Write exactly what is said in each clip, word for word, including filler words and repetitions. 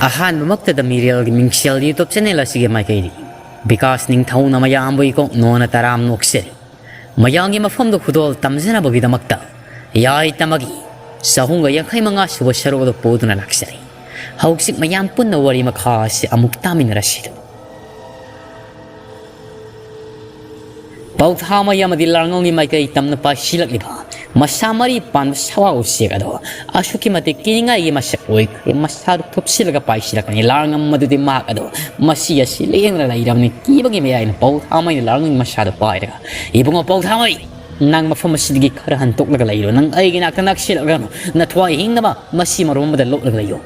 ꯑꯍꯥꯟꯕꯃꯛꯇꯗ ꯃꯤꯔꯦꯜꯒꯤ ꯃꯤꯡꯁꯦꯜ YouTube channel ꯑꯁꯤꯒꯤ ꯃꯥꯏꯀꯩꯗꯒꯤ ꯕꯤꯀꯥꯁ ꯅꯤꯡꯊꯧꯅ ꯃꯌꯥꯝꯕꯨ ꯏꯀꯣꯛ ꯅꯣꯟꯅ ꯇꯔꯥꯝ ꯅꯣꯛꯆꯔꯤ꯫ ꯃꯌꯥꯝꯒꯤ ꯃꯐꯝꯗ ꯈꯨꯗꯣꯜ ꯇꯝꯖꯅꯕꯒꯤꯗꯃꯛꯇ ꯌꯥꯏ ꯇꯝꯃꯒꯤ ꯆꯍꯨꯝꯒ ꯌꯥꯡꯈꯩ ꯃꯉꯥ ꯁꯨꯕ ꯁꯔꯨꯛ ꯑꯗꯨ ꯄꯨꯗꯨꯅ ꯂꯥꯛꯆꯔꯤ꯫ ꯍꯧꯖꯤꯛ ꯃꯌꯥꯝ ꯄꯨꯟꯅ ꯋꯥꯔꯤ ꯃꯈꯥ ꯑꯁꯤ ꯑꯃꯨꯛ ꯇꯥꯃꯤꯟꯅꯔꯁꯤ꯫ ꯄꯧꯊꯥꯃꯩ ꯑꯃꯗꯤ ꯂꯥꯡꯉꯧꯒꯤ ꯃꯥꯏꯀꯩ ꯇꯝꯅ ꯄꯥꯏꯁꯤꯜꯂꯛꯂꯤꯕ ꯃꯁꯥ ꯃꯔꯤ ꯄꯥꯟꯕ ꯁꯋꯥ ꯎꯆꯦꯛ ꯑꯗꯣ ꯑꯁꯨꯛꯀꯤ ꯃꯇꯤꯛ ꯀꯤꯅꯤꯡꯉꯥꯏꯒꯤ ꯃꯁꯛ ꯑꯣꯏꯈ꯭ꯔꯦ꯫ ꯃꯁꯥꯗꯨ ꯊꯨꯞꯁꯤꯜꯂꯒ ꯄꯥꯏꯁꯤꯜꯂꯛꯄꯅꯤ꯫ ꯂꯥꯡꯉꯝ ꯑꯗꯨꯗꯤ ꯃꯍꯥꯛ ꯑꯗꯣ ꯃꯁꯤ ꯑꯁꯤ ꯂꯦꯡꯗꯅ ꯂꯩꯔꯕꯅꯤ꯫ ꯀꯤꯕꯒꯤ ꯃꯌꯥꯏꯅ ꯄꯧꯊꯥꯃꯩꯅ ꯂꯥꯡꯉꯧꯒꯤ ꯃꯁꯥꯗꯨ ꯄꯥꯏꯔꯒ, "ꯏꯕꯨꯡꯉꯣ ꯄꯧꯊꯥꯃꯩ, ꯅꯪ ꯃꯐꯝ ꯑꯁꯤꯗꯒꯤ ꯈꯔ ꯍꯟꯇꯣꯛꯂꯒ ꯂꯩꯔꯣ꯫ ꯅꯪ ꯑꯩꯒꯤ ꯅꯥꯛꯇ ꯅꯛꯁꯤꯜꯂꯛꯂꯅꯨ꯫ ꯅꯊ꯭ꯋꯥꯏ ꯍꯤꯡꯅꯕ ꯃꯁꯤ ꯃꯔꯨꯝ ꯑꯃꯗ ꯂꯣꯠꯂꯒ ꯂꯩꯌꯨ꯫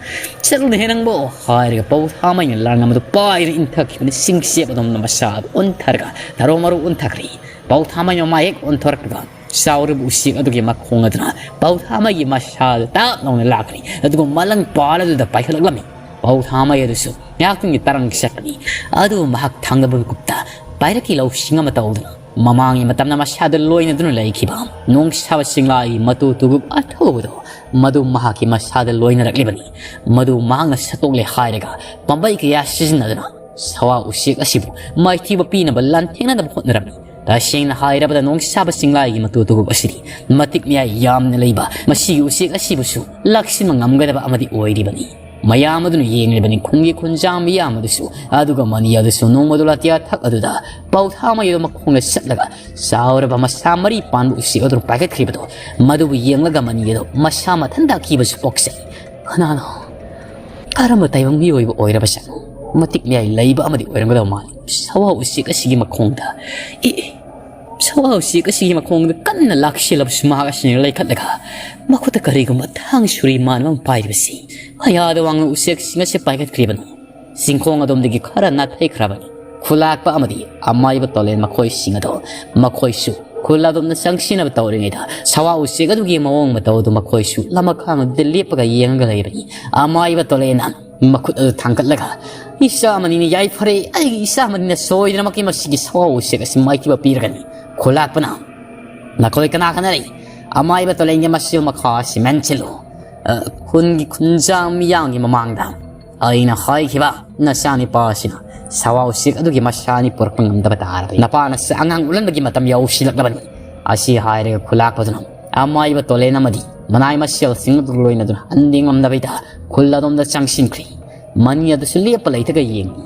ꯆꯠꯂꯨꯅꯦꯍꯦ ꯅꯪꯕꯣ!" ꯍꯥꯏꯔꯒ ꯄꯧꯊꯥꯃꯩꯅ ꯂꯥꯡꯉꯝ ꯑꯗꯨ ꯄꯥꯏꯔ ꯏꯟꯊꯈꯤꯕꯅꯤ꯫ ꯆꯤꯡꯆꯦꯞ ꯑꯗꯣꯝꯅ ꯃꯁꯥ ꯑꯗꯨ ꯑꯣꯟꯊꯔꯒ ꯊꯔꯣ ꯃꯔꯣ ꯑꯣꯟꯊꯈ꯭ꯔꯦ꯫ ꯄꯧꯊꯥꯃꯩ ꯃꯃꯥꯏ ꯍꯦꯛ ꯑꯣꯟꯊꯣꯔꯛꯄꯒ ꯆꯥꯎꯔꯕ ꯎꯆꯦꯛ ꯑꯗꯨꯒꯤ ꯃꯈꯣꯡ ꯑꯗꯨꯅ ꯄꯧꯊꯥꯃꯩꯒꯤ ꯃꯁꯥꯗ ꯇꯥꯞ ꯂꯥꯎꯅ ꯂꯥꯛꯈ꯭ꯔꯦ꯫ ꯑꯗꯨꯒ ꯃꯂꯪ ꯄꯥꯜ ꯑꯗꯨꯗ ꯄꯥꯏꯈꯠꯂꯛꯂꯝꯃꯤ꯫ ꯄꯧꯊꯥꯃꯩ ꯑꯗꯨꯁꯨ ꯉꯥꯏꯍꯥꯛꯇꯪꯒꯤ ꯇꯔꯪ ꯆꯠꯄꯅꯤ꯫ ꯑꯗꯨꯕꯨ ꯃꯍꯥꯛ ꯊꯥꯡꯗꯕ ꯃꯤꯀꯨꯞꯇ ꯄꯥꯏꯔꯛꯀꯤ ꯂꯧꯁꯤꯡ ꯑꯃ ꯇꯧꯗꯨꯅ ꯃꯃꯥꯡꯒꯤ ꯃꯇꯝꯗ ꯃꯁꯥꯗ ꯂꯣꯏꯅꯗꯨꯅ ꯂꯩꯈꯤꯕ ꯅꯣꯡꯁꯥꯕ ꯆꯤꯡꯂꯥꯒꯤ ꯃꯇꯨ ꯇꯨꯒꯨꯞ ꯑꯊꯧꯕꯗꯣ ꯃꯗꯨ ꯃꯍꯥꯛꯀꯤ ꯃꯁꯥꯗ ꯂꯣꯏꯅꯔꯛꯂꯤꯕꯅꯤ꯫ ꯃꯗꯨ ꯃꯍꯥꯛꯅ ꯁꯠꯇꯣꯛꯂꯦ ꯍꯥꯏꯔꯒ ꯄꯥꯝꯕꯩ ꯀꯌꯥ ꯁꯤꯖꯤꯟꯅꯗꯨꯅ ꯁꯋꯥ ꯎꯆꯦꯛ ꯑꯁꯤꯕꯨ ꯃꯥꯏꯊꯤꯕ ꯄꯤꯅꯕ ꯂꯥꯟꯊꯦꯡꯅꯅꯕ ꯍꯣꯠꯅꯔꯝꯃꯤ꯫ ꯇꯁꯦꯡꯅ ꯍꯥꯏꯔꯕꯗ ꯅꯣꯡꯁꯥꯕ ꯆꯤꯡꯂꯥꯒꯤ ꯃꯇꯨ ꯇꯨꯒꯨꯞ ꯑꯁꯤꯗꯤ ꯃꯇꯤꯛ ꯃꯌꯥꯏ ꯌꯥꯝꯅ ꯂꯩꯕ ꯃꯁꯤꯒꯤ ꯎꯆꯦꯛ ꯑꯁꯤꯕꯨꯁꯨ ꯂꯥꯛꯁꯤꯟꯕ ꯉꯝꯒꯗꯕ ꯑꯃꯗꯤ ꯑꯣꯏꯔꯤꯕꯅꯤ꯫ ꯃꯌꯥꯝ ꯑꯗꯨꯅ ꯌꯦꯡꯂꯤꯕꯅꯤ꯫ ꯈꯨꯟꯒꯤ ꯈꯨꯟꯖꯥ ꯃꯤꯌꯥꯝ ꯑꯗꯨꯁꯨ, ꯑꯗꯨꯒ ꯃꯅꯤ ꯑꯗꯨꯁꯨ ꯅꯣꯡꯃꯗꯨ ꯂꯥꯇꯤꯌꯥ ꯊꯛ ꯑꯗꯨꯗ ꯄꯧꯊꯥꯃꯩ ꯑꯗꯨ ꯃꯈꯣꯡꯗ ꯆꯠꯂꯒ ꯆꯥꯎꯔꯕ ꯃꯁꯥ ꯃꯔꯤ ꯄꯥꯟꯕ ꯎꯆꯦꯛ ꯑꯗꯨꯅ ꯄꯥꯏꯈꯠꯈ꯭ꯔꯤꯕꯗꯣ ꯃꯗꯨꯕꯨ ꯌꯦꯡꯂꯒ ꯃꯅꯤ ꯑꯗꯨ ꯃꯁꯥ ꯃꯊꯟꯇ ꯑꯀꯤꯕꯁꯨ ꯄꯣꯛꯆꯩ꯫ "ꯀꯅꯥꯅꯣ? ꯀꯔꯝꯕ ꯇꯥꯏꯕꯪ ꯃꯤꯑꯣꯏꯕ ꯑꯣꯏꯔꯕ ꯖꯥꯠꯅꯣ? ꯃꯇꯤꯛ ꯃꯌꯥꯏ ꯂꯩꯕ ꯑꯃꯗꯤ ꯑꯣꯏꯔꯝꯒꯗꯕ ꯃꯥꯜꯂꯤ꯫ ꯁꯋꯥ ꯎꯆꯦꯛ ꯑꯁꯤꯒꯤ ꯃꯈꯣꯡꯗ, ꯑꯦ, ꯑꯦ, ꯁꯋꯥ ꯎꯆꯦꯛ ꯑꯁꯤꯒꯤ ꯃꯈꯣꯡꯗ ꯀꯟꯅ ꯂꯥꯛꯁꯤꯜꯂꯕꯁꯨ ꯃꯍꯥꯛ ꯑꯁꯤꯅ ꯂꯩꯈꯠꯂꯒ ꯃꯈꯨꯠꯇ ꯀꯔꯤꯒꯨꯝꯕ ꯊꯥꯡ ꯁꯨꯔꯤ ꯃꯥꯟꯕ ꯑꯃ ꯄꯥꯏꯔꯤꯕꯁꯤ?" ꯃꯌꯥꯗ ꯋꯥꯡꯅ ꯎꯆꯦꯛꯁꯤꯡ ꯑꯁꯤ ꯄꯥꯏꯈꯠꯈ꯭ꯔꯤꯕꯅꯤ꯫ ꯆꯤꯡꯈꯣꯡ ꯑꯗꯣꯝꯗꯒꯤ ꯈꯔ ꯅꯥꯊꯩꯈ꯭ꯔꯕꯅꯤ꯫ ꯈꯨꯂꯥꯛꯄ ꯑꯃꯗꯤ ꯑꯃꯥꯏꯕ ꯇꯣꯂꯦꯟ ꯃꯈꯣꯏꯁꯤꯡ ꯑꯗꯣ ꯃꯈꯣꯏꯁꯨ ꯈꯨꯜ ꯑꯗꯣꯝꯗ ꯆꯪꯁꯤꯟꯅꯕ ꯇꯧꯔꯤꯉꯩꯗ ꯁꯋꯥ ꯎꯆꯦꯛ ꯑꯗꯨꯒꯤ ꯃꯑꯣꯡ ꯃꯇꯧ ꯑꯗꯨ ꯃꯈꯣꯏꯁꯨ ꯂꯃꯈꯥꯡ ꯑꯗꯨꯗ ꯂꯦꯞꯄꯒ ꯌꯦꯡꯉꯒ ꯂꯩꯕꯅꯤ꯫ ꯑꯃꯥꯏꯕ ꯇꯣꯂꯦꯟꯅ ꯃꯈꯨꯠ ꯑꯗꯨ ꯊꯥꯡꯒꯠꯂꯒ, "ꯏꯆꯥ ꯑꯃꯅꯤꯅ ꯌꯥꯏꯐꯔꯦ, ꯑꯩꯒꯤ ꯏꯆꯥ ꯑꯃꯅꯤꯅ ꯁꯣꯏꯗꯅꯃꯛꯀꯤ ꯃꯁꯤꯒꯤ ꯁꯋꯥ ꯎꯆꯦꯛ ꯑꯁꯤ ꯃꯥꯏꯊꯤꯕ ꯄꯤꯔꯒꯅꯤ꯫" ꯈꯨꯂꯥꯛꯄꯅ, "ꯅꯈꯣꯏ ꯀꯅꯥ ꯀꯅꯥ ꯂꯩ? ꯑꯃꯥꯏꯕ ꯇꯣꯂꯦꯟꯒꯤ ꯃꯁꯤꯕꯨ ꯃꯈꯥ ꯑꯁꯤ ꯃꯦꯟꯁꯤꯜꯂꯨ꯫ ꯑ, ꯈꯨꯟꯒꯤ ꯈꯨꯟꯖꯥ ꯃꯤꯌꯥꯝꯒꯤ ꯃꯃꯥꯡꯗ ꯑꯩꯅ ꯍꯥꯏꯈꯤꯕ ꯅꯆꯥꯅꯤꯄꯥ ꯑꯁꯤꯅ ꯁꯋꯥ ꯎꯆꯦꯛ ꯑꯗꯨꯒꯤ ꯃꯁꯥꯅꯤ ꯄꯨꯔꯛꯄ ꯉꯝꯗꯕ ꯇꯥꯔꯕꯗꯤ ꯅꯄꯥꯅ ꯑꯉꯥꯡ ꯎꯠꯍꯟꯕꯒꯤ ꯃꯇꯝ ꯌꯧꯁꯤꯜꯂꯛꯂꯕꯅꯤ꯫ ꯑꯁꯤ ꯍꯥꯏꯔꯒ ꯈꯨꯂꯥꯛꯄꯗꯨꯅ ꯑꯃꯥꯏꯕ ꯇꯣꯂꯦꯟ ꯑꯃꯗꯤ ꯃꯅꯥꯏ ꯃꯁꯦꯜꯁꯤꯡ ꯑꯗꯨ ꯂꯣꯏꯅꯗꯨꯅ ꯍꯟꯗꯤ ꯉꯝꯗꯕꯩꯗ ꯈꯨꯜ ꯑꯗꯣꯝꯗ ꯆꯪꯁꯤꯟꯈ꯭ꯔꯦ꯫ ꯃꯅꯤ ꯑꯗꯨꯁꯨ ꯂꯦꯞꯄ ꯂꯩꯇꯒ ꯌꯦꯡꯂꯤ꯫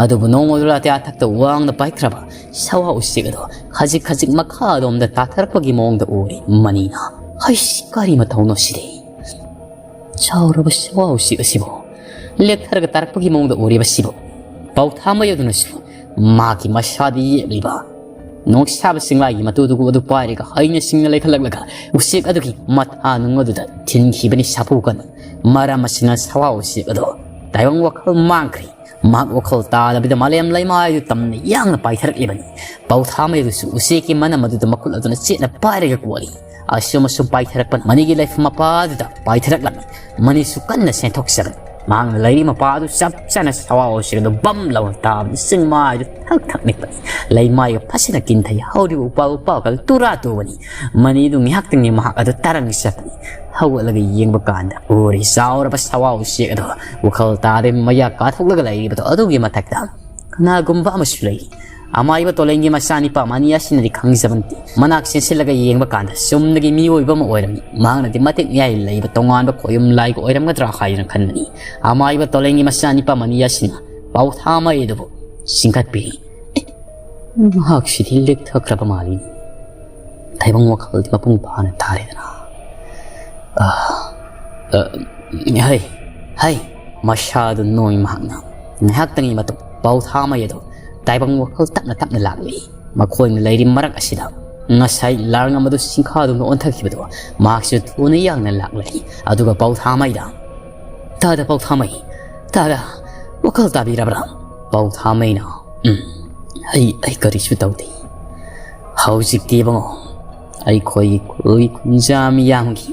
ꯑꯗꯨꯕꯨ ꯅꯣꯡꯃꯗꯨ ꯂꯥꯇꯤꯌꯥ ꯊꯛꯇ ꯋꯥꯡꯅ ꯄꯥꯏꯈ꯭ꯔꯕ ꯁꯋꯥ ꯎꯆꯦꯛ ꯑꯗꯣ ꯈꯖꯤꯛ ꯈꯖꯤꯛ ꯃꯈꯥ ꯑꯗꯣꯝꯗ ꯇꯥꯊꯔꯛꯄꯒꯤ ꯃꯑꯣꯡꯗ ꯎꯔꯦ꯫ ꯃꯅꯤꯅ, "ꯍꯩꯁ, ꯀꯔꯤ ꯃꯊꯧꯅꯣ ꯁꯤꯗꯤ? ꯆꯥꯎꯔꯕ ꯁꯋꯥ ꯎꯆꯦꯛ ꯑꯁꯤꯕꯨ ꯂꯦꯛꯊꯔꯒ ꯇꯥꯔꯛꯄꯒꯤ ꯃꯑꯣꯡꯗ ꯎꯔꯤꯕꯁꯤꯕꯨ?" ꯄꯥꯎꯊꯥꯃꯩ ꯑꯗꯨꯅꯁꯨ ꯃꯥꯒꯤ ꯃꯁꯥꯗ ꯌꯦꯛꯂꯤꯕ ꯅꯣꯡꯁꯥꯕ ꯆꯤꯡꯂꯥꯏꯒꯤ ꯃꯇꯨꯗꯨ ꯑꯗꯨ ꯄꯥꯏꯔꯒ ꯍꯩꯅ ꯁꯤꯡꯅ ꯂꯩꯈꯠꯂꯛꯂꯒ ꯎꯆꯦꯛ ꯑꯗꯨꯒꯤ ꯃꯊꯥ ꯅꯨꯡ ꯑꯗꯨꯗ ꯊꯤꯟꯈꯤꯕꯅꯤ ꯁꯥꯐꯨ ꯀꯟꯅ꯫ ꯃꯔꯝ ꯑꯁꯤꯅ ꯁꯋꯥ ꯎꯆꯦꯛ ꯑꯗꯣ ꯇꯥꯏꯕꯪ ꯋꯥꯈꯜ ꯃꯥꯡꯈ꯭ꯔꯦ꯫ ꯃꯍꯥꯛ ꯋꯥꯈꯜ ꯇꯥꯗꯕꯤꯗ ꯃꯥꯂꯦꯝ ꯂꯩꯃꯥꯏꯗꯨ ꯇꯝꯅ ꯌꯥꯡꯅ ꯄꯥꯏꯊꯔꯛꯂꯤꯕꯅꯤ꯫ ꯄꯥꯎꯊꯥꯃꯩꯗꯨꯁꯨ ꯎꯆꯦꯛꯀꯤ ꯃꯅꯝ ꯑꯗꯨꯗ ꯃꯈꯨꯠ ꯑꯗꯨꯅ ꯆꯦꯠꯅ ꯄꯥꯏꯔꯒ ꯀꯣꯜꯂꯤ꯫ ꯑꯁꯨꯝ ꯑꯁꯨꯝ ꯄꯥꯏꯊꯔꯛꯄꯅ ꯃꯅꯤꯒꯤ ꯂꯩꯐꯝ ꯃꯄꯥꯗꯨꯗ ꯄꯥꯏꯊꯔꯛꯂꯝꯃꯤ꯫ ꯃꯅꯤꯁꯨ ꯀꯟꯅ ꯆꯦꯟꯊꯣꯛꯆꯕꯅꯤ꯫ ꯃꯍꯥꯛꯅ ꯂꯩꯔꯤ ꯃꯄꯥ ꯑꯗꯨ ꯆꯞ ꯆꯥꯅ ꯁꯋꯥ ꯎꯆꯦꯛ ꯑꯗꯨ ꯕꯝ ꯂꯥꯎꯅ ꯇꯥꯕꯗ ꯆꯤꯡꯃꯥꯏꯗꯨ ꯊꯛ ꯊꯛ ꯅꯤꯛꯄꯅꯤ꯫ ꯂꯩꯃꯥꯏꯒ ꯐꯖꯅ ꯀꯤꯟꯊꯩ ꯍꯧꯔꯤꯕ ꯎꯄꯥꯜ ꯎꯄꯥꯜꯒ ꯇꯨꯔꯥ ꯇꯨꯕꯅꯤ꯫ ꯃꯅꯤꯗꯨ ꯉꯥꯏꯍꯥꯛꯇꯪꯒꯤ ꯃꯍꯥꯛ ꯑꯗꯨ ꯇꯔꯪ ꯆꯠꯄꯅꯤ꯫ ꯍꯧꯒꯠꯂꯒ ꯌꯦꯡꯕ ꯀꯥꯟꯗ ꯎꯔꯤ ꯆꯥꯎꯔꯕ ꯁꯋꯥ ꯎꯆꯦꯛ ꯑꯗꯣ ꯋꯥꯈꯜ ꯇꯥꯗꯦ ꯃꯌꯥ ꯀꯥꯊꯣꯛꯂꯒ ꯂꯩꯔꯤꯕꯗꯣ ꯑꯗꯨꯒꯤ ꯃꯊꯛꯇ ꯀꯅꯥꯒꯨꯝꯕ ꯑꯃꯁꯨ ꯂꯩꯔꯤ꯫ ꯑꯃꯥꯏꯕ ꯇꯣꯂꯦꯟꯒꯤ ꯃꯆꯥꯅꯤꯄꯥ ꯃꯅꯤ ꯑꯁꯤꯅꯗꯤ ꯈꯪꯖꯕ ꯅꯠꯇꯦ꯫ ꯃꯅꯥꯛ ꯆꯦꯟꯁꯤꯜꯂꯒ ꯌꯦꯡꯕ ꯀꯥꯟꯗ ꯆꯨꯝꯅꯒꯤ ꯃꯤꯑꯣꯏꯕ ꯑꯃ ꯑꯣꯏꯔꯝꯃꯤ꯫ ꯃꯍꯥꯛꯅꯗꯤ ꯃꯇꯤꯛ ꯃꯌꯥꯏ ꯂꯩꯕ ꯇꯣꯉꯥꯟꯕ ꯈꯣꯌꯨꯝ ꯂꯥꯏꯒ ꯑꯣꯏꯔꯝꯒꯗ꯭ꯔꯥ ꯍꯥꯏꯗꯨꯅ ꯈꯟꯕꯅꯤ꯫ ꯑꯃꯥꯏꯕ ꯇꯣꯂꯦꯟꯒꯤ ꯃꯆꯥꯅꯤꯄꯥ ꯃꯅꯤ ꯑꯁꯤꯅ ꯄꯥꯎꯊꯥꯃꯩ ꯑꯗꯨꯕꯨ ꯆꯤꯡꯈꯠꯄꯤꯔꯤ꯫ "ꯑꯦ, ꯃꯍꯥꯛꯁꯤꯗꯤ ꯂꯦꯛꯊꯈ꯭ꯔꯕ ꯃꯥꯜꯂꯤ꯫ ꯇꯥꯏꯕꯪ ꯋꯥꯈꯜꯗꯤ ꯃꯄꯨꯡ ꯐꯥꯅ ꯇꯥꯔꯦꯗꯅ꯫ ꯑ, ꯑ, ꯍꯩ, ꯍꯩ!" ꯃꯁꯥꯗꯨ ꯅꯣꯏ ꯃꯍꯥꯛꯅ꯫ ꯉꯥꯏꯍꯥꯛꯇꯪꯒꯤ ꯃꯇꯨꯡ ꯄꯥꯎꯊꯥꯃꯩ ꯑꯗꯨ ꯇꯥꯏꯕꯪ ꯋꯥꯈꯜ ꯇꯞꯅ ꯇꯞꯅ ꯂꯥꯛꯂꯤ꯫ ꯃꯈꯣꯏꯅ ꯂꯩꯔꯤ ꯃꯔꯛ ꯑꯁꯤꯗ ꯉꯁꯥꯏ ꯂꯥꯔꯉꯝ ꯑꯗꯨ ꯁꯤꯡꯈꯥꯗꯨꯅ ꯑꯣꯟꯊꯈꯤꯕꯗꯣ ꯃꯍꯥꯛꯁꯨ ꯊꯨꯅ ꯌꯥꯡꯅ ꯂꯥꯛꯂꯛꯏ꯫ ꯑꯗꯨꯒ ꯄꯥꯎꯊꯥꯃꯩꯗ, "ꯇꯥꯗ ꯄꯥꯎꯊꯥꯃꯩ, ꯇꯥꯗ, ꯋꯥꯈꯜ ꯇꯥꯕꯤꯔꯕ꯭ꯔꯥ?" ꯄꯥꯎꯊꯥꯃꯩꯅ, "ꯎꯝ, ꯑꯩ, ꯑꯩ ꯀꯔꯤꯁꯨ ꯇꯧꯗꯦ꯫ ꯍꯧꯖꯤꯛꯇꯤ ꯏꯕꯨꯡꯉꯣ, ꯑꯩꯈꯣꯏꯒꯤ ꯈꯨꯜꯒꯤ ꯈꯨꯟꯖꯥ ꯃꯤꯌꯥꯝꯒꯤ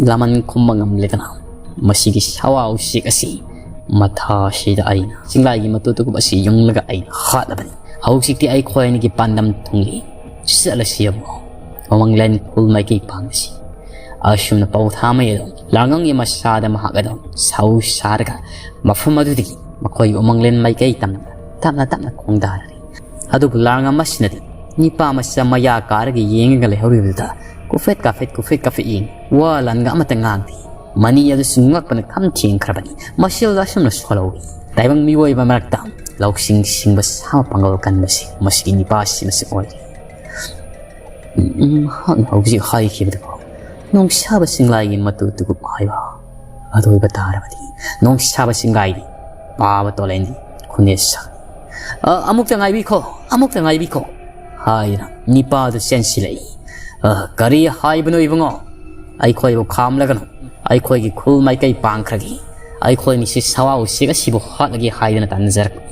ꯂꯃꯟ ꯈꯨꯝꯕ ꯉꯝꯂꯦꯗꯅ꯫ ꯃꯁꯤꯒꯤ ꯁꯋꯥ ꯎꯆꯦꯛ ꯑꯁꯤ ꯃꯊꯥꯁꯤꯗ ꯑꯩꯅ ꯆꯤꯡꯂꯥꯏꯒꯤ ꯃꯇꯨ ꯇꯨꯀꯨꯞ ꯑꯁꯤ ꯌꯨꯡꯂꯒ ꯑꯩꯅ ꯍꯥꯠꯂꯕꯅꯤ꯫ ꯍꯧꯖꯤꯛꯇꯤ ꯑꯩꯈꯣꯏ ꯑꯅꯤꯒꯤ ꯄꯥꯟꯗꯝ ꯊꯨꯡꯂꯤ꯫ ꯆꯠꯂꯁꯤ ꯏꯕꯨꯡꯉꯣ, ꯃꯃꯪꯂꯦꯟ ꯈꯨꯜ ꯃꯥꯏꯀꯩ ꯄꯥꯡꯂꯁꯤ꯫ ꯑꯁꯨꯝꯅ ꯄꯧꯊꯥꯃꯩ ꯑꯗꯨꯝ ꯂꯥꯡꯉꯝꯒꯤ ꯃꯁꯥꯗ ꯃꯍꯥꯛ ꯑꯗꯨꯝ ꯁꯧ ꯁꯥꯔꯒ ꯃꯐꯝ ꯑꯗꯨꯗꯒꯤ ꯃꯈꯣꯏꯒꯤ ꯎꯃꯪꯂꯦꯟ ꯃꯥꯏꯀꯩ ꯇꯝꯅ ꯇꯞꯅ ꯇꯞꯅ ꯈꯣꯡꯗꯥꯔꯔꯤ꯫ ꯑꯗꯨꯕꯨ ꯂꯥꯡꯉꯝ ꯑꯁꯤꯅꯗꯤ ꯅꯤꯄꯥ ꯃꯆꯥ ꯃꯌꯥ ꯀꯥꯔꯒ ꯌꯦꯡꯉꯒ ꯂꯩꯍꯧꯔꯤꯕꯗꯨꯗ ꯀꯨꯐꯦꯠ ꯀꯥꯐꯦꯠ ꯀꯨꯐꯦꯠ ꯀꯥꯐꯦꯠ ꯌꯦꯡꯉꯤ꯫ ꯋꯥ ꯂꯥꯟꯒ ꯑꯃꯠꯇ ꯉꯥꯡꯗꯦ꯫ ꯃꯅꯤ ꯑꯗꯨꯁꯨ ꯉꯛꯄꯅ ꯈꯝ ꯊꯦꯡꯈ꯭ꯔꯕꯅꯤ꯫ ꯃꯁꯦꯜꯗ ꯑꯁꯨꯝꯅ ꯁꯣꯜꯍꯧꯏ꯫ ꯇꯥꯏꯕꯪ ꯃꯤꯑꯣꯏꯕ ꯃꯔꯛꯇ ꯂꯧꯁꯤꯡ ꯁꯤꯡꯕ ꯁꯥ ꯄꯥꯡꯒꯜ ꯀꯟꯕꯁꯤ ꯃꯁꯤꯒꯤ ꯅꯤꯄꯥ ꯑꯁꯤꯃꯁꯨ ꯑꯣꯏꯔꯤ꯫ ꯃꯍꯥꯛꯅ ꯍꯧꯖꯤꯛ ꯍꯥꯏꯈꯤꯕꯗꯨ ꯅꯣꯡꯁꯥꯕ ꯁꯤꯡꯂꯥꯏꯒꯤ ꯃꯇꯨ ꯇꯨꯒꯨꯞ ꯍꯥꯏꯕ ꯑꯗꯨ ꯑꯣꯏꯕ ꯇꯥꯔꯕꯗꯤ ꯅꯣꯡꯁꯥꯕ ꯁꯤꯡꯂꯥꯏꯗꯤ ꯄꯥꯕ ꯇꯣꯂꯦꯟꯗꯤ ꯈꯨꯅꯦꯁꯥ꯫ "ꯑ, ꯑꯃꯨꯛꯇ ꯉꯥꯏꯕꯤꯈꯣ, ꯑꯃꯨꯛꯇ ꯉꯥꯏꯕꯤꯈꯣ" ꯍꯥꯏꯗꯨꯅ ꯅꯤꯄꯥꯗꯨ ꯆꯦꯟꯁꯤꯜꯂꯛꯏ꯫ "ꯑ, ꯀꯔꯤ ꯍꯥꯏꯕꯅꯣ ꯏꯕꯨꯡꯉꯣ? ꯑꯩꯈꯣꯏꯕꯨ ꯈꯥꯝꯂꯒꯅꯨ꯫ ꯑꯩꯈꯣꯏꯒꯤ ꯈꯨꯜ ꯃꯥꯏꯀꯩ ꯄꯥꯡꯈ꯭ꯔꯒꯦ꯫ ꯑꯩꯈꯣꯏ ꯃꯤꯁꯤ ꯁꯋꯥ ꯎꯆꯦꯛ ꯑꯁꯤꯕꯨ ꯍꯥꯠꯂꯒꯦ ꯍꯥꯏꯗꯅ ꯇꯥꯟꯅꯖꯔꯛꯄꯅꯤ꯫"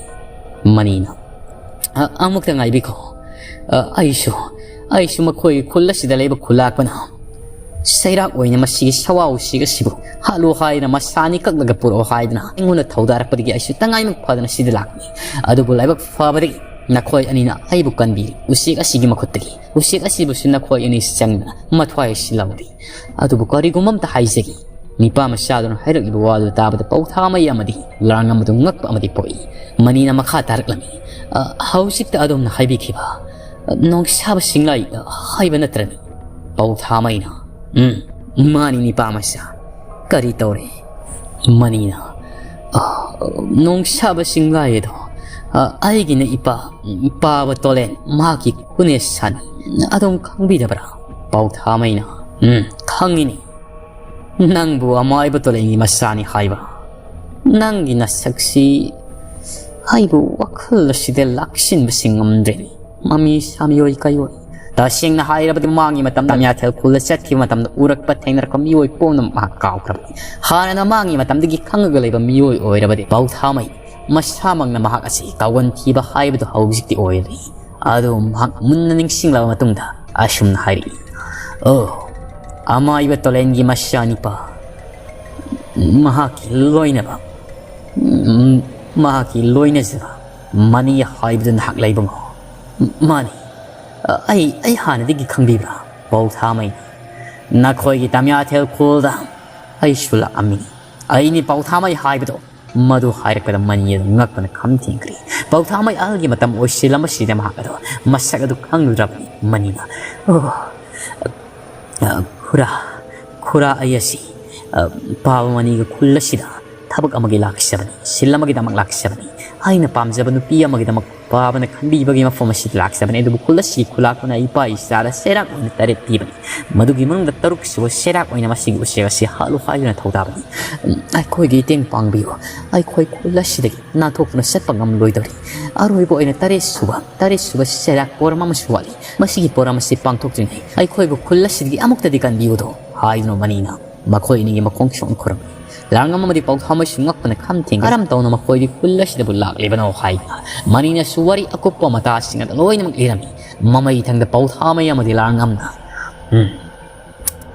ꯃꯅꯤꯅ, "ꯑ, ꯑꯃꯨꯛꯇ ꯉꯥꯏꯕꯤꯈꯣ꯫ ꯑ, ꯑꯩꯁꯨ, ꯑꯩꯁꯨ ꯃꯈꯣꯏꯒꯤ ꯈꯨꯜ ꯑꯁꯤꯗ ꯂꯩꯕ ꯈꯨꯜꯂꯥꯛꯄꯅ ꯁꯩꯔꯥꯛ ꯑꯣꯏꯅ ꯃꯁꯤꯒꯤ ꯁꯋꯥ ꯎꯆꯦꯛ ꯑꯁꯤꯕꯨ ꯍꯥꯠꯂꯨ ꯍꯥꯏꯗꯅ ꯃꯁꯥꯅꯤ ꯀꯛꯂꯒ ꯄꯨꯔꯛꯑꯣ ꯍꯥꯏꯗꯅ ꯑꯩꯉꯣꯟꯗ ꯊꯧꯗꯥꯔꯛꯄꯗꯒꯤ ꯑꯩꯁꯨ ꯇꯉꯥꯏꯃꯛ ꯐꯗꯅ ꯁꯤꯗ ꯂꯥꯛꯄꯅꯤ꯫ ꯑꯗꯨꯕꯨ ꯂꯥꯏꯕꯛ ꯐꯕꯗꯒꯤ ꯅꯈꯣꯏ ꯑꯅꯤꯅ ꯑꯩꯕꯨ ꯀꯟꯕꯤꯔꯤ꯫ ꯎꯆꯦꯛ ꯑꯁꯤꯒꯤ ꯃꯈꯨꯠꯇꯒꯤ ꯎꯆꯦꯛ ꯑꯁꯤꯕꯨꯁꯨ ꯅꯈꯣꯏ ꯑꯅꯤ ꯆꯪꯗꯅ ꯃꯊ꯭ꯋꯥꯏ ꯑꯁꯤ ꯂꯧꯔꯤ꯫ ꯑꯗꯨꯕꯨ ꯀꯔꯤꯒꯨꯝꯕ ꯑꯝꯇ ꯍꯥꯏꯖꯒꯦ꯫" ꯅꯤꯄꯥ ꯃꯆꯥꯗꯨꯅ ꯍꯥꯏꯔꯛꯂꯤꯕ ꯋꯥꯗꯨ ꯇꯥꯕꯗ ꯄꯧꯊꯥꯃꯩ ꯑꯃꯗꯤ ꯂꯥꯡꯉꯝ ꯑꯗꯨ ꯉꯛꯄ ꯑꯃꯗꯤ ꯄꯣꯛꯏ꯫ ꯃꯅꯤꯅ ꯃꯈꯥ ꯇꯥꯔꯛꯂꯝꯃꯤ, "ꯑ, ꯍꯧꯖꯤꯛꯇ ꯑꯗꯣꯝꯅ ꯍꯥꯏꯕꯤꯈꯤꯕ, ꯑ, ꯅꯣꯡꯁꯥꯕ ꯁꯤꯡꯂꯥꯏ, ꯑ, ꯍꯥꯏꯕ ꯅꯠꯇ꯭ꯔꯅꯤ?" ꯄꯧꯊꯥꯃꯩꯅ, "ꯎꯝ, ꯃꯥꯅꯤ ꯅꯤꯄꯥ ꯃꯆꯥ꯫ ꯀꯔꯤ ꯇꯧꯔꯦ?" ꯃꯅꯤꯅ, "ꯑ, ꯅꯣꯡꯁꯥꯕ ꯁꯤꯡꯂꯥꯏ ꯑꯗꯣ, ꯑ, ꯑꯩꯒꯤꯅ ꯏꯄꯥ, ꯄꯥꯕ ꯇꯣꯂꯦꯟ, ꯃꯍꯥꯛꯀꯤ ꯈꯨꯅꯦꯁꯥꯅꯤ꯫ ꯑꯗꯣꯝ ꯈꯪꯕꯤꯗꯕ꯭ꯔꯥ?" ꯄꯧꯊꯥꯃꯩꯅ, "ꯎꯝ, ꯈꯪꯉꯤꯅꯤ꯫ ꯅꯪꯕꯨ ꯑꯃꯥꯏꯕ ꯇꯣꯂꯦꯟꯒꯤ ꯃꯆꯥꯅꯤ ꯍꯥꯏꯕ꯫ ꯅꯪꯒꯤ ꯅꯁꯛꯁꯤ ꯑꯩꯕꯨ ꯋꯥꯈꯜ ꯑꯁꯤꯗ ꯂꯥꯛꯁꯤꯟꯕꯁꯤ ꯉꯝꯗ꯭ꯔꯦꯅꯦ꯫ ꯃꯃꯤ ꯁꯥꯃꯤꯑꯣꯏ ꯀꯩꯑꯣꯏ꯫ ꯇꯁꯦꯡꯅ ꯍꯥꯏꯔꯕꯗꯤ ꯃꯃꯥꯡꯒꯤ ꯃꯇꯝꯗ ꯃꯌꯥꯊꯦꯜ ꯈꯨꯜꯗ ꯆꯠꯈꯤꯕ ꯃꯇꯝꯗ ꯎꯔꯛꯄ ꯊꯦꯡꯅꯔꯛꯄ ꯃꯤꯑꯣꯏ ꯄꯨꯝꯅꯃꯛ ꯃꯍꯥꯛ ꯀꯥꯎꯈ꯭ꯔꯕꯅꯤ꯫ ꯍꯥꯟꯅ ꯃꯃꯥꯡꯒꯤ ꯃꯇꯝꯗꯒꯤ ꯈꯪꯉꯒ ꯂꯩꯕ ꯃꯤꯑꯣꯏ ꯑꯣꯏꯔꯕꯗꯤ ꯄꯧꯊꯥꯃꯩ ꯃꯁꯥꯃꯛꯅ ꯃꯍꯥꯛ ꯑꯁꯤ ꯀꯥꯎꯒꯟ ꯊꯤꯕ ꯍꯥꯏꯕꯗꯨ ꯍꯧꯖꯤꯛꯇꯤ ꯑꯣꯏꯔꯦ꯫" ꯑꯗꯨ ꯃꯍꯥꯛ ꯃꯨꯟꯅ ꯅꯤꯡꯁꯤꯡꯂꯕ ꯃꯇꯨꯡꯗ ꯑꯁꯨꯝꯅ ꯍꯥꯏꯔꯛꯏ, "ꯑꯣ, ꯑꯃꯥꯏꯕ ꯇꯣꯂꯦꯟꯒꯤ ꯃꯆꯥꯅꯤꯄꯥ, ꯃꯍꯥꯛꯀꯤ ꯂꯣꯏꯅꯕ, ꯎꯝ, ꯃꯍꯥꯛꯀꯤ ꯂꯣꯏꯅꯖꯕ ꯃꯅꯤ ꯍꯥꯏꯕꯗꯨ ꯅꯍꯥꯛ ꯂꯩꯕꯨꯡꯉꯣ?" "ꯃꯥꯅꯤ꯫ ꯑꯩ, ꯑꯩ ꯍꯥꯟꯅꯗꯒꯤ ꯈꯪꯕꯤꯕ꯭ꯔꯥ?" ꯄꯧꯊꯥꯃꯩꯅ, ꯅꯈꯣꯏꯒꯤ ꯇꯃꯤꯌꯥꯊꯦꯜ ꯈꯨꯜꯗ ꯑꯩꯁꯨ ꯂꯥꯛꯑꯝꯃꯤ꯫ ꯑꯩꯅꯤ ꯄꯥꯎꯊꯥꯃꯩ ꯍꯥꯏꯕꯗꯣ꯫ ꯃꯗꯨ ꯍꯥꯏꯔꯛꯄꯗ ꯃꯅꯤ ꯑꯗꯨ ꯉꯛꯄꯅ ꯈꯝ ꯊꯦꯡꯈ꯭ꯔꯦ꯫ ꯄꯥꯎꯊꯥꯃꯩ ꯑꯍꯜꯒꯤ ꯃꯇꯝ ꯑꯣꯏꯁꯤꯜꯂꯝꯕꯁꯤꯗ ꯃꯍꯥꯛ ꯑꯗꯨ ꯃꯁꯛ ꯑꯗꯨ ꯈꯪꯂꯨꯗ꯭ꯔꯕꯅꯤ꯫ ꯃꯅꯤꯅ, "ꯑꯣ, ꯑ, ꯈꯨꯔꯥ, ꯈꯨꯔꯥ, ꯑꯩ ꯑꯁꯤ, ꯑ, ꯄꯥꯕ ꯃꯅꯤꯒ ꯈꯨꯜ ꯑꯁꯤꯗ ꯊꯕꯛ ꯑꯃꯒꯤ ꯂꯥꯛꯆꯕꯅꯤ, ꯁꯤꯜ ꯑꯃꯒꯤꯗꯃꯛ ꯂꯥꯛꯆꯕꯅꯤ꯫ ꯑꯩꯅ ꯄꯥꯝꯖꯕ ꯅꯨꯄꯤ ꯑꯃꯒꯤꯗꯃꯛ ꯄꯥꯕꯅ ꯈꯟꯕꯤꯕꯒꯤ ꯃꯐꯝ ꯑꯁꯤꯗ ꯂꯥꯛꯆꯕꯅꯤ꯫ ꯑꯗꯨꯕꯨ ꯈꯨꯜ ꯑꯁꯤ ꯈꯨꯂꯥꯛꯄꯅ ꯏꯄꯥ ꯏꯆꯥꯗ ꯆꯩꯔꯥꯛ ꯑꯣꯏꯅ ꯇꯔꯦꯠ ꯄꯤꯕꯅꯤ꯫ ꯃꯗꯨꯒꯤ ꯃꯅꯨꯡꯗ ꯇꯔꯨꯛ ꯁꯨꯕ ꯆꯩꯔꯥꯛ ꯑꯣꯏꯅ ꯃꯁꯤꯒꯤ ꯎꯆꯦꯛ ꯑꯁꯤ ꯍꯥꯠꯂꯨ ꯍꯥꯏꯗꯨꯅ ꯊꯧꯗꯥꯕꯅꯤ꯫ ꯑꯩꯈꯣꯏꯒꯤ ꯃꯇꯦꯡ ꯄꯥꯡꯕꯤꯌꯨ꯫ ꯑꯩꯈꯣꯏ ꯈꯨꯜ ꯑꯁꯤꯗꯒꯤ ꯅꯥꯟꯊꯣꯛꯇꯨꯅ ꯆꯠꯄ ꯉꯝꯂꯣꯏꯗꯧꯔꯤ꯫ ꯑꯔꯣꯏꯕ ꯑꯣꯏꯅ ꯇꯔꯦꯠ ꯁꯨꯕ, ꯇꯔꯦꯠ ꯁꯨꯕ ꯆꯩꯔꯥꯛ ꯄꯣꯔꯝ ꯑꯃꯁꯨ ꯋꯥꯠꯂꯤ꯫ ꯃꯁꯤꯒꯤ ꯄꯣꯔꯝ ꯑꯁꯤ ꯄꯥꯡꯊꯣꯛꯇ꯭ꯔꯤꯉꯩ ꯑꯩꯈꯣꯏꯕꯨ ꯈꯨꯜ ꯑꯁꯤꯗꯒꯤ ꯑꯃꯨꯛꯇꯗꯤ ꯀꯟꯕꯤꯌꯨꯗꯣ" ꯍꯥꯏꯗꯨꯅ ꯃꯅꯤꯅ ꯃꯈꯣꯏ ꯑꯅꯤꯒꯤ ꯃꯈꯣꯡ ꯁꯣꯛꯅ ꯈꯨꯔꯝꯃꯤ꯫ ꯂꯥꯡꯉꯝ ꯑꯃꯗꯤ ꯄꯥꯎꯊꯥꯃꯩꯁꯨ ꯉꯛꯄꯅ ꯈꯝ ꯊꯦꯡ, "ꯀꯔꯝ ꯇꯧꯅ ꯃꯈꯣꯏꯗꯤ ꯈꯨꯜ ꯑꯁꯤꯗꯕꯨ ꯂꯥꯛꯂꯤꯕꯅꯣ?" ꯍꯥꯏꯗꯨꯅ ꯃꯅꯤꯅꯁꯨ ꯋꯥꯔꯤ ꯑꯀꯨꯞꯄ ꯃꯇꯥꯁꯤꯡ ꯑꯗꯨ ꯂꯣꯏꯅꯃꯛ ꯂꯤꯔꯝꯃꯤ꯫ ꯃꯃꯩ ꯊꯪꯗ ꯄꯥꯎꯊꯥꯃꯩ ꯑꯃꯗꯤ ꯂꯥꯡꯉꯝꯅ, "ꯎꯝ,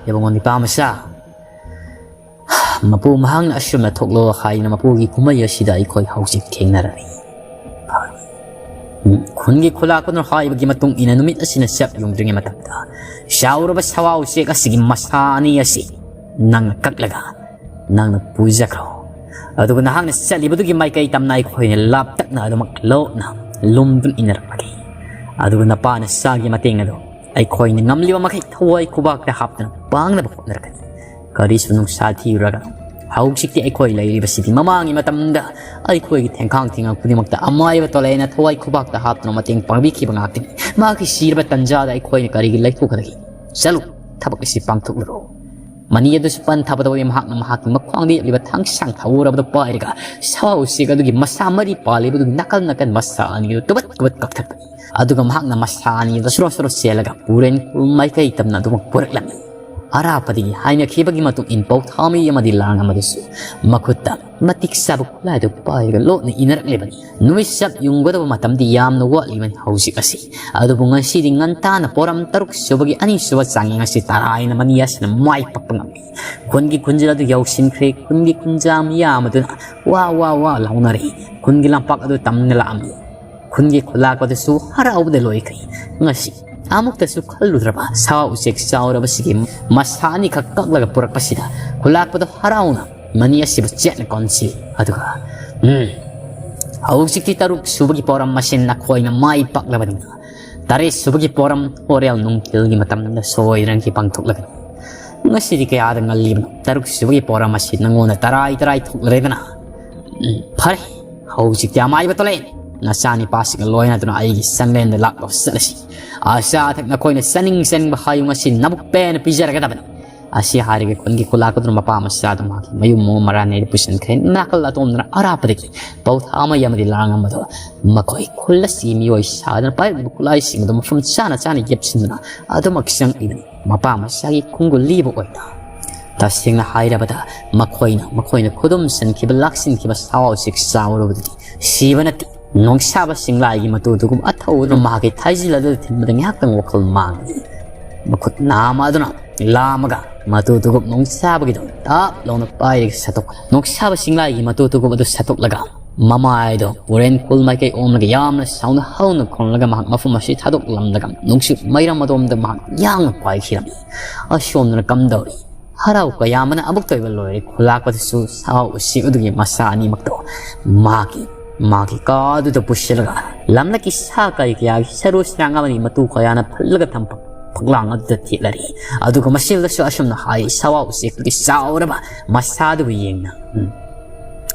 ꯏꯕꯨꯡꯉꯣ ꯅꯤꯄꯥ ꯃꯆꯥ, ꯃꯄꯨ ꯃꯍꯥꯛꯅ ꯑꯁꯨꯝꯅ ꯊꯣꯛꯂꯣ ꯍꯥꯏꯗꯨꯅ ꯃꯄꯨꯒꯤ ꯀꯨꯝꯍꯩ ꯑꯁꯤꯗ ꯑꯩꯈꯣꯏ ꯍꯧꯖꯤꯛ ꯊꯦꯡꯅꯔꯅꯤ꯫ ꯈꯨꯟꯒꯤ ꯈꯨꯂꯥꯛꯄꯅ ꯍꯥꯏꯕꯒꯤ ꯃꯇꯨꯡ ꯏꯟꯅ ꯅꯨꯃꯤꯠ ꯑꯁꯤꯅ ꯆꯞ ꯌꯨꯡꯗ꯭ꯔꯤꯉꯩ ꯃꯇꯝꯗ ꯆꯥꯎꯔꯕ ꯁꯋꯥ ꯎꯆꯦꯛ ꯑꯁꯤꯒꯤ ꯃꯁꯥ ꯑꯅꯤ ꯑꯁꯤ ꯅꯪꯅ ꯀꯛꯂꯒ ꯅꯪꯅ ꯄꯨꯖꯈ꯭ꯔꯣ꯫ ꯑꯗꯨꯒ ꯅꯍꯥꯛꯅ ꯆꯠꯂꯤꯕꯗꯨꯒꯤ ꯃꯥꯏꯀꯩ ꯇꯝꯅ ꯑꯩꯈꯣꯏꯅ ꯂꯥꯞꯇꯛꯅ ꯑꯗꯨꯃꯛ ꯂꯣꯠꯅ ꯂꯨꯝꯗꯨꯅ ꯏꯟꯅꯔꯛꯂꯒꯦ꯫ ꯑꯗꯨꯒ ꯅꯄꯥꯅ ꯆꯥꯒꯤ ꯃꯇꯦꯡ ꯑꯗꯨ ꯑꯩꯈꯣꯏꯅ ꯉꯝꯂꯤꯕ ꯃꯈꯩ ꯊꯋꯥꯏ ꯈꯨꯕꯥꯛꯇ ꯍꯥꯞꯇꯨꯅ ꯄꯥꯡꯅꯕ ꯍꯣꯠꯅꯔꯛꯀꯅꯤ꯫ ꯀꯔꯤꯁꯨ ꯅꯨꯡꯁꯥ ꯊꯤꯔꯨꯔꯒꯅꯨ꯫ ꯍꯧꯖꯤꯛꯇꯤ ꯑꯩꯈꯣꯏ ꯂꯩꯔꯤꯕꯁꯤꯗꯤ ꯃꯃꯥꯡꯒꯤ ꯃꯇꯝꯗ ꯑꯩꯈꯣꯏꯒꯤ ꯊꯦꯡꯈꯥꯡ ꯊꯦꯡꯉꯥꯡ ꯈꯨꯗꯤꯡꯃꯛꯇ ꯑꯃꯥꯏꯕ ꯇꯣꯂꯦꯅ ꯊꯋꯥꯏ ꯈꯨꯕꯥꯛꯇ ꯍꯥꯞꯇꯨꯅ ꯃꯇꯦꯡ ꯄꯥꯡꯕꯤꯈꯤꯕ ꯉꯥꯛꯇꯅꯤ꯫ ꯃꯍꯥꯛꯀꯤ ꯁꯤꯔꯕ ꯇꯟꯖꯥꯗ ꯑꯩꯈꯣꯏꯅ ꯀꯔꯤꯒꯤ ꯂꯩꯊꯣꯛꯀꯗꯒꯦ? ꯆꯠꯂꯨ, ꯊꯕꯛ ꯑꯁꯤ ꯄꯥꯡꯊꯣꯛꯂꯨꯔꯣ꯫ ꯃꯅꯤ ꯑꯗꯨꯁꯨ ꯄꯟ ꯊꯥꯕꯗ ꯃꯍꯥꯛꯅ ꯃꯍꯥꯛꯀꯤ ꯃꯈ꯭ꯋꯥꯡꯗ ꯌꯦꯞꯂꯤꯕ ꯊꯥꯡꯁꯥꯡ ꯊꯧꯔ ꯑꯗꯨ ꯄꯥꯏꯔꯒ ꯁꯥ ꯎꯆꯦꯛ ꯑꯗꯨꯒꯤ ꯃꯁꯥ ꯃꯔꯤ ꯄꯥꯜꯂꯤꯕ ꯑꯗꯨꯒꯤ ꯅꯥꯀꯜ ꯅꯥꯀꯜ ꯃꯁꯥ ꯑꯅꯤ ꯑꯗꯨ ꯇꯨꯕꯠ ꯇꯨꯕꯠ ꯀꯛꯊꯠꯄꯅꯤ꯫ ꯑꯗꯨꯒ ꯃꯍꯥꯛꯅ ꯃꯁꯥ ꯑꯅꯤ ꯑꯗꯨ ꯁꯣꯔꯣ ꯁꯣꯔꯣ ꯆꯦꯜꯂꯒ ꯄꯨꯔꯦꯟ ꯈꯨꯜ ꯃꯥꯏꯀꯩ ꯇꯝꯅ ꯑꯗꯨꯃꯛ ꯄꯨꯔꯛꯂꯝꯃꯤ꯫ ꯑꯔꯥꯞꯄꯗꯒꯤ ꯍꯥꯏꯅꯈꯤꯕꯒꯤ ꯃꯇꯨꯡ ꯏꯟ ꯄꯥꯎꯊꯥꯃꯤ ꯑꯃꯗꯤ ꯂꯥꯡ ꯑꯃꯗꯨꯁꯨ ꯃꯈꯨꯠꯇ ꯃꯇꯤꯛ ꯆꯥꯕ ꯈꯨꯠꯂꯥꯏꯗꯨ ꯄꯥꯏꯔꯒ ꯂꯣꯠꯅ ꯏꯟꯅꯔꯛꯂꯤꯕꯅꯤ꯫ ꯅꯨꯃꯤꯠ ꯆꯞ ꯌꯨꯡꯒꯗꯕ ꯃꯇꯝꯗꯤ ꯌꯥꯝꯅ ꯋꯥꯠꯂꯤꯕꯅꯤ ꯍꯧꯖꯤꯛ ꯑꯁꯤ꯫ ꯑꯗꯨꯕꯨ ꯉꯁꯤꯗꯤ ꯉꯟꯇꯥꯅ ꯄꯣꯔꯝ ꯇꯔꯨꯛ ꯁꯨꯕꯒꯤ ꯑꯅꯤ ꯁꯨꯕ ꯆꯥꯡꯌꯦꯡ ꯑꯁꯤ ꯇꯔꯥꯏꯅ ꯃꯅꯤ ꯑꯁꯤꯅ ꯃꯥꯏ ꯄꯥꯛꯄ ꯉꯝꯃꯤ꯫ ꯈꯨꯟꯒꯤ ꯈꯨꯟꯖꯤꯜ ꯑꯗꯨ ꯌꯧꯁꯤꯟꯈ꯭ꯔꯦ꯫ ꯈꯨꯟꯒꯤ ꯈꯨꯟꯖꯥ ꯃꯤꯌꯥꯝ ꯑꯗꯨꯅ ꯋꯥ ꯋꯥ ꯋꯥ ꯂꯥꯎꯅꯔꯛꯏ꯫ ꯈꯨꯟꯒꯤ ꯂꯝꯄꯥꯛ ꯑꯗꯨ ꯇꯝꯅ ꯂꯥꯛꯑꯝꯃꯤ꯫ ꯈꯨꯟꯒꯤ ꯈꯨꯂꯥꯛꯄꯗꯨꯁꯨ ꯍꯔꯥꯎꯕꯗ ꯂꯣꯏꯈ꯭ꯔꯦ꯫ ꯉꯁꯤ ꯑꯃꯨꯛꯇꯁꯨ ꯈꯜꯂꯨꯗ꯭ꯔꯕ ꯁꯥ ꯎꯆꯦꯛ ꯆꯥꯎꯔꯕꯁꯤꯒꯤ ꯃꯁꯥ ꯑꯅꯤꯈꯛ ꯀꯛꯂꯒ ꯄꯨꯔꯛꯄꯁꯤꯗ ꯈꯨꯂꯥꯛꯄꯗꯣ ꯍꯔꯥꯎꯅ ꯃꯅꯤ ꯑꯁꯤꯕꯨ ꯆꯦꯠꯅ ꯀꯣꯟꯁꯤ꯫ ꯑꯗꯨꯒ, "ꯎꯝ, ꯍꯧꯖꯤꯛꯇꯤ ꯇꯔꯨꯛ ꯁꯨꯕꯒꯤ ꯄꯣꯔꯝ ꯑꯁꯤ ꯅꯈꯣꯏꯅ ꯃꯥꯏ ꯄꯥꯛꯂꯕꯅꯤꯅ, ꯇꯔꯦꯠ ꯁꯨꯕꯒꯤ ꯄꯣꯔꯝ ꯍꯣꯔꯦꯟ ꯅꯨꯡꯊꯤꯜꯒꯤ ꯃꯇꯝꯗ ꯁꯣꯏꯗꯅꯒꯤ ꯄꯥꯡꯊꯣꯛꯂꯒꯅꯤ꯫ ꯉꯁꯤꯗꯤ ꯀꯌꯥꯗ ꯉꯜꯂꯤꯕꯅꯣ? ꯇꯔꯨꯛ ꯁꯨꯕꯒꯤ ꯄꯣꯔꯝ ꯑꯁꯤ ꯅꯉꯣꯟꯗ ꯇꯔꯥꯏ ꯇꯔꯥꯏ ꯊꯣꯛꯂꯔꯦꯗꯅ꯫ ꯎꯝ, ꯐꯔꯦ, ꯍꯧꯖꯤꯛꯇꯤ ꯑꯃꯥꯏꯕ ꯇꯣꯂꯦꯟ, ꯅꯆꯥꯅꯤꯄꯥꯁꯤꯡꯒ ꯂꯣꯏꯅꯗꯨꯅ ꯑꯩꯒꯤ ꯆꯪꯂꯦꯟꯗ ꯂꯥꯛꯂꯣ, ꯆꯠꯂꯁꯤ꯫ ꯑꯆꯥ ꯑꯊꯛ ꯅꯈꯣꯏꯅ ꯆꯥꯅꯤꯡ ꯆꯥꯅꯤꯡꯕ ꯍꯥꯏꯌꯨ, ꯉꯁꯤ ꯅꯕꯨꯛ ꯄꯦꯟꯅ ꯄꯤꯖꯔꯒꯗꯕꯅꯤ"꯫ ꯑꯁꯤ ꯍꯥꯏꯔꯒ ꯈꯨꯟꯒꯤ ꯈꯨꯂꯥꯛꯄꯗꯨꯅ ꯃꯄꯥ ꯃꯆꯥꯗꯨ ꯃꯍꯥꯛꯀꯤ ꯃꯌꯨꯝ ꯃꯔꯥꯟꯅꯩꯗ ꯄꯨꯁꯤꯟꯈ꯭ꯔꯦ꯫ ꯅꯥꯀꯜ ꯑꯗꯣꯝꯗꯅ ꯑꯔꯥꯞꯄꯗꯒꯤ ꯄꯧꯊꯥ ꯑꯃ ꯑꯃꯗꯤ ꯂꯥꯡ ꯑꯃꯗꯣ ꯃꯈꯣꯏ ꯈꯨꯜ ꯑꯁꯤꯒꯤ ꯃꯤꯑꯣꯏ ꯁꯥꯗꯅ ꯄꯥꯏꯔꯛꯂꯤꯕ ꯈꯨꯠꯂꯥꯏꯁꯤꯡ ꯑꯗꯨ ꯃꯐꯝ ꯆꯥꯅ ꯆꯥꯅ ꯌꯦꯞꯁꯤꯟꯗꯨꯅ ꯑꯗꯨꯃꯛ ꯆꯪꯂꯤꯕꯅꯤ꯫ ꯃꯄꯥ ꯃꯆꯥꯒꯤ ꯈꯣꯡꯒꯨꯜ ꯂꯤꯕ ꯑꯣꯏꯅ꯫ ꯇꯁꯦꯡꯅ ꯍꯥꯏꯔꯕꯗ ꯃꯈꯣꯏꯅ, ꯃꯈꯣꯏꯅ ꯈꯨꯗꯨꯝ ꯆꯟꯈꯤꯕ, ꯂꯥꯛꯁꯤꯟꯈꯤꯕ ꯁꯥ ꯎꯆꯦꯛ ꯆꯥꯎꯔꯕꯗꯨꯗꯤ ꯁꯤꯕ ꯅꯠꯇꯦ꯫ ꯅꯣꯡꯁꯥꯕ ꯁꯤꯡꯂꯥꯏꯒꯤ ꯃꯇꯨꯗꯨꯒꯨꯝ ꯑꯊꯧꯕꯗꯨꯅ ꯃꯍꯥꯛꯀꯤ ꯊꯥꯏꯖꯤꯜ ꯑꯗꯨꯗ ꯊꯤꯟꯕꯗ ꯉꯥꯏꯍꯥꯛꯇꯪ ꯋꯥꯈꯜ ꯃꯥꯡꯏ꯫ ꯃꯈꯨꯠ ꯅꯥꯝꯃ ꯑꯗꯨꯅ ꯂꯥꯝꯃꯒ ꯃꯇꯨꯗꯨꯒꯨꯝ ꯅꯣꯡꯁꯥꯕꯒꯤꯗꯣ ꯇꯥꯞ ꯂꯥꯎꯅ ꯄꯥꯏꯔꯒ ꯁꯠꯇꯣꯛ-, ꯅꯣꯡꯁꯥꯕ ꯁꯤꯡꯂꯥꯏꯒꯤ ꯃꯇꯨꯗꯨꯒꯨꯝ ꯑꯗꯨ ꯁꯠꯇꯣꯛꯂꯒ ꯃꯃꯥꯏꯗꯣ ꯄꯨꯔꯦꯟ ꯀꯨꯜ ꯃꯥꯏꯀꯩ ꯑꯣꯝꯂꯒ ꯌꯥꯝꯅ ꯁꯥꯎꯅ ꯍꯧꯅ ꯈꯣꯡꯂꯒ ꯃꯍꯥꯛ ꯃꯐꯝ ꯑꯁꯤ ꯊꯥꯗꯣꯛꯂꯝꯂꯒ ꯅꯨꯡꯁꯤꯠ ꯃꯩꯔꯝ ꯑꯗꯣꯝꯗ ꯃꯍꯥꯛ ꯌꯥꯡꯅ ꯄꯥꯏꯈꯤꯔꯝꯃꯤ꯫ ꯑꯁꯣꯝꯗꯅ ꯀꯝꯗꯧꯔꯤ? ꯍꯔꯥꯎ ꯀꯌꯥ ꯑꯃꯅ ꯑꯃꯨꯛꯇ ꯑꯣꯏꯕ ꯂꯣꯏꯔꯦ꯫ ꯈꯨꯂꯥꯛꯄꯗꯁꯨ ꯁꯥ ꯎꯆꯦꯛ ꯑꯗꯨꯒꯤ ꯃꯁꯥ ꯑꯅꯤꯃꯛꯇꯣ ꯃꯥꯒꯤ, ꯃꯥꯒꯤ ꯀꯥꯗꯨꯗ ꯄꯨꯁꯤꯜꯂꯒ ꯂꯝꯂꯛꯀꯤ ꯁꯥ ꯀꯩ ꯀꯌꯥꯒꯤ ꯁꯔꯨ ꯁꯔꯥꯡ ꯑꯃꯗꯤ ꯃꯇꯨ ꯀꯌꯥꯅ ꯐꯜꯂꯒ ꯊꯝꯕ ꯐꯛꯂꯥꯡ ꯑꯗꯨꯗ ꯊꯦꯠꯂꯔꯤ꯫ ꯑꯗꯨꯒ ꯃꯁꯤꯗꯁꯨ ꯑꯁꯨꯝꯅ ꯍꯥꯏ, ꯁꯥ ꯎꯆꯦꯛꯇꯨꯒꯤ ꯆꯥꯎꯔꯕ ꯃꯁꯥꯗꯨꯕꯨ ꯌꯦꯡꯅ, ꯎꯝ,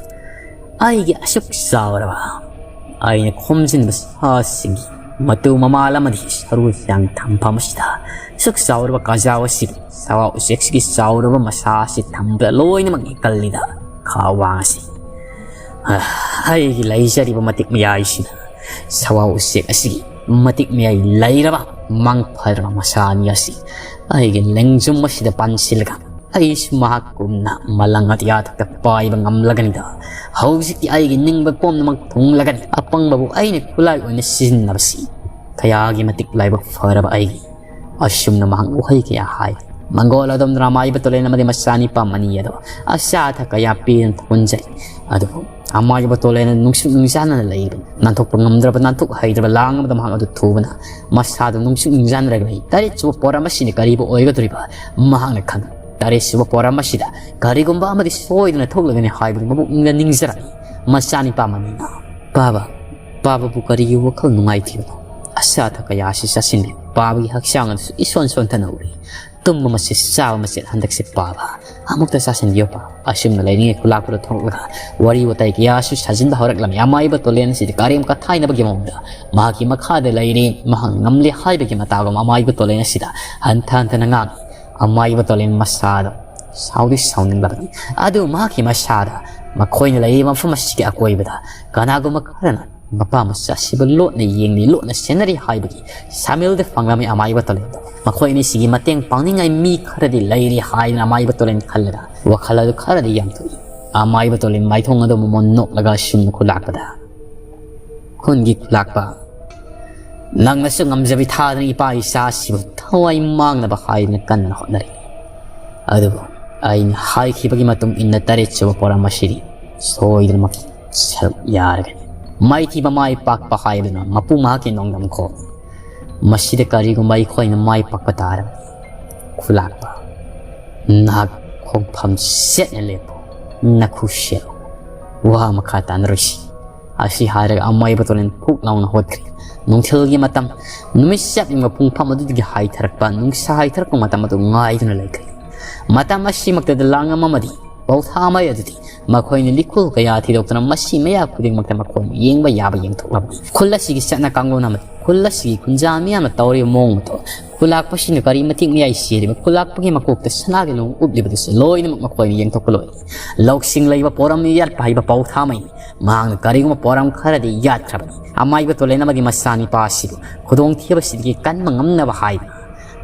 "ꯑꯩꯒꯤ ꯑꯁꯨꯛ ꯆꯥꯎꯔꯕ, ꯑꯩꯅ ꯈꯣꯝꯖꯤꯟꯕ ꯁꯥꯁꯤꯡꯒꯤ ꯃꯇꯨ ꯃꯃꯥꯜ ꯑꯃꯗꯤ ꯁꯔꯨ ꯁꯔꯥꯡ ꯊꯝꯐꯝ ꯑꯁꯤꯗ ꯑꯁꯨꯛ ꯆꯥꯎꯔꯕ ꯀꯥꯖꯥꯎ ꯑꯁꯤꯕꯨ, ꯁꯥ ꯎꯆꯦꯛꯁꯤꯒꯤ ꯆꯥꯎꯔꯕ ꯃꯁꯥ ꯑꯁꯤ ꯊꯝꯕꯗ ꯂꯣꯏꯅꯃꯛ ꯀꯜꯂꯤꯗ ꯈꯥ ꯋꯥꯡ ꯑꯁꯤ꯫ ꯑ, ꯑꯩꯒꯤ ꯂꯩꯖꯔꯤꯕ ꯃꯇꯤꯛ ꯃꯌꯥꯏꯁꯤꯅ ꯁꯥ ꯎꯆꯦꯛ ꯑꯁꯤꯒꯤ ꯃꯇꯤꯛ ꯃꯌꯥꯏ ꯂꯩꯔꯕ ꯃꯪ ꯐꯔꯕ ꯃꯁꯥ ꯑꯅꯤ ꯑꯁꯤ ꯑꯩꯒꯤ ꯂꯦꯡꯖꯨꯝ ꯑꯁꯤꯗ ꯄꯥꯟꯁꯤꯜꯂꯒ ꯑꯩꯁꯨ ꯃꯍꯥꯛꯀꯨꯝꯅ ꯃꯂꯪ ꯑꯇꯤꯌꯥꯊꯛꯇ ꯄꯥꯏꯕ ꯉꯝꯂꯒꯅꯤꯗ꯫ ꯍꯧꯖꯤꯛꯇꯤ ꯑꯩꯒꯤ ꯅꯤꯡꯕ ꯄꯨꯝꯅꯃꯛ ꯊꯨꯡꯂꯒꯅꯤ꯫ ꯑꯄꯪꯕꯕꯨ ꯑꯩꯅ ꯈꯨꯠꯂꯥꯏ ꯑꯣꯏꯅ ꯁꯤꯖꯤꯟꯅꯕꯁꯤ ꯀꯌꯥꯒꯤ ꯃꯇꯤꯛ ꯂꯥꯏꯕꯛ ꯐꯔꯕ ꯑꯩꯒꯤ"꯫ ꯑꯁꯨꯝꯅ ꯃꯍꯥꯛ ꯋꯥꯍꯩ ꯀꯌꯥ ꯍꯥꯏ꯫ ꯃꯪꯒꯣꯜ ꯑꯗꯣꯝꯗ ꯔꯥꯃꯥꯏꯕ ꯇꯣꯂꯦꯟ ꯑꯃꯗꯤ ꯃꯆꯥꯅꯤꯄꯥ ꯃꯅꯤ ꯑꯗꯣ ꯑꯆꯥ ꯑꯊꯛ ꯀꯌꯥ ꯄꯤꯗꯨꯅ ꯊꯧꯒꯟꯖꯩ꯫ ꯑꯗꯨꯕꯨ ꯑꯃꯥꯏꯕ ꯇꯣꯂꯦꯟꯅ ꯅꯨꯡꯁꯨꯛ ꯅꯨꯡꯖꯥꯅꯅ ꯂꯩꯕꯅꯤ꯫ ꯅꯥꯟꯊꯣꯛꯄ ꯉꯝꯗ꯭ꯔꯕ, ꯅꯥꯟꯊꯣꯛ ꯍꯩꯗ꯭ꯔꯕ ꯂꯥꯡ ꯑꯃꯗ ꯃꯍꯥꯛ ꯑꯗꯨ ꯊꯨꯕꯅ ꯃꯁꯥꯗꯨ ꯅꯨꯡꯁꯨꯛ ꯅꯨꯡꯖꯥꯅꯔꯒ ꯂꯩ꯫ ꯇꯔꯦꯠ ꯁꯨꯕ ꯄꯣꯔꯝ ꯑꯁꯤꯅ ꯀꯔꯤꯕꯨ ꯑꯣꯏꯒꯗꯧꯔꯤꯕ? ꯃꯍꯥꯛꯅ ꯈꯟ ꯇꯔꯦꯠ ꯁꯨꯕ ꯄꯣꯔꯝ ꯑꯁꯤꯗ ꯀꯔꯤꯒꯨꯝꯕ ꯑꯃꯗꯤ ꯁꯣꯏꯗꯅ ꯊꯣꯛꯂꯒꯅꯤ ꯍꯥꯏꯕꯗꯨ ꯃꯄꯨꯛꯅꯤꯡꯗ ꯅꯤꯡꯖꯔꯝꯃꯤ꯫ ꯃꯆꯥꯅꯤꯄꯥ ꯃꯅꯤꯅ, "ꯄꯥꯕ, ꯄꯥꯕꯕꯨ ꯀꯔꯤꯒꯤ ꯋꯥꯈꯜ ꯅꯨꯡꯉꯥꯏꯇ꯭ꯔꯤꯕꯅꯣ? ꯑꯁꯥ ꯑꯊꯛ ꯀꯌꯥ ꯑꯁꯤ ꯆꯥꯁꯤꯟꯕꯤꯌꯨ꯫ ꯄꯥꯕꯒꯤ ꯍꯛꯆꯥꯡ ꯑꯗꯨꯁꯨ ꯏꯁꯣꯟ ꯁꯣꯟꯊꯅ ꯎꯔꯤ꯫ ꯇꯨꯝꯕ ꯃꯆꯦꯠ, ꯆꯥꯕ ꯃꯆꯦꯠ ꯍꯟꯗꯛꯁꯦ ꯄꯥꯕ꯫ ꯑꯃꯨꯛꯇ ꯆꯥꯁꯤꯟꯕꯤꯌꯨ ꯄꯥꯕ꯫" ꯑꯁꯨꯝꯅ ꯂꯩꯔꯤꯉꯩ ꯈꯨꯂꯥꯛꯄꯗ ꯊꯣꯛꯂꯒ ꯋꯥꯔꯤ ꯋꯥꯇꯥꯏ ꯀꯌꯥꯁꯨ ꯁꯥꯖꯤꯟꯕ ꯍꯧꯔꯛꯂꯝꯃꯤ꯫ ꯑꯃꯥꯏꯕ ꯇꯣꯂꯦꯟ ꯑꯁꯤꯗꯤ ꯀꯔꯦꯝ ꯀꯊꯥꯏꯅꯕꯒꯤ ꯃꯑꯣꯡꯗ ꯃꯍꯥꯛꯀꯤ ꯃꯈꯥꯗ ꯂꯩꯔꯤ꯫ ꯃꯍꯥꯛ ꯉꯝꯂꯦ ꯍꯥꯏꯕꯒꯤ ꯃꯇꯥꯒꯨꯝ ꯑꯃꯥꯏꯕ ꯇꯣꯂꯦꯟ ꯑꯁꯤꯗ ꯍꯟꯊ ꯍꯟꯊꯅ ꯉꯥꯡꯏ꯫ ꯑꯃꯥꯏꯕ ꯇꯣꯂꯦꯟ ꯃꯁꯥꯗ ꯁꯥꯎꯗꯤ ꯁꯥꯎꯅꯤꯡꯂꯕꯅꯤ꯫ ꯑꯗꯨ ꯃꯍꯥꯛꯀꯤ ꯃꯁꯥꯗ ꯃꯈꯣꯏꯅ ꯂꯩꯔꯤꯕ ꯃꯐꯝ ꯑꯁꯤꯒꯤ ꯑꯀꯣꯏꯕꯗ ꯀꯅꯥꯒꯨꯝꯕ ꯈꯔꯅ ꯃꯄꯥ ꯃꯆꯥ ꯑꯁꯤꯕꯨ ꯂꯣꯠꯅ ꯌꯦꯡꯂꯤ, ꯂꯣꯠꯅ ꯁꯦꯟꯅꯔꯤ ꯍꯥꯏꯕꯒꯤ ꯁꯥꯃꯤꯜꯗ ꯐꯪꯂꯝꯃꯤ ꯑꯃꯥꯏꯕ ꯇꯣꯂꯦꯟꯗ꯫ ꯃꯈꯣꯏ ꯑꯅꯤꯁꯤꯒꯤ ꯃꯇꯦꯡ ꯄꯥꯡꯅꯤꯡꯉꯥꯏ ꯃꯤ ꯈꯔꯗꯤ ꯂꯩꯔꯤ ꯍꯥꯏꯗꯅ ꯑꯃꯥꯏꯕ ꯇꯣꯂꯦꯟ ꯈꯜꯂꯒ ꯋꯥꯈꯜ ꯑꯗꯨ ꯈꯔꯗꯤ ꯌꯥꯝꯊꯣꯛꯏ꯫ ꯑꯃꯥꯏꯕ ꯇꯣꯂꯦꯟ ꯃꯥꯏꯊꯣꯡ ꯑꯗꯨ ꯃꯃꯣꯟ ꯅꯣꯛꯂꯒ ꯑꯁꯨꯝꯅ ꯈꯨꯂꯥꯛꯄꯗ, "ꯈꯨꯟꯒꯤ ꯈꯨꯂꯥꯛꯄ, ꯅꯪꯅꯁꯨ ꯉꯝꯖꯕꯤ ꯊꯥꯗꯅ ꯏꯄꯥ ꯏꯆꯥꯁꯤꯕꯨ ꯊꯋꯥꯏ ꯃꯥꯡꯅꯕ ꯍꯥꯏꯗꯅ ꯀꯟꯅ ꯍꯣꯠꯅꯔꯤ꯫ ꯑꯗꯨꯕꯨ ꯑꯩꯅ ꯍꯥꯏꯈꯤꯕꯒꯤ ꯃꯇꯨꯡ ꯏꯟꯅ ꯇꯔꯦꯠ ꯁꯨꯕ ꯄꯣꯔꯝ ꯑꯁꯤꯗꯤ ꯁꯣꯏꯗꯅꯃꯛꯀꯤ ꯁꯔꯨꯛ ꯌꯥꯔꯒꯅꯤ꯫ ꯃꯥꯏꯊꯤꯕ ꯃꯥꯏ ꯄꯥꯛꯄ ꯍꯥꯏꯕꯗꯨꯅ ꯃꯄꯨ ꯃꯍꯥꯛꯀꯤ ꯅꯣꯡꯗꯝ ꯈꯣꯡ꯫ ꯃꯁꯤꯗ ꯀꯔꯤꯒꯨꯝꯕ ꯑꯩꯈꯣꯏꯅ ꯃꯥꯏ ꯄꯥꯛꯄ ꯇꯥꯔꯕꯗꯤ, ꯈꯨꯂꯥꯛꯄ, ꯅꯍꯥꯛ ꯈꯣꯡꯐꯝ ꯆꯦꯠꯅ ꯂꯦꯞꯄꯨ, ꯅꯈꯨ ꯁꯦꯠꯂꯨ꯫ ꯋꯥ ꯃꯈꯥ ꯇꯥꯅꯔꯣꯏꯁꯤ꯫" ꯑꯁꯤ ꯍꯥꯏꯔꯒ ꯑꯃꯥꯏꯕ ꯇꯣꯂꯦꯟ ꯐꯨꯛ ꯂꯥꯎꯅ ꯍꯧꯒꯠꯈ꯭ꯔꯦ꯫ ꯅꯨꯡꯊꯤꯜꯒꯤ ꯃꯇꯝ, ꯅꯨꯃꯤꯠ ꯆꯞ ꯌꯨꯡꯕ ꯄꯨꯡꯐꯝ ꯑꯗꯨꯗꯒꯤ ꯍꯥꯏꯊꯔꯛꯄ, ꯅꯨꯡꯁꯥ ꯍꯥꯏꯊꯔꯛꯄ ꯃꯇꯝ ꯑꯗꯨ ꯉꯥꯏꯗꯨꯅ ꯂꯩꯈ꯭ꯔꯦ꯫ ꯃꯇꯝ ꯑꯁꯤꯃꯛꯇꯗ ꯂꯥꯡꯉꯝ ꯑꯃꯗꯤ ꯄꯧꯊꯥ ꯃꯩ ꯑꯗꯨꯗꯤ ꯃꯈꯣꯏꯅ ꯂꯤꯈꯨꯜ ꯀꯌꯥ ꯊꯤꯗꯣꯛꯇꯨꯅ ꯃꯁꯤ ꯃꯌꯥ ꯈꯨꯗꯤꯡꯃꯛꯇ ꯃꯈꯣꯏꯅ ꯌꯦꯡꯕ ꯌꯥꯕ ꯌꯦꯡꯊꯣꯛꯂꯝꯃꯤ꯫ ꯈꯨꯜ ꯑꯁꯤꯒꯤ ꯆꯠꯅ ꯀꯥꯡꯂꯣꯟ ꯑꯃꯗꯤ ꯈꯨꯜ ꯑꯁꯤꯒꯤ ꯈꯨꯟꯖꯥ ꯃꯤꯌꯥꯝꯅ ꯇꯧꯔꯤꯕ ꯃꯑꯣꯡ ꯃꯇꯧ, ꯈꯨꯂꯥꯛꯄꯁꯤꯡꯅ ꯀꯔꯤ ꯃꯇꯤꯛ ꯃꯌꯥꯏ ꯆꯦꯜꯂꯤꯕ, ꯈꯨꯂꯥꯛꯄꯒꯤ ꯃꯀꯣꯛꯇ ꯁꯅꯥꯒꯤ ꯂꯣꯡ ꯎꯞꯂꯤꯕꯗꯨꯁꯨ ꯂꯣꯏꯅꯃꯛ ꯃꯈꯣꯏꯅ ꯌꯦꯡꯊꯣꯛꯄ ꯂꯣꯏ꯫ ꯂꯧꯁꯤꯡ ꯂꯩꯕ ꯄꯣꯔꯝ ꯌꯥꯠꯄ ꯍꯩꯕ ꯄꯧꯊꯥꯃꯩ ꯃꯍꯥꯛꯅ ꯀꯔꯤꯒꯨꯝꯕ ꯄꯣꯔꯝ ꯈꯔꯗꯤ ꯌꯥꯠꯈ꯭ꯔꯕꯅꯤ꯫ ꯑꯃꯥꯏꯕ ꯇꯣꯂꯦꯟ ꯑꯃꯗꯤ ꯃꯆꯥꯅꯤꯄꯥ ꯑꯁꯤꯕꯨ ꯈꯨꯗꯣꯡꯊꯤꯕꯁꯤꯗꯒꯤ ꯀꯟꯕ ꯉꯝꯅꯕ ꯍꯥꯏꯗꯨꯅ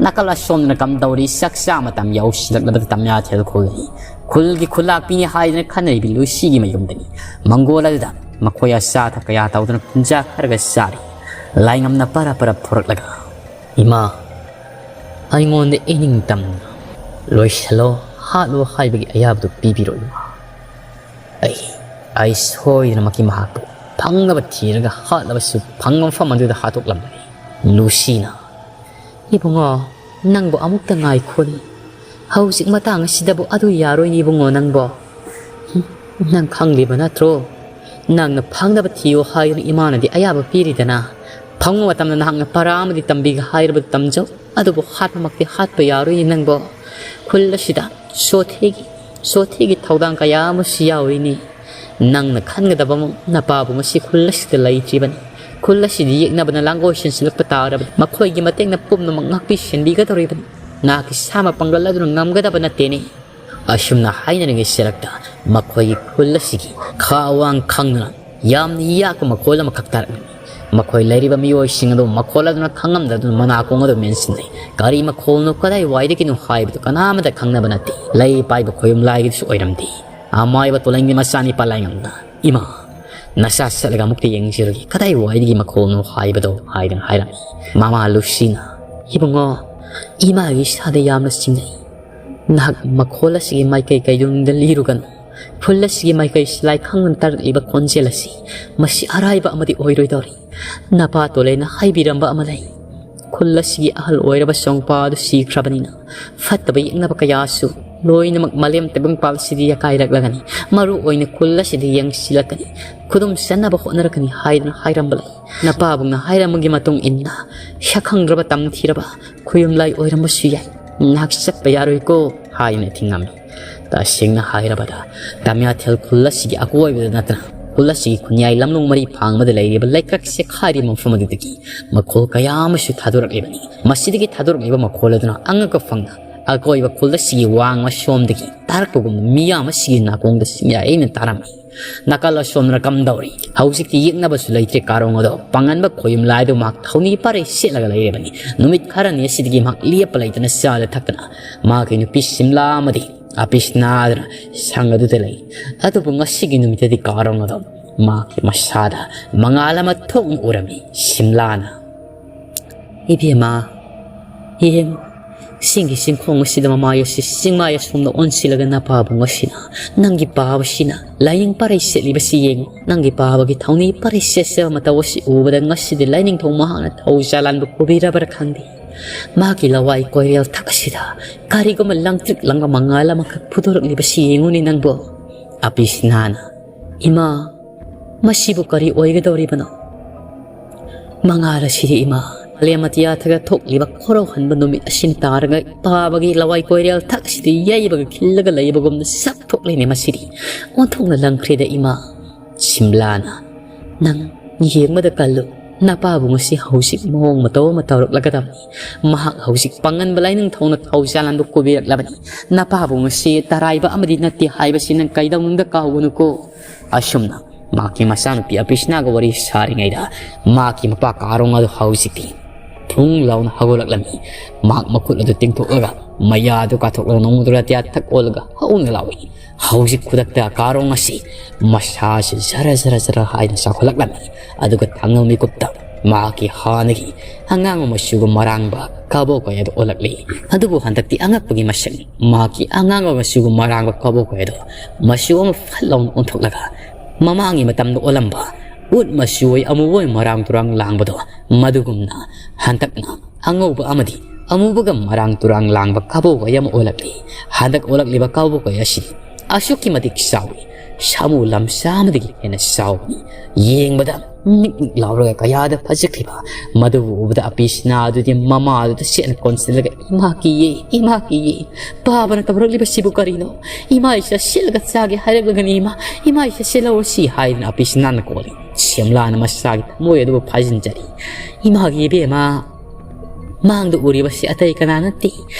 ꯅꯥꯀꯜ ꯑꯁꯣꯝꯗꯅ ꯀꯝꯗꯧꯔꯤ? ꯆꯥꯛ ꯆꯥ ꯃꯇꯝ ꯌꯧꯁꯤꯜꯂꯛꯂꯕꯗ ꯇꯝꯌꯥꯊꯦꯜ ꯈꯨꯜꯒꯤ ꯈꯨꯜꯒꯤ ꯈꯨꯂꯥꯛꯄꯤꯅꯤ ꯍꯥꯏꯗꯨꯅ ꯈꯟꯅꯔꯤꯕꯤ ꯂꯨꯁꯤꯒꯤ ꯃꯌꯨꯝꯗꯅꯤ꯫ ꯃꯪꯒꯣꯜ ꯑꯗꯨꯗ ꯃꯈꯣꯏ ꯑꯆꯥ ꯑꯊꯛ ꯀꯌꯥ ꯇꯧꯗꯨꯅ ꯈꯨꯟꯖꯥ ꯈꯔꯒ ꯆꯥꯔꯤ꯫ ꯂꯥꯏꯉꯝꯅ ꯄꯔ ꯄꯔ ꯐꯨꯔꯛꯂꯒ, "ꯏꯃꯥ, ꯑꯩꯉꯣꯟꯗ ꯏꯅꯤꯡꯇꯝꯅ ꯂꯣꯏꯁꯤꯜꯂꯣ, ꯍꯥꯠꯂꯣ ꯍꯥꯏꯕꯒꯤ ꯑꯌꯥꯕꯗꯨ ꯄꯤꯕꯤꯔꯣ ꯏꯃꯥ꯫ ꯑꯩ ꯑꯩ ꯁꯣꯏꯗꯅꯃꯛꯀꯤ ꯃꯍꯥꯛꯄꯨ ꯐꯪꯅꯕ ꯊꯤꯔꯒ ꯍꯥꯠꯂꯕꯁꯨ ꯐꯪꯕ ꯃꯐꯝ ꯑꯗꯨꯗ ꯍꯥꯠꯇꯣꯛꯂꯝꯕꯅꯤ꯫ ꯂꯨꯁꯤꯅ, "ꯏꯕꯨꯡꯉꯣ, ꯅꯪꯕꯨ ꯑꯃꯨꯛꯇ ꯉꯥꯏꯈꯣꯅꯦ꯫ ꯍꯧꯖꯤꯛ ꯃꯇꯥꯡ ꯑꯁꯤꯗꯕꯨ ꯑꯗꯨ ꯌꯥꯔꯣꯏꯅꯦ ꯏꯕꯨꯡꯉꯣ ꯅꯪꯕꯣ꯫ ꯍꯨꯝ, ꯅꯪ ꯈꯪꯂꯤꯕ ꯅꯠꯇ꯭ꯔꯣ? ꯅꯪꯅ ꯐꯪꯅꯕ ꯊꯤꯌꯣ ꯍꯥꯏꯗꯨꯅ ꯏꯃꯥꯅꯗꯤ ꯑꯌꯥꯕ ꯄꯤꯔꯤꯗꯅ꯫ ꯐꯪꯕ ꯃꯇꯝꯗ ꯅꯍꯥꯛꯅ ꯄꯔꯥ ꯑꯃꯗꯤ ꯇꯝꯕꯤꯒꯦ ꯍꯥꯏꯔꯕꯗꯨ ꯇꯝꯖꯧ꯫ ꯑꯗꯨꯕꯨ ꯍꯥꯠꯄꯃꯛꯇꯤ ꯍꯥꯠꯄ ꯌꯥꯔꯣꯏꯅꯦ ꯅꯪꯕꯣ꯫ ꯈꯨꯜ ꯑꯁꯤꯗ ꯆꯣꯊꯦꯒꯤ, ꯆꯣꯊꯦꯒꯤ ꯊꯧꯗꯥꯡ ꯀꯌꯥ ꯑꯃꯁꯨ ꯌꯥꯎꯔꯤꯅꯤ꯫ ꯅꯪꯅ ꯈꯟꯒꯗꯕ ꯑꯃ, ꯅꯄꯥꯕꯨ ꯉꯁꯤ ꯈꯨꯜ ꯑꯁꯤꯗ ꯂꯩꯇ꯭ꯔꯤꯕꯅꯤ꯫ ꯈꯨꯜ ꯑꯁꯤꯗ ꯌꯦꯛꯅꯕꯅ ꯂꯥꯡꯒꯣꯏ ꯁꯤꯟꯁꯤꯜꯂꯛꯄ ꯇꯥꯔꯕꯗꯤ ꯃꯈꯣꯏꯒꯤ ꯃꯇꯦꯡꯅ ꯄꯨꯝꯅꯃꯛ ꯉꯥꯛꯄꯤ ꯁꯦꯟꯕꯤꯒꯗꯧꯔꯤꯕꯅꯤ꯫ ꯅꯍꯥꯛꯀꯤ ꯁꯥꯃ ꯄꯥꯡꯒꯜ ꯑꯗꯨꯅ ꯉꯝꯒꯗꯕ ꯅꯠꯇꯦꯅꯦ"꯫ ꯑꯁꯨꯝꯅ ꯍꯥꯏꯅꯔꯤꯉꯩ ꯁꯦꯔꯛꯇ ꯃꯈꯣꯏꯒꯤ ꯈꯨꯜ ꯑꯁꯤꯒꯤ ꯈꯥ ꯑꯋꯥꯡ ꯈꯪꯗꯨꯅ ꯌꯥꯝꯅ ꯌꯥꯛꯄ ꯃꯈꯣꯜ ꯑꯃꯈꯛ ꯇꯥꯔꯛꯂꯝꯃꯤ꯫ ꯃꯈꯣꯏ ꯂꯩꯔꯤꯕ ꯃꯤꯑꯣꯏꯁꯤꯡ ꯑꯗꯨ ꯃꯈꯣꯜ ꯑꯗꯨꯅ ꯈꯪꯉꯝꯗꯗꯨꯅ ꯃꯅꯥꯀꯣꯡ ꯑꯗꯨ ꯃꯦꯟꯁꯤꯟꯅꯩ꯫ ꯀꯔꯤ ꯃꯈꯣꯜꯅꯣ, ꯀꯗꯥꯏꯋꯥꯏꯗꯒꯤꯅꯣ ꯍꯥꯏꯕꯗꯨ ꯀꯅꯥꯃꯇ ꯈꯪꯅꯕ ꯅꯠꯇꯦ꯫ ꯂꯩ ꯄꯥꯏꯕ ꯈꯣꯌꯨꯝ ꯂꯥꯏꯒꯤꯁꯨ ꯑꯣꯏꯔꯝꯗꯦ꯫ ꯑꯃꯥꯏꯕ ꯇꯣꯂꯩꯒꯤ ꯃꯆꯥꯅꯤꯄꯥ ꯂꯥꯏꯉꯝꯅ, "ꯏꯃꯥ, ꯅꯁꯥ ꯆꯠꯂꯒ ꯑꯃꯨꯛꯇ ꯌꯦꯡꯖꯔꯨꯒꯦ, ꯀꯗꯥꯏꯋꯥꯏꯗꯒꯤ ꯃꯈꯣꯜꯅꯣ ꯍꯥꯏꯕꯗꯣ" ꯍꯥꯏꯗꯨꯅ ꯍꯥꯏꯔꯝꯃꯤ꯫ ꯃꯃꯥ ꯂꯨꯁꯤꯅ, "ꯏꯕꯨꯡꯉꯣ, ꯏꯃꯥꯒꯤ ꯏꯁꯥꯗ ꯌꯥꯝꯅ ꯆꯤꯡꯅꯩ꯫ ꯅꯍꯥꯛ ꯃꯈꯣꯜ ꯑꯁꯤꯒꯤ ꯃꯥꯏꯀꯩ ꯀꯩꯗꯨꯝꯗ ꯂꯤꯔꯨꯒꯅꯨ꯫ ꯈꯨꯜ ꯑꯁꯤꯒꯤ ꯃꯥꯏꯀꯩ ꯁꯤꯂꯥꯏ ꯈꯪꯗꯅ ꯇꯥꯔꯛꯂꯤꯕ ꯈꯣꯟꯖꯦꯜ ꯑꯁꯤ, ꯃꯁꯤ ꯑꯔꯥꯏꯕ ꯑꯃꯗꯤ ꯑꯣꯏꯔꯣꯏꯗꯧꯔꯤ꯫ ꯅꯄꯥ ꯇꯣꯂꯩꯅ ꯍꯥꯏꯕꯤꯔꯝꯕ ꯑꯃ ꯂꯩ꯫ ꯈꯨꯜ ꯑꯁꯤꯒꯤ ꯑꯍꯜ ꯑꯣꯏꯔꯕ ꯆꯣꯡꯄꯥ ꯑꯗꯨ ꯁꯤꯈ꯭ꯔꯕꯅꯤꯅ ꯐꯠꯇꯕ ꯌꯦꯛꯅꯕ ꯀꯌꯥꯁꯨ ꯂꯣꯏꯅꯃꯛ ꯃꯥꯂꯦꯝ ꯇꯥꯏꯕꯪꯄꯥꯜ ꯑꯁꯤꯗ ꯌꯥꯀꯥꯏꯔꯛꯂꯒꯅꯤ꯫ ꯃꯔꯨ ꯑꯣꯏꯅ ꯈꯨꯜ ꯑꯁꯤꯗ ꯌꯦꯡꯁꯤꯜꯂꯛꯀꯅꯤ, ꯈꯨꯗꯨꯝ ꯆꯟꯅꯕ ꯍꯣꯠꯅꯔꯛꯀꯅꯤ" ꯍꯥꯏꯗꯨꯅ ꯍꯥꯏꯔꯝꯕ ꯂꯩ꯫ ꯅꯄꯥꯕꯨꯡꯅ ꯍꯥꯏꯔꯝꯕꯒꯤ ꯃꯇꯨꯡ ꯏꯟꯅ ꯁꯛꯈꯪꯗ꯭ꯔꯕ ꯇꯝꯊꯤꯔꯕ ꯈꯨꯌꯨꯝꯂꯥꯏ ꯑꯣꯏꯔꯝꯕꯁꯨ ꯌꯥꯏ꯫ ꯅꯍꯥꯛ ꯆꯠꯄ ꯌꯥꯔꯣꯏꯀꯣ ꯍꯥꯏꯅ ꯊꯤꯡꯉꯝꯃꯤ꯫ ꯇꯁꯦꯡꯅ ꯍꯥꯏꯔꯕꯗ ꯇꯃꯤꯌꯥꯊꯦꯜ ꯈꯨꯜ ꯑꯁꯤꯒꯤ ꯑꯀꯣꯏꯕꯗ ꯅꯠꯇꯅ ꯈꯨꯜ ꯑꯁꯤꯒꯤ ꯈꯨꯟꯌꯥꯏ ꯂꯝꯂꯣꯡ ꯃꯔꯤ ꯐꯥꯡꯕꯗ ꯂꯩꯔꯤꯕ ꯂꯩꯀ꯭ꯔꯛ ꯆꯦꯈꯥꯏꯔꯤꯕ ꯃꯐꯝ ꯑꯗꯨꯗꯒꯤ ꯃꯈꯣꯜ ꯀꯌꯥ ꯑꯃꯁꯨ ꯊꯥꯗꯣꯔꯛꯂꯤꯕꯅꯤ꯫ ꯃꯁꯤꯗꯒꯤ ꯊꯥꯗꯣꯔꯛꯂꯤꯕ ꯃꯈꯣꯜ ꯑꯗꯨꯅ ꯑꯉꯛꯄ ꯐꯪꯅ ꯑꯀꯣꯏꯕ ꯈꯨꯜ ꯑꯁꯤꯒꯤ ꯋꯥꯡꯃ ꯁꯣꯝꯗꯒꯤ ꯇꯥꯔꯛꯄꯒꯨꯝꯅ ꯃꯤꯌꯥꯝ ꯑꯁꯤꯒꯤ ꯅꯥꯀꯣꯡꯗ ꯆꯤꯡꯌꯥꯏꯅ ꯇꯥꯔꯝꯃꯤ꯫ ꯅꯥꯀꯜ ꯑꯁꯣꯝꯅ ꯀꯝꯗꯧꯔꯤ? ꯍꯧꯖꯤꯛꯇꯤ ꯌꯦꯛꯅꯕꯁꯨ ꯂꯩꯇ꯭ꯔꯦ꯫ ꯀꯥꯔꯣꯡ ꯑꯗꯣ ꯄꯥꯡꯒꯟꯕ ꯈꯣꯌꯨꯝ ꯂꯥꯏꯗꯨ ꯃꯍꯥꯛ ꯊꯧꯅꯤ ꯄꯥꯔꯩ ꯁꯦꯠꯂꯒ ꯂꯩꯔꯕꯅꯤ꯫ ꯅꯨꯃꯤꯠ ꯈꯔꯅꯤ ꯑꯁꯤꯗꯒꯤ ꯃꯍꯥꯛ ꯂꯦꯞꯄ ꯂꯩꯇꯅ ꯆꯥꯗ ꯊꯛꯇꯅ ꯃꯍꯥꯛꯀꯤ ꯅꯨꯄꯤ ꯁꯤꯝꯂꯥ ꯑꯃꯗꯤ ꯑꯄꯤꯁꯅꯥꯗꯨꯅ ꯁꯪ ꯑꯗꯨꯗ ꯂꯩ꯫ ꯑꯗꯨꯕꯨ ꯉꯁꯤꯒꯤ ꯅꯨꯃꯤꯠꯇꯗꯤ ꯀꯥꯔꯣꯡ ꯑꯗꯣ ꯃꯍꯥꯛꯀꯤ ꯃꯁꯥꯗ ꯃꯉꯥꯜ ꯑꯃ ꯊꯣꯛꯅ ꯎꯔꯝꯃꯤ꯫ ꯁꯤꯝꯂꯥꯅ, "ꯏꯕꯦꯝꯃ, ꯌꯦꯡꯉꯨ, ꯆꯤꯡꯒꯤ ꯆꯤꯡꯈꯣꯡ ꯑꯁꯤꯗ ꯃꯃꯥꯏ ꯑꯁꯤ ꯆꯤꯡꯃꯥꯏ ꯑꯁꯣꯝꯗ ꯑꯣꯟꯁꯤꯜꯂꯒ ꯅꯄꯥꯕꯨꯡ ꯑꯁꯤꯅ ꯅꯪꯒꯤ ꯄꯥꯕꯁꯤꯅ ꯂꯥꯏꯌꯦꯡ ꯄꯔꯩ ꯁꯦꯠꯂꯤꯕꯁꯤ ꯌꯦꯡꯉꯨ꯫ ꯅꯪꯒꯤ ꯄꯥꯕꯒꯤ ꯊꯧꯅꯤ ꯄꯔꯩ ꯁꯦꯠꯆꯕ ꯃꯇꯧ ꯑꯁꯤ ꯎꯕꯗ ꯉꯁꯤꯗꯤ ꯂꯥꯏꯅꯤꯡꯊꯧ ꯃꯍꯥꯛꯅ ꯊꯧꯖꯥꯜ ꯂꯥꯟꯕ ꯄꯨꯕꯤꯔꯕ꯭ꯔꯥ ꯈꯪꯗꯦ꯫ ꯃꯍꯥꯛꯀꯤ ꯂꯋꯥꯏ ꯀꯣꯏꯔꯦꯜ ꯊꯛ ꯑꯁꯤꯗ ꯀꯔꯤꯒꯨꯝꯕ ꯂꯪꯇ꯭ꯔꯤꯛ ꯂꯪꯕ ꯃꯉꯥꯜ ꯑꯃꯈꯛ ꯐꯨꯗꯣꯔꯛꯂꯤꯕꯁꯤ ꯌꯦꯡꯉꯨꯅꯦ ꯅꯪꯕꯨ꯫ ꯑꯄꯤꯁꯅꯥꯅ, ꯏꯃꯥ, ꯃꯁꯤꯕꯨ ꯀꯔꯤ ꯑꯣꯏꯒꯗꯧꯔꯤꯕꯅꯣ? ꯃꯉꯥꯜ ꯑꯁꯤꯗꯤ ꯏꯃꯥ, ꯃꯥꯂꯦꯝ ꯑꯇꯤꯌꯥꯊꯛꯇ ꯊꯣꯛꯂꯤꯕ ꯈꯣꯔꯧꯍꯟꯕ ꯅꯨꯃꯤꯠ ꯑꯁꯤꯅ ꯇꯥꯔꯒ ꯄꯥꯕꯒꯤ ꯂꯋꯥꯏ ꯀꯣꯏꯔꯦꯜ ꯊꯛ ꯑꯁꯤꯗ ꯌꯩꯕꯒ ꯈꯤꯜꯂꯒ ꯂꯩꯕꯒꯨꯝꯅ ꯁꯛ ꯊꯣꯛꯂꯦꯅꯦ ꯃꯁꯤꯗꯤ꯫ ꯑꯣꯟꯊꯣꯛꯅ ꯂꯪꯈ꯭ꯔꯦꯗ ꯏꯃꯥ꯫ ꯁꯤꯝꯂꯥꯅ, ꯅꯪ ꯌꯦꯡꯕꯗ ꯀꯜꯂꯨ꯫ ꯅꯄꯥꯕꯨꯡ ꯑꯁꯤ ꯍꯧꯖꯤꯛ ꯃꯑꯣꯡ ꯃꯇꯧ ꯑꯃ ꯇꯧꯔꯛꯂꯒꯗꯕꯅꯤ꯫ ꯃꯍꯥꯛ ꯍꯧꯖꯤꯛ ꯄꯥꯡꯒꯟꯕ ꯂꯥꯏꯅꯤꯡꯊꯧꯅ ꯊꯧꯖꯥꯜ ꯂꯥꯟꯕ ꯀꯨꯕꯤꯔꯛꯂꯕꯅꯤ꯫ ꯅꯄꯥꯕꯨꯡ ꯑꯁꯤ ꯇꯔꯥꯏꯕ ꯑꯃꯗꯤ ꯅꯠꯇꯦ ꯍꯥꯏꯕꯁꯤ ꯅꯪ ꯀꯩꯗꯧꯅꯨꯡꯗ ꯀꯥꯎꯒꯅꯨꯀꯣ꯫ ꯑꯁꯨꯝꯅ ꯃꯍꯥꯛꯀꯤ ꯃꯆꯥꯅꯨꯄꯤ ꯑꯄꯤꯁꯅꯥꯒ ꯋꯥꯔꯤ ꯁꯥꯔꯤꯉꯩꯗ ꯃꯍꯥꯛꯀꯤ ꯃꯄꯥ ꯀꯥꯔꯣꯡ ꯑꯗꯨ ꯍꯧꯖꯤꯛꯇꯤ ꯊꯨꯡ ꯂꯥꯎꯅ ꯍꯧꯒꯠꯂꯛꯂꯝꯃꯤ꯫ ꯃꯍꯥꯛ ꯃꯈꯨꯠ ꯑꯗꯨ ꯇꯤꯡꯊꯣꯛꯂꯒ ꯃꯌꯥ ꯑꯗꯨ ꯀꯥꯊꯣꯛꯂꯒ ꯅꯣꯡꯃꯗꯨ ꯔꯇꯤꯌꯥ ꯊꯛ ꯑꯣꯜꯂꯒ ꯍꯧꯅ ꯂꯥꯎꯏ꯫ ꯍꯧꯖꯤꯛ ꯈꯨꯗꯛꯇ ꯀꯥꯔꯣꯡ ꯑꯁꯤ ꯃꯁꯥꯁꯤ ꯖꯔ ꯖꯔ ꯖꯔ ꯍꯥꯏꯅ ꯆꯥꯎꯈꯠꯂꯛꯂꯝꯃꯤ꯫ ꯑꯗꯨꯒ ꯊꯥꯡꯒꯜ ꯃꯤꯀꯨꯞꯇ ꯃꯍꯥꯛꯀꯤ ꯍꯥꯟꯅꯒꯤ ꯑꯉꯥꯡꯕ ꯃꯆꯨꯒ ꯃꯔꯥꯡꯕ ꯀꯕꯣꯛ ꯀꯣꯏ ꯑꯗꯨ ꯑꯣꯜꯂꯛꯂꯤ꯫ ꯑꯗꯨꯕꯨ ꯍꯟꯗꯛꯇꯤ ꯑꯉꯛꯄꯒꯤ ꯃꯁꯛꯅꯤ꯫ ꯃꯍꯥꯛꯀꯤ ꯑꯉꯥꯡꯕ ꯃꯆꯨꯒ ꯃꯔꯥꯡꯕ ꯀꯕꯣꯛ ꯀꯣꯏ ꯑꯗꯨ ꯃꯆꯨ ꯑꯃ ꯐꯠ ꯂꯥꯎꯅ ꯑꯣꯟꯊꯣꯛꯂꯒ ꯃꯃꯥꯡꯒꯤ ꯃꯇꯝꯗ ꯑꯣꯜꯂꯝꯕ ꯎꯠ ꯃꯆꯨ ꯑꯣꯏ ꯑꯃꯨꯕ ꯑꯣꯏ ꯃꯔꯥꯡ ꯇꯨꯔꯥꯡ ꯂꯥꯡꯕꯗꯣ ꯃꯗꯨꯒꯨꯝꯅ ꯍꯟꯗꯛꯅ ꯑꯉꯧꯕ ꯑꯃꯗꯤ ꯑꯃꯨꯕꯒ ꯃꯔꯥꯡ ꯇꯨꯔꯥꯡ ꯂꯥꯡꯕ ꯀꯕꯣꯛ ꯀꯣꯏ ꯑꯃ ꯑꯣꯜꯂꯛꯂꯤ꯫ ꯍꯟꯗꯛ ꯑꯣꯜꯂꯛꯂꯤꯕ ꯀꯕꯣꯛ ꯀꯣꯏ ꯑꯁꯤ ꯑꯁꯨꯛꯀꯤ ꯃꯇꯤꯛ ꯆꯥꯎꯏ꯫ ꯁꯥꯃꯨ ꯂꯝꯆꯥ ꯑꯃꯗꯒꯤ ꯍꯦꯟꯅ ꯆꯥꯎꯕꯅꯤ꯫ ꯌꯦꯡꯕꯗ ꯃꯤꯛ ꯃꯤꯛ ꯂꯥꯎꯔꯒ ꯀꯌꯥꯗ ꯐꯖꯈ꯭ꯔꯤꯕ꯫ ꯃꯗꯨꯕꯨ ꯎꯕꯗ ꯑꯄꯤꯁꯅꯥ ꯑꯗꯨꯗꯤ ꯃꯃꯥ ꯑꯗꯨꯗ ꯆꯦꯠꯅ ꯀꯣꯟꯁꯤꯜꯂꯒ, "ꯏꯃꯥ ꯀꯤꯌꯦ, ꯏꯃꯥ ꯀꯤꯌꯦ꯫ ꯄꯥꯕꯅ ꯇꯧꯔꯛꯂꯤꯕꯁꯤꯕꯨ ꯀꯔꯤꯅꯣ? ꯏꯃꯥ ꯏꯆꯥ ꯁꯤꯠꯂꯒ ꯆꯥꯒꯦ ꯍꯥꯏꯔꯛꯂꯒꯅꯤ ꯏꯃꯥ, ꯏꯃꯥ ꯏꯆꯥ ꯁꯤꯠꯂꯧꯔꯁꯤ" ꯍꯥꯏꯗꯨꯅ ꯑꯄꯤꯁꯅꯥꯅ ꯀꯣꯜꯂꯤ꯫ ꯁꯦꯝꯂꯥꯅ ꯃꯆꯥꯒꯤ ꯊꯃꯣꯏ ꯑꯗꯨꯕꯨ ꯐꯥꯖꯤꯟꯖꯔꯤ꯫ "ꯏꯃꯥꯒꯤ ꯏꯕꯦꯝꯃ, ꯃꯥꯡꯗ ꯎꯔꯤꯕꯁꯤ ꯑꯇꯩ ꯀꯅꯥ ꯅꯠꯇꯦ,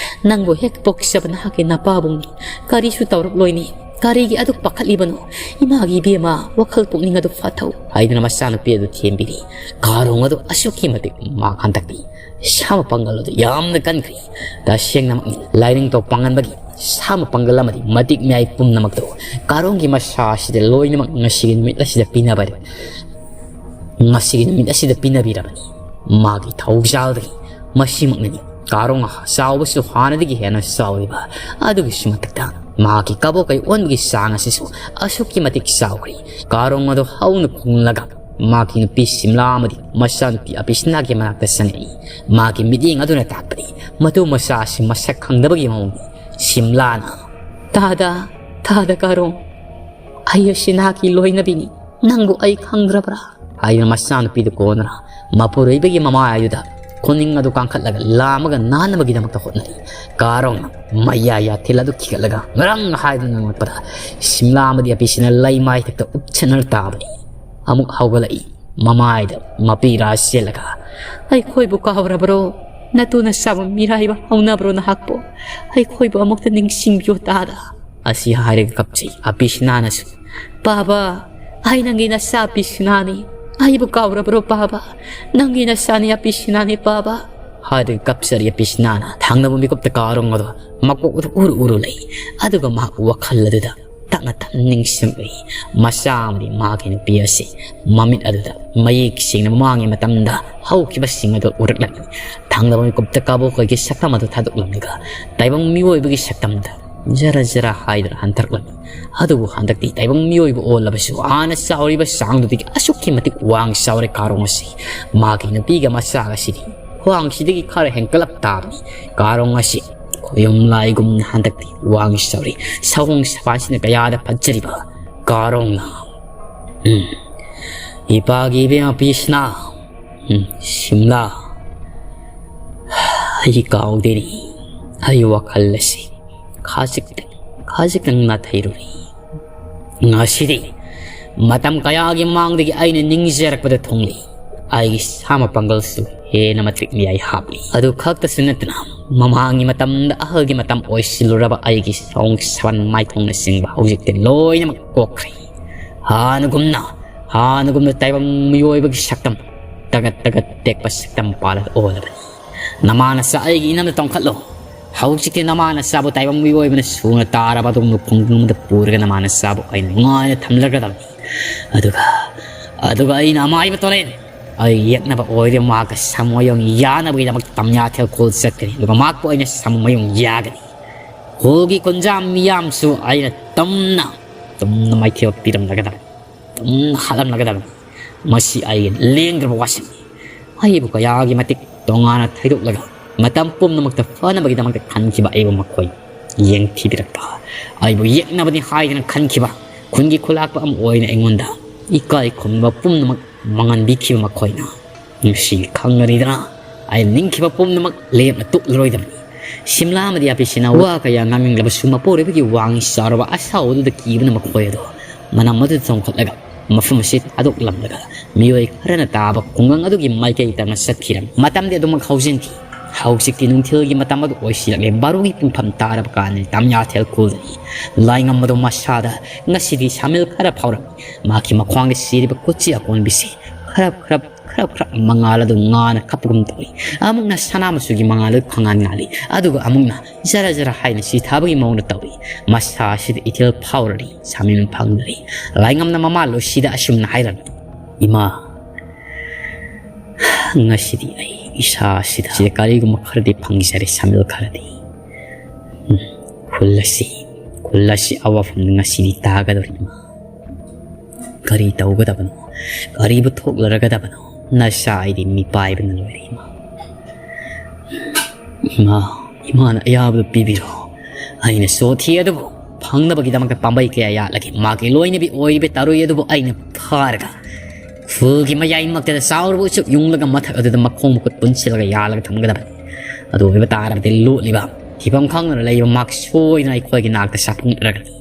ꯅꯪꯕꯨ ꯍꯦꯛ ꯄꯣꯛꯆꯕ ꯅꯍꯥꯛꯀꯤ ꯅꯄꯥꯕꯨꯡꯅꯤ꯫ ꯀꯔꯤꯁꯨ ꯇꯧꯔꯛꯂꯣꯏꯅꯤ꯫ ꯀꯔꯤꯒꯤ ꯑꯗꯨꯛ ꯄꯥꯈꯠꯂꯤꯕꯅꯣ? ꯏꯃꯥꯒꯤ ꯏꯕꯦꯝꯃ, ꯋꯥꯈꯜ ꯄꯨꯛꯅꯤꯡ ꯑꯗꯨ ꯐꯥꯊꯧ" ꯍꯥꯏꯗꯨꯅ ꯃꯆꯥꯅꯨꯄꯤ ꯑꯗꯨ ꯊꯦꯝꯕꯤꯔꯤ꯫ ꯀꯥꯔꯣꯡ ꯑꯗꯨ ꯑꯁꯨꯛꯀꯤ ꯃꯇꯤꯛ ꯃꯥ ꯍꯟꯗꯛꯇꯤ ꯁꯥ ꯃꯄꯥꯡꯒꯜ ꯑꯗꯨ ꯌꯥꯝꯅ ꯀꯟꯈ꯭ꯔꯦ꯫ ꯇꯁꯦꯡꯅꯃꯛꯅꯤ, ꯂꯥꯏꯅꯤꯡꯊꯧ ꯄꯥꯡꯒꯟꯕꯒꯤ ꯁꯥ ꯃꯄꯥꯡꯒꯜ ꯑꯃꯗꯤ ꯃꯇꯤꯛ ꯃꯌꯥꯏ ꯄꯨꯝꯅꯃꯛꯇꯨ ꯀꯥꯔꯣꯡꯒꯤ ꯃꯁꯥ ꯑꯁꯤꯗ ꯂꯣꯏꯅꯃꯛ ꯉꯁꯤꯒꯤ ꯅꯨꯃꯤꯠ ꯑꯁꯤꯗ ꯄꯤꯅꯕ, ꯉꯁꯤꯒꯤ ꯅꯨꯃꯤꯠ ꯑꯁꯤꯗ ꯄꯤꯅꯕꯤꯔꯕꯅꯤ꯫ ꯃꯥꯒꯤ ꯊꯧꯖꯥꯜꯗꯒꯤ ꯃꯁꯤꯃꯛꯅꯅꯤ ꯀꯥꯔꯣꯡ ꯆꯥꯎꯕꯁꯨ ꯍꯥꯟꯅꯗꯒꯤ ꯍꯦꯟꯅ ꯆꯥꯎꯔꯤꯕ, ꯑꯗꯨꯒꯤꯁꯨ ꯃꯊꯛꯇ ꯃꯍꯥꯛꯀꯤ ꯀꯕꯣꯀꯩ ꯑꯣꯟꯕꯒꯤ ꯆꯥꯡ ꯑꯁꯤꯁꯨ ꯑꯁꯨꯛꯀꯤ ꯃꯇꯤꯛ ꯆꯥꯎꯈ꯭ꯔꯤ꯫ ꯀꯥꯔꯣꯡ ꯑꯗꯨ ꯍꯧꯅ ꯈꯣꯡꯂꯒ ꯃꯍꯥꯛꯀꯤ ꯅꯨꯄꯤ ꯁꯤꯝꯂꯥ ꯑꯃꯗꯤ ꯃꯆꯥꯅꯨꯄꯤ ꯑꯕꯤꯁꯅꯥꯒꯤ ꯃꯅꯥꯛꯇ ꯆꯪꯂꯛꯏ꯫ ꯃꯍꯥꯛꯀꯤ ꯃꯤꯠꯌꯦꯡ ꯑꯗꯨꯅ ꯇꯥꯛꯄꯗꯤ ꯃꯇꯨ ꯃꯆꯥ ꯑꯁꯤ ꯃꯁꯛ ꯈꯪꯗꯕꯒꯤ ꯃꯑꯣꯡꯅꯤ꯫ ꯁꯤꯝꯂꯥꯅ, "ꯇꯥꯗ, ꯇꯥꯗ ꯀꯥꯔꯣꯡ, ꯑꯩ ꯑꯁꯤ ꯅꯍꯥꯛꯀꯤ ꯂꯣꯏꯅꯕꯤꯅꯤ, ꯅꯪꯕꯨ ꯑꯩ ꯈꯪꯗ꯭ꯔꯕ꯭ꯔꯥ?" ꯍꯥꯏꯗꯨꯅ ꯃꯆꯥꯅꯨꯄꯤꯗꯨ ꯀꯣꯟꯅ ꯃꯄꯨꯔꯣꯏꯕꯒꯤ ꯃꯃꯥꯏ ꯑꯗꯨꯗ ꯈꯨꯅꯤꯡ ꯑꯗꯨ ꯀꯥꯡꯈꯠꯂꯒ ꯂꯥꯝꯃꯒ ꯅꯥꯅꯕꯒꯤꯗꯃꯛꯇ ꯍꯣꯠꯅꯔꯤ꯫ ꯀꯥꯔꯣꯡꯅ ꯃꯌꯥ ꯌꯥꯊꯤꯜ ꯑꯗꯨ ꯈꯤꯒꯠꯂꯒ ꯉꯔꯪ ꯍꯥꯏꯗꯨꯅ ꯉꯥꯡꯂꯛꯄꯗ ꯁꯤꯝꯂꯥ ꯑꯃꯗꯤ ꯑꯕꯤꯁꯤꯅ ꯂꯩ ꯃꯥꯏꯊꯛꯇ ꯎꯞꯁꯟꯅꯔ ꯇꯥꯕꯅꯤ꯫ ꯑꯃꯨꯛ ꯍꯧꯒꯠꯂꯛꯏ꯫ ꯃꯃꯥꯏꯗ ꯃꯄꯤꯔꯥ ꯆꯦꯜꯂꯒ, "ꯑꯩꯈꯣꯏꯕꯨ ꯀꯥꯎꯔꯕ꯭ꯔꯣ? ꯅꯇꯨ ꯅꯆꯥꯕꯨ ꯃꯤꯔꯥꯏꯕ ꯍꯧꯅꯕ꯭ꯔꯣ ꯅꯍꯥꯛꯄꯨ? ꯑꯩꯈꯣꯏꯕꯨ ꯑꯃꯨꯛꯇ ꯅꯤꯡꯁꯤꯡꯕꯤꯌꯨ ꯇꯥꯗ꯫" ꯑꯁꯤ ꯍꯥꯏꯔꯒ ꯀꯞꯆꯩ꯫ ꯑꯕꯤꯁꯅꯥꯅꯁꯨ, "ꯄꯥꯕ, ꯑꯩ ꯅꯪꯒꯤ ꯅꯆꯥ ꯑꯕꯤꯁꯅꯥꯅꯤ꯫ ꯑꯩꯕꯨ ꯀꯥꯎꯔꯕ꯭ꯔꯣ ꯄꯥꯕ? ꯅꯪꯒꯤ ꯅꯆꯥꯅꯤ ꯑꯕꯤꯁꯅꯥꯅꯤ ꯄꯥꯕ" ꯍꯥꯏꯔꯒ ꯀꯞꯆꯔꯤ꯫ ꯑꯕꯤꯁꯅꯥꯅ ꯊꯪꯅꯕ ꯃꯤꯀꯨꯞꯇ ꯀꯥꯔꯣꯡ ꯑꯗꯣ ꯃꯀꯣꯛ ꯑꯗꯨ ꯎꯔꯨ ꯎꯔꯨ ꯂꯩ꯫ ꯑꯗꯨꯒ ꯃꯍꯥꯛ ꯋꯥꯈꯜ ꯑꯗꯨꯗ ꯇꯞꯅ ꯇꯞꯅ ꯅꯤꯡꯁꯤꯡꯂꯛꯏ꯫ ꯃꯆꯥ ꯑꯃꯗꯤ ꯃꯍꯥꯛꯀꯤ ꯅꯨꯄꯤ ꯑꯁꯤ ꯃꯃꯤꯠ ꯑꯗꯨꯗ ꯃꯌꯦꯛ ꯁꯦꯡꯅ ꯃꯃꯥꯡꯒꯤ ꯃꯇꯝꯗ ꯍꯧꯈꯤꯕꯁꯤꯡ ꯑꯗꯨ ꯎꯔꯛꯂꯝꯃꯤ꯫ ꯊꯪꯅꯕ ꯃꯤꯀꯨꯞꯇ ꯀꯥꯕꯣꯛꯈꯣꯏꯒꯤ ꯁꯛꯇꯝ ꯑꯗꯨ ꯊꯥꯗꯣꯛꯂꯝꯂꯒ ꯇꯥꯏꯕꯪ ꯃꯤꯑꯣꯏꯕꯒꯤ ꯁꯛꯇꯝꯗ ꯖꯔ ꯖꯔ ꯍꯥꯏꯗꯨꯅ ꯍꯟꯊꯔꯛꯂꯝꯃꯤ꯫ ꯑꯗꯨꯕꯨ ꯍꯟꯗꯛꯇꯤ ꯇꯥꯏꯕꯪ ꯃꯤꯑꯣꯏꯕ ꯑꯣꯜꯂꯕꯁꯨ ꯍꯥꯟꯅ ꯆꯥꯎꯔꯤꯕ ꯆꯥꯡꯗꯨꯗꯒꯤ ꯑꯁꯨꯛꯀꯤ ꯃꯇꯤꯛ ꯋꯥꯡ ꯆꯥꯎꯔꯦ ꯀꯥꯔꯣꯡ ꯑꯁꯤ꯫ ꯃꯍꯥꯛꯀꯤ ꯅꯨꯄꯤꯒ ꯃꯆꯥꯒꯁꯤꯗꯤ ꯈ꯭ꯋꯥꯡꯁꯤꯗꯒꯤ ꯈꯔ ꯍꯦꯟꯀꯠꯂꯞ ꯇꯥꯕꯅꯤ꯫ ꯀꯥꯔꯣꯡ ꯑꯁꯤ ꯈꯣꯌꯨꯝ ꯂꯥꯏꯒꯨꯝꯅ ꯍꯟꯗꯛꯇꯤ ꯋꯥꯡ ꯆꯥꯎꯔꯤ꯫ ꯁꯑꯣꯡ ꯁꯄꯥꯟꯁꯤꯅ ꯀꯌꯥꯗ ꯐꯠꯖꯔꯤꯕ ꯀꯥꯔꯣꯡꯅ, ꯎꯝ, ꯏꯄꯥꯒꯤ ꯏꯕꯦꯝꯃ ꯄꯤꯁꯅꯥ, ꯎꯝ, ꯁꯤꯝꯂꯥ, ꯑꯩ ꯀꯥꯎꯗꯦꯅꯦ꯫ ꯑꯩ ꯋꯥꯈꯜ ꯑꯁꯤ ꯈꯖꯤꯛꯇꯪ, ꯈꯖꯤꯛꯇꯪ ꯅꯥꯊꯩꯔꯨꯔꯦ꯫ ꯉꯁꯤꯗꯤ ꯃꯇꯝ ꯀꯌꯥꯒꯤ ꯃꯃꯥꯡꯗꯒꯤ ꯑꯩꯅ ꯅꯤꯡꯖꯔꯛꯄꯗ ꯊꯨꯡꯂꯤ꯫ ꯑꯩꯒꯤ ꯁꯥ ꯃꯄꯥꯡꯒꯜꯁꯨ ꯍꯦꯟꯅ ꯃꯇꯤꯛ ꯃꯌꯥꯏ ꯍꯥꯞꯂꯤ꯫ ꯑꯗꯨ ꯈꯛꯇꯁꯨ ꯅꯠꯇꯅ, ꯃꯃꯥꯡꯒꯤ ꯃꯇꯝꯗ ꯑꯍꯜꯒꯤ ꯃꯇꯝ ꯑꯣꯏꯁꯤꯜꯂꯨꯔꯕ ꯑꯩꯒꯤ ꯁꯑꯣꯡ ꯁꯥꯕꯟ ꯃꯥꯏꯊꯣꯡꯅꯆꯤꯡꯕ ꯍꯧꯖꯤꯛꯇꯤ ꯂꯣꯏꯅꯃꯛ ꯀꯣꯛꯈ꯭ꯔꯦ꯫ ꯍꯥꯟꯅꯒꯨꯝꯅ, ꯍꯥꯟꯅꯒꯨꯝꯅ ꯇꯥꯏꯕꯪ ꯃꯤꯑꯣꯏꯕꯒꯤ ꯁꯛꯇꯝ, ꯇꯒꯠ ꯇꯒꯠ ꯇꯦꯛꯄ ꯁꯛꯇꯝ ꯄꯥꯜꯂ ꯑꯣꯜꯂꯕꯅꯤ꯫ ꯅꯃꯥ ꯅꯆꯥ ꯑꯩꯒꯤ ꯏꯅꯝꯗ ꯇꯣꯡꯈꯠꯂꯣ꯫ ꯍꯧꯖꯤꯛꯇꯤ ꯅꯃꯥ ꯅꯆꯥꯕꯨ ꯇꯥꯏꯕꯪ ꯃꯤꯑꯣꯏꯕꯅ ꯁꯨꯅ ꯇꯥꯔꯕ ꯑꯗꯨꯒꯨꯝꯕ ꯈꯨꯡꯒꯪ ꯑꯃꯗ ꯄꯨꯔꯒ ꯅꯃꯥ ꯅꯆꯥꯕꯨ ꯑꯩꯅ ꯅꯨꯡꯉꯥꯏꯅ ꯊꯝꯂꯒꯗꯕꯅꯤ꯫ ꯑꯗꯨꯒ, ꯑꯗꯨꯒ ꯑꯩꯅ ꯑꯃꯥꯏꯕ ꯇꯣꯂꯦꯟ, ꯑꯩ ꯌꯦꯛꯅꯕ ꯑꯣꯏꯔꯦ ꯃꯍꯥꯛꯀ ꯁꯃꯨ ꯃꯌꯣꯡ ꯌꯥꯅꯕꯒꯤꯗꯃꯛ ꯇꯝꯌꯥꯊꯦꯜ ꯈꯨꯜ ꯆꯠꯀꯅꯤ, ꯑꯗꯨꯒ ꯃꯍꯥꯛꯄꯨ ꯑꯩꯅ ꯁꯃꯨ ꯃꯌꯣꯡ ꯌꯥꯒꯅꯤ꯫ ꯈꯨꯜꯒꯤ ꯈꯨꯟꯖꯥ ꯃꯤꯌꯥꯝꯁꯨ ꯑꯩꯅ ꯇꯝꯅ ꯇꯝꯅ ꯃꯥꯏꯊꯤꯕ ꯄꯤꯔꯝꯂꯒꯗꯕꯅꯤ, ꯇꯝꯅ ꯍꯥꯠꯂꯝꯂꯒꯗꯕꯅꯤ꯫ ꯃꯁꯤ ꯑꯩꯒꯤ ꯂꯦꯡꯗ꯭ꯔꯕ ꯋꯥꯁꯛꯅꯤ꯫ ꯑꯩꯕꯨ ꯀꯌꯥꯒꯤ ꯃꯇꯤꯛ ꯇꯣꯉꯥꯟꯅ ꯊꯩꯗꯣꯛꯂꯒ ꯃꯇꯝ ꯄꯨꯝꯅꯃꯛꯇ ꯐꯅꯕꯒꯤꯗꯃꯛꯇ ꯈꯟꯈꯤꯕ ꯑꯩꯕꯨ ꯃꯈꯣꯏ ꯌꯦꯡꯊꯤꯕꯤꯔꯛꯄ, ꯑꯩꯕꯨ ꯌꯦꯛꯅꯕꯅꯤ ꯍꯥꯏꯗꯅ ꯈꯟꯈꯤꯕ ꯈꯨꯟꯒꯤ ꯈꯨꯂꯥꯛꯄ ꯑꯃ ꯑꯣꯏꯅ ꯑꯩꯉꯣꯟꯗ ꯏꯀꯥꯏ ꯈꯨꯝꯅꯕ ꯄꯨꯝꯅꯃꯛ ꯃꯥꯡꯍꯟꯕꯤꯈꯤꯕ ꯃꯈꯣꯏꯅ ꯉꯁꯤ ꯈꯪꯂꯅꯤꯗꯅ, ꯑꯩꯅ ꯅꯤꯡꯈꯤꯕ ꯄꯨꯝꯅꯃꯛ ꯂꯦꯞꯅ ꯇꯣꯛꯂꯔꯣꯏꯗꯕꯅꯤ꯫ ꯁꯤꯝꯂꯥ ꯑꯃꯗꯤ ꯑꯄꯤꯁꯤꯅ ꯋꯥ ꯀꯌꯥ ꯉꯥꯡꯅꯤꯡꯂꯕꯁꯨ ꯃꯄꯨꯔꯣꯏꯕꯒꯤ ꯋꯥꯡ ꯆꯥꯎꯔꯕ ꯑꯁꯥꯎ ꯑꯗꯨꯗ ꯀꯤꯕꯅ ꯃꯈꯣꯏ ꯑꯗꯨ ꯃꯅꯝ ꯑꯗꯨꯗ ꯆꯣꯡꯈꯠꯂꯒ ꯃꯐꯝ ꯑꯁꯤ ꯊꯥꯗꯣꯛꯂꯝꯂꯒ ꯃꯤꯑꯣꯏ ꯈꯔꯅ ꯇꯥꯕ ꯈꯨꯡꯒꯪ ꯑꯗꯨꯒꯤ ꯃꯥꯏꯀꯩ ꯇꯝꯅ ꯆꯠꯈꯤꯔꯝꯃꯤ꯫ ꯃꯇꯝꯗꯤ ꯑꯗꯨꯃꯛ ꯍꯧꯖꯤꯟꯈꯤ꯫ ꯍꯧꯖꯤꯛꯇꯤ ꯅꯨꯡꯊꯤꯜꯒꯤ ꯃꯇꯝ ꯑꯗꯨ ꯑꯣꯏꯁꯤꯜꯂꯛꯂꯦ꯫ ꯕꯥꯔꯣꯒꯤ ꯄꯨꯡꯐꯝ ꯇꯥꯔꯕ ꯀꯥꯟꯗ ꯇꯝꯌꯥꯊꯦꯜ ꯈꯨꯜꯗꯅꯤ꯫ ꯂꯥꯏꯉꯝ ꯑꯗꯨ ꯃꯁꯥꯗ ꯉꯁꯤꯗꯤ ꯁꯥꯃꯤꯜ ꯈꯔ ꯐꯥꯎꯔꯝꯃꯤ꯫ ꯃꯍꯥꯛꯀꯤ ꯃꯈ꯭ꯋꯥꯡꯗ ꯁꯤꯔꯤꯕ ꯈꯨꯠꯁꯤ ꯑꯀꯣꯟꯕꯤꯁꯤ ꯈꯔꯞ ꯈꯔꯞ ꯈꯔꯞ ꯈꯔꯞ ꯃꯉꯥꯜ ꯑꯗꯨ ꯉꯥꯅ ꯀꯞꯄꯒꯨꯝ ꯇꯧꯏ꯫ ꯑꯃꯨꯛꯅ ꯁꯅꯥ ꯃꯆꯨꯒꯤ ꯃꯉꯥꯜ ꯑꯗꯨ ꯈꯪꯉꯥꯟ ꯉꯥꯜꯂꯤ, ꯑꯗꯨꯒ ꯑꯃꯨꯛꯅ ꯖꯔ ꯖꯔ ꯍꯥꯏꯅ ꯁꯤ ꯊꯥꯕꯒꯤ ꯃꯑꯣꯡꯗ ꯇꯧꯏ꯫ ꯃꯁꯥ ꯑꯁꯤꯗ ꯏꯊꯤꯜ ꯐꯥꯎꯔꯔꯤ, ꯁꯥꯃꯤꯜ ꯐꯪꯗꯔꯤ꯫ ꯂꯥꯏꯉꯝꯅ ꯃꯃꯥ ꯂꯣꯏꯁꯤꯗ ꯑꯁꯨꯝꯅ ꯍꯥꯏꯔꯝꯃꯤ, "ꯏꯃꯥ, ꯉꯁꯤꯗꯤ ꯑꯩ ꯏꯁꯥ ꯑꯁꯤꯗ ꯁꯤꯗ ꯀꯔꯤꯒꯨꯝꯕ ꯈꯔꯗꯤ ꯐꯪꯖꯔꯦ, ꯁꯥꯃꯤꯜ ꯈꯔꯗꯤ꯫ ꯎꯝ, ꯈꯨꯜ ꯑꯁꯤ, ꯈꯨꯜ ꯑꯁꯤ ꯑꯋꯥꯐꯝꯗ ꯉꯁꯤꯗꯤ ꯇꯥꯒꯗꯧꯔꯤ ꯏꯃꯥ꯫ ꯀꯔꯤ ꯇꯧꯒꯗꯕꯅꯣ? ꯀꯔꯤꯕꯨ ꯊꯣꯛꯂꯔꯒꯗꯕꯅꯣ? ꯅꯆꯥ ꯑꯩꯗꯤ ꯃꯤꯄꯥꯏꯕꯅ ꯂꯣꯏꯔꯦ ꯏꯃꯥ꯫ ꯏꯃꯥ, ꯏꯃꯥꯅ ꯑꯌꯥꯕꯗꯨ ꯄꯤꯕꯤꯔꯣ꯫ ꯑꯩꯅ ꯁꯣꯊꯤ ꯑꯗꯨꯕꯨ ꯐꯪꯅꯕꯒꯤꯗꯃꯛꯇ ꯄꯥꯝꯕꯩ ꯀꯌꯥ ꯌꯥꯠꯂꯒꯦ꯫ ꯃꯥꯒꯤ ꯂꯣꯏꯅꯕꯤ ꯑꯣꯏꯔꯤꯕ ꯇꯥꯔꯨꯏ ꯑꯗꯨꯕꯨ ꯑꯩꯅ ꯐꯥꯔꯒ ꯈꯨꯜꯒꯤ ꯃꯌꯥꯏꯃꯛꯇꯗ ꯆꯥꯎꯔꯕ ꯎꯆꯨꯞ ꯌꯨꯡꯂꯒ ꯃꯊꯛ ꯑꯗꯨꯗ ꯃꯈꯣꯡ ꯃꯈꯨꯠ ꯄꯨꯟꯁꯤꯜꯂꯒ ꯌꯥꯜꯂꯒ ꯊꯝꯒꯗꯕꯅꯤ꯫ ꯑꯗꯨ ꯑꯣꯏꯕ ꯇꯥꯔꯕꯗꯤ ꯂꯣꯠꯂꯤꯕ, ꯐꯤꯕꯝ ꯈꯪꯗꯅ ꯂꯩꯕ ꯃꯍꯥꯛ ꯁꯣꯏꯗꯅ ꯑꯩꯈꯣꯏꯒꯤ ꯅꯥꯛꯇ ꯆꯥꯐꯨꯡꯅꯔꯒꯅꯤ꯫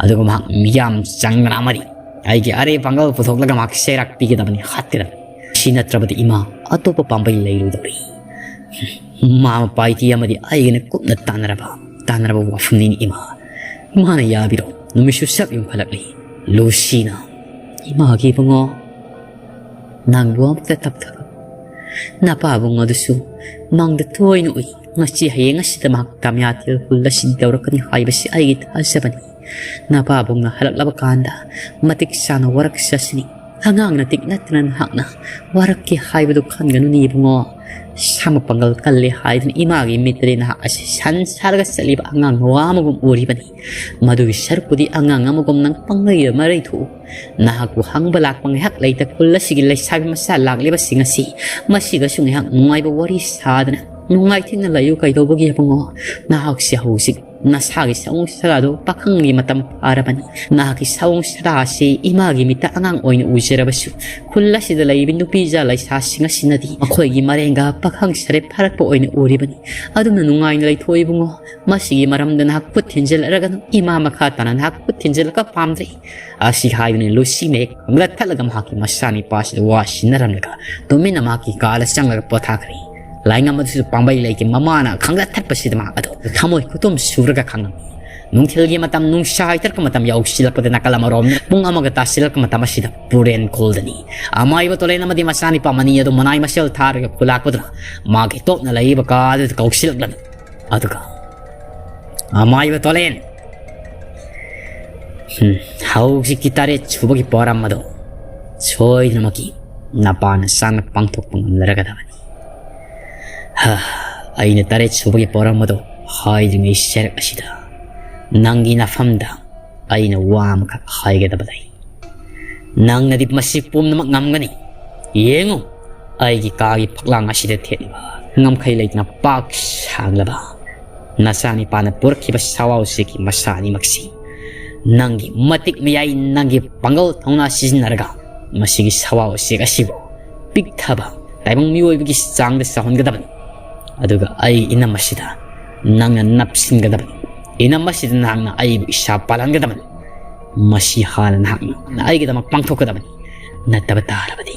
ꯑꯗꯨꯒ ꯃꯍꯥꯛ ꯃꯤꯌꯥꯝ ꯆꯪꯗꯅ ꯑꯃꯗꯤ ꯑꯩꯒꯤ ꯑꯔꯩ ꯄꯥꯡꯒꯜ ꯄꯨꯊꯣꯛꯂꯒ ꯃꯍꯥꯛ ꯆꯩꯔꯥꯛ ꯄꯤꯒꯗꯕꯅꯤ, ꯍꯥꯠꯀꯗꯕꯅꯤ꯫ ꯁꯤ ꯅꯠꯇ꯭ꯔꯕꯗꯤ ꯏꯃꯥ, ꯑꯇꯣꯞꯄ ꯄꯥꯝꯕꯩ ꯂꯩꯔꯣꯏꯗꯧꯔꯤ꯫ ꯃꯃꯥ ꯃꯄꯥꯏꯇꯤ ꯑꯃꯗꯤ ꯑꯩꯒꯅ ꯀꯨꯞꯅ ꯇꯥꯟꯅꯔꯕ, ꯇꯥꯟꯅꯔꯕ ꯋꯥꯐꯝꯅꯤꯅꯤ ꯏꯃꯥ꯫ ꯏꯃꯥꯅ ꯌꯥꯕꯤꯔꯣ, ꯅꯨꯃꯤꯠꯁꯨ ꯁꯛ ꯌꯨꯝꯈꯠꯂꯛꯂꯤ꯫ ꯂꯨꯁꯤꯅ, "ꯏꯃꯥꯒꯤ ꯏꯕꯨꯡꯉꯣ, ꯅꯪꯕꯨ ꯑꯃꯨꯛꯇ ꯇꯞꯊꯔꯣ꯫ ꯅꯄꯥꯕꯨꯡ ꯑꯗꯨꯁꯨ ꯃꯪꯗ ꯇꯣꯏꯅ ꯎꯏ꯫ ꯉꯁꯤ ꯍꯌꯦꯡ ꯑꯁꯤꯗ ꯃꯍꯥꯛ ꯇꯥꯃꯤꯌꯥꯊꯦꯜ ꯈꯨꯜ ꯑꯁꯤꯗ ꯌꯧꯔꯛꯀꯅꯤ ꯍꯥꯏꯕꯁꯤ ꯑꯩꯒꯤ ꯊꯥꯖꯕꯅꯤ꯫ ꯅꯄꯥꯕꯨꯡꯅ ꯍꯜꯂꯛꯂꯕ ꯀꯥꯟꯗ ꯃꯇꯤꯛ ꯆꯥꯅ ꯋꯥꯔꯛ ꯆꯠꯁꯤꯅꯤ꯫ ꯑꯉꯥꯡ ꯅꯇꯤꯛ ꯅꯠꯇꯅ ꯅꯍꯥꯛꯅ ꯋꯥꯔꯛꯀꯦ ꯍꯥꯏꯕꯗꯨ ꯈꯟꯒꯅꯨꯅꯦ ꯏꯕꯨꯡꯉꯣ꯫ ꯁꯥ ꯃꯄꯥꯡꯒꯜ ꯀꯜꯂꯦ ꯍꯥꯏꯗꯨꯅ ꯏꯃꯥꯒꯤ ꯃꯤꯠꯇꯗꯤ ꯅꯍꯥꯛ ꯑꯁꯤ ꯁꯟ ꯁꯥꯔꯒ ꯆꯠꯂꯤꯕ ꯑꯉꯥꯡ ꯃꯋꯥ ꯑꯃꯒꯨꯝ ꯎꯔꯤꯕꯅꯤ꯫ ꯃꯗꯨꯒꯤ ꯁꯔꯨꯛꯄꯨꯗꯤ ꯑꯉꯥꯡ ꯑꯃꯒꯨꯝ ꯅꯪ ꯄꯪꯂꯩꯗ ꯃꯔꯩ ꯊꯣꯛꯎ꯫ ꯅꯍꯥꯛꯄꯨ ꯍꯪꯕ ꯂꯥꯛꯄ ꯉꯥꯏꯍꯥꯛ ꯂꯩꯇ ꯈꯨꯜ ꯑꯁꯤꯒꯤ ꯂꯩꯁꯥꯕꯤ ꯃꯆꯥ ꯂꯥꯛꯂꯤꯕꯁꯤꯡ ꯑꯁꯤ ꯃꯁꯤꯒꯁꯨ ꯉꯥꯏꯍꯥꯛ ꯅꯨꯡꯉꯥꯏꯕ ꯋꯥꯔꯤ ꯁꯥꯗꯅ ꯅꯨꯡꯉꯥꯏ ꯊꯤꯡꯅ ꯂꯩꯌꯨ꯫ ꯀꯩꯗꯧꯕꯒꯤ ꯏꯕꯨꯡꯉꯣ? ꯅꯍꯥꯛꯁꯦ ꯍꯧꯖꯤꯛ ꯅꯁꯥꯒꯤ ꯁꯑꯣꯡ ꯁꯥꯗꯥꯗꯨ ꯄꯥꯈꯪꯒꯤ ꯃꯇꯝ ꯐꯥꯔꯕꯅꯤ꯫ ꯅꯍꯥꯛꯀꯤ ꯁꯑꯣꯡ ꯁꯥꯗꯥ ꯑꯁꯤ ꯏꯃꯥꯒꯤ ꯃꯤꯠꯇ ꯑꯉꯥꯡ ꯑꯣꯏꯅ ꯎꯖꯔꯕꯁꯨ, ꯈꯨꯜ ꯑꯁꯤꯗ ꯂꯩꯔꯤꯕ ꯅꯨꯄꯤ ꯏꯆꯥ ꯂꯩꯁꯥꯁꯤꯡ ꯑꯁꯤꯅꯗꯤ ꯃꯈꯣꯏꯒꯤ ꯃꯔꯦꯡꯒ ꯄꯥꯈꯪ ꯁꯥꯔꯦ ꯐꯥꯔꯛꯄ ꯑꯣꯏꯅ ꯎꯔꯤꯕꯅꯤ꯫ ꯑꯗꯨꯅ ꯅꯨꯡꯉꯥꯏꯅ ꯂꯩꯊꯣꯛꯎ ꯏꯕꯨꯡꯉꯣ꯫ ꯃꯁꯤꯒꯤ ꯃꯔꯝꯗ ꯅꯍꯥꯛ ꯈꯨꯠ ꯊꯤꯟꯖꯤꯜꯂꯔꯒꯅꯨ꯫ ꯏꯃꯥ ꯃꯈꯥ ꯇꯥꯅ ꯅꯍꯥꯛ ꯈꯨꯠ ꯊꯤꯟꯖꯤꯜꯂꯒ ꯄꯥꯝꯗ꯭ꯔꯦ꯫ ꯑꯁꯤ ꯍꯥꯏꯗꯨꯅ ꯂꯨꯁꯤꯅ ꯍꯦꯛ ꯈꯪꯂ ꯊꯠꯂꯒ ꯃꯍꯥꯛꯀꯤ ꯃꯆꯥꯅꯤꯄꯥꯁꯤꯗ ꯋꯥ ꯁꯤꯟꯅꯔꯝꯂꯒ ꯇꯨꯃꯤꯟꯅ ꯃꯍꯥꯛꯀꯤ ꯀꯥꯗ ꯆꯪꯂꯒ ꯄꯣꯊꯥꯈ꯭ꯔꯦ꯫ ꯂꯥꯏꯉꯝ ꯑꯗꯨꯁꯨ ꯄꯥꯝꯕꯩ ꯂꯩꯇꯦ꯫ ꯃꯃꯥꯅ ꯈꯪꯂ ꯊꯠꯄꯁꯤꯗ ꯃꯍꯥꯛ ꯑꯗꯨ ꯊꯃꯣꯏ ꯈꯨꯇꯨꯝ ꯁꯨꯔꯒ ꯈꯪꯂꯝꯃꯤ꯫ ꯅꯨꯡꯊꯤꯜꯒꯤ ꯃꯇꯝ ꯅꯨꯡꯁꯥ ꯍꯩꯊꯔꯛꯄ ꯃꯇꯝ ꯌꯧꯁꯤꯜꯂꯛꯄꯗ ꯅꯥꯀꯜ ꯑꯃꯔꯣꯝꯗ ꯄꯨꯡ ꯑꯃꯒ ꯇꯥꯁꯤꯜꯂꯛꯄ ꯃꯇꯝ ꯑꯁꯤꯗ ꯄꯨꯔꯦꯟ ꯈꯨꯜꯗꯅꯤ꯫ ꯑꯃꯥꯏꯕ ꯇꯣꯂꯦꯟ ꯑꯃꯗꯤ ꯃꯆꯥꯅꯤꯄꯥ ꯃꯅꯤ ꯑꯗꯨ ꯃꯅꯥꯏ ꯃꯁꯦꯜ ꯊꯥꯔꯒ ꯈꯨꯂꯥꯛꯄꯗꯨꯅ ꯃꯥꯒꯤ ꯇꯣꯞꯅ ꯂꯩꯔꯤꯕ ꯀꯥ ꯑꯗꯨꯗ ꯀꯧꯁꯤꯜꯂꯛꯂꯝꯃꯤ꯫ ꯑꯗꯨꯒ ꯑꯃꯥꯏꯕ ꯇꯣꯂꯦꯟ, ꯍꯝ, ꯍꯧꯖꯤꯛꯀꯤ ꯇꯔꯦꯠ ꯁꯨꯕꯒꯤ ꯄꯣꯔꯝ ꯑꯗꯣ ꯁꯣꯏꯗꯅꯃꯛꯀꯤ ꯅꯄꯥꯅ ꯆꯥꯅ ꯄꯥꯡꯊꯣꯛꯄ ꯉꯝꯂꯔꯒꯗꯕꯅꯤ꯫ ꯍ, ꯑꯩꯅ ꯇꯔꯦꯠ ꯁꯨꯕꯒꯤ ꯄꯣꯔꯝ ꯑꯗꯣ ꯍꯥꯏꯗ꯭ꯔꯤꯉꯩ ꯁꯔꯛ ꯑꯁꯤꯗ ꯅꯪꯒꯤ ꯅꯐꯝꯗ ꯑꯩꯅ ꯋꯥ ꯑꯃꯈꯛ ꯍꯥꯏꯒꯗꯕ ꯂꯩ꯫ ꯅꯪꯅꯗꯤ ꯃꯁꯤ ꯄꯨꯝꯅꯃꯛ ꯉꯝꯒꯅꯤ꯫ ꯌꯦꯡꯉꯨ, ꯑꯩꯒꯤ ꯀꯥꯒꯤ ꯐꯛꯂꯥꯡ ꯑꯁꯤꯗ ꯊꯦꯠꯂꯤꯕ ꯉꯝꯈꯩ ꯂꯩꯇꯅ ꯄꯥꯛ ꯁꯥꯡꯂꯕ ꯅꯆꯥꯅꯤꯄꯥꯅ ꯄꯨꯔꯛꯈꯤꯕ ꯁꯥꯋꯥ ꯎꯆꯦꯛꯀꯤ ꯃꯁꯥ ꯑꯅꯤꯃꯛꯁꯤ ꯅꯪꯒꯤ ꯃꯇꯤꯛ ꯃꯌꯥꯏ, ꯅꯪꯒꯤ ꯄꯥꯡꯒꯜ ꯊꯧꯅꯥ ꯁꯤꯖꯤꯟꯅꯔꯒ ꯃꯁꯤꯒꯤ ꯁꯥꯋꯥ ꯎꯆꯦꯛ ꯑꯁꯤꯕꯨ ꯄꯤꯛꯊꯕ ꯇꯥꯏꯕꯪ ꯃꯤꯑꯣꯏꯕꯒꯤ ꯆꯥꯡꯗ ꯆꯥꯎꯍꯟꯒꯗꯕꯅꯤ꯫ ꯑꯗꯨꯒ ꯑꯩ ꯏꯅꯝ ꯑꯁꯤꯗ ꯅꯪꯅ ꯅꯞꯁꯤꯟꯒꯗꯕꯅꯤ꯫ ꯏꯅꯝ ꯑꯁꯤꯗ ꯅꯍꯥꯛꯅ ꯑꯩꯕꯨ ꯏꯁꯥ ꯄꯥꯜꯍꯟꯒꯗꯕꯅꯤ꯫ ꯃꯁꯤ ꯍꯥꯟꯅ ꯅꯍꯥꯛꯅ ꯑꯩꯒꯤꯗꯃꯛ ꯄꯥꯡꯊꯣꯛꯀꯗꯕꯅꯤ꯫ ꯅꯠꯇꯕ ꯇꯥꯔꯕꯗꯤ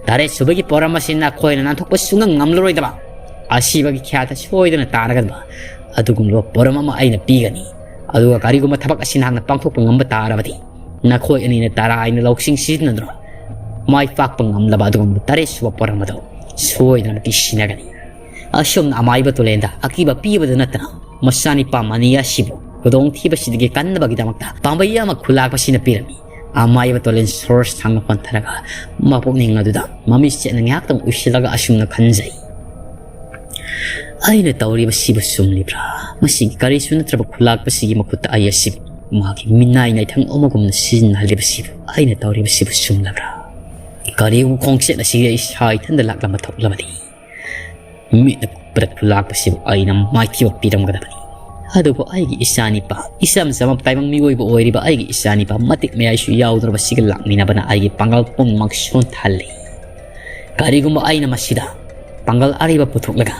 ꯇꯔꯦꯠ ꯁꯨꯕꯒꯤ ꯄꯣꯔꯝ ꯑꯁꯤ ꯅꯈꯣꯏꯅ ꯅꯥꯟꯊꯣꯛꯄ ꯁꯨꯡꯉꯝ ꯉꯝꯂꯔꯣꯏꯗꯕ ꯑꯁꯤꯕꯒꯤ ꯈ꯭ꯌꯥꯠꯇ ꯁꯣꯏꯗꯅ ꯇꯥꯔꯒꯗꯕ ꯑꯗꯨꯒꯨꯝꯂꯕ ꯄꯣꯔꯝ ꯑꯃ ꯑꯩꯅ ꯄꯤꯒꯅꯤ꯫ ꯑꯗꯨꯒ ꯀꯔꯤꯒꯨꯝꯕ ꯊꯕꯛ ꯑꯁꯤ ꯅꯍꯥꯛꯅ ꯄꯥꯡꯊꯣꯛꯄ ꯉꯝꯕ ꯇꯥꯔꯕꯗꯤ ꯅꯈꯣꯏ ꯑꯅꯤꯅ ꯇꯔꯥ ꯍꯥꯏꯅ ꯂꯧꯁꯤꯡ ꯁꯤꯖꯤꯟꯅꯗꯨꯅ ꯃꯥꯏ ꯄꯥꯛꯄ ꯉꯝꯂꯕ ꯑꯗꯨꯒꯨꯝꯂꯕ ꯇꯔꯦꯠ ꯁꯨꯕ ꯄꯣꯔꯝ ꯑꯗꯨ ꯁꯣꯏꯗꯅꯃꯛꯀꯤ ꯁꯤꯟꯅꯒꯅꯤ꯫ ꯑꯁꯨꯝꯅ ꯑꯃꯥꯏꯕ ꯇꯨꯂꯦꯟꯗ ꯑꯀꯤꯕ ꯄꯤꯕꯗ ꯅꯠꯇꯅ ꯃꯆꯥꯅꯤꯄꯥ ꯃꯅꯤ ꯑꯁꯤꯕꯨ ꯈꯨꯗꯣꯡꯊꯤꯕꯁꯤꯗꯒꯤ ꯀꯟꯅꯕꯒꯤꯗꯃꯛꯇ ꯄꯥꯝꯕꯩ ꯑꯃ ꯈꯨꯂꯥꯛꯄꯁꯤꯅ ꯄꯤꯔꯝꯃꯤ꯫ ꯑꯃꯥꯏꯕ ꯇꯣꯂꯦꯟ ꯁꯣꯔ ꯁꯥꯡꯅ ꯍꯣꯟꯊꯔꯒ ꯃꯄꯨꯛꯅꯤꯡ ꯑꯗꯨꯗ ꯃꯃꯤꯠ ꯆꯦꯠꯅ ꯉꯥꯏꯍꯥꯛꯇꯪ ꯎꯏꯁꯤꯜꯂꯒ ꯑꯁꯨꯝꯅ ꯈꯟꯖꯩ, "ꯑꯩꯅ ꯇꯧꯔꯤꯕꯁꯤꯕꯨ ꯆꯨꯝꯂꯤꯕ꯭ꯔꯥ? ꯃꯁꯤꯒꯤ ꯀꯔꯤꯁꯨ ꯅꯠꯇ꯭ꯔꯕ ꯈꯨꯂꯥꯛꯄꯁꯤꯒꯤ ꯃꯈꯨꯠꯇ ꯑꯩ ꯑꯁꯤꯕꯨ ꯃꯥꯒꯤ ꯃꯤꯅꯥꯏ ꯅꯥꯏꯊꯪ ꯑꯃꯒꯨꯝꯅ ꯁꯤꯖꯤꯟꯅꯍꯜꯂꯤꯕꯁꯤꯕꯨ ꯑꯩꯅ ꯇꯧꯔꯤꯕꯁꯤꯕꯨ ꯆꯨꯝꯂꯕ꯭ꯔꯥ? ꯀꯔꯤꯒꯨꯝꯕ ꯈꯣꯡꯆꯠ ꯑꯁꯤꯒꯤ ꯑꯩ ꯏꯁꯥ ꯏꯊꯟꯗ ꯂꯥꯛꯂꯝꯕ ꯊꯣꯛꯂꯕꯗꯤ ꯃꯤꯠꯅ ꯀꯨꯞꯄꯗ ꯈꯨꯂꯥꯛꯄꯁꯤꯕꯨ ꯑꯩꯅ ꯃꯥꯏꯊꯤꯕ ꯄꯤꯔꯝꯒꯗꯕꯅꯤ꯫ ꯑꯗꯨꯕꯨ ꯑꯩꯒꯤ ꯏꯆꯥꯅꯤꯄꯥ, ꯏꯆꯝ ꯆꯝꯕ ꯇꯥꯏꯕꯪ ꯃꯤꯑꯣꯏꯕ ꯑꯣꯏꯔꯤꯕ ꯑꯩꯒꯤ ꯏꯆꯥꯅꯤꯄꯥ ꯃꯇꯤꯛ ꯃꯌꯥꯏꯁꯨ ꯌꯥꯎꯗ꯭ꯔꯕꯁꯤꯒ ꯂꯥꯛꯃꯤꯟꯅꯕꯅ ꯑꯩꯒꯤ ꯄꯥꯡꯒꯜ ꯄꯨꯝꯅꯃꯛ ꯁꯣꯟꯊꯍꯜꯂꯤ꯫ ꯀꯔꯤꯒꯨꯝꯕ ꯑꯩꯅ ꯃꯁꯤꯗ ꯄꯥꯡꯒꯜ ꯑꯔꯤꯕ ꯄꯨꯊꯣꯛꯂꯒ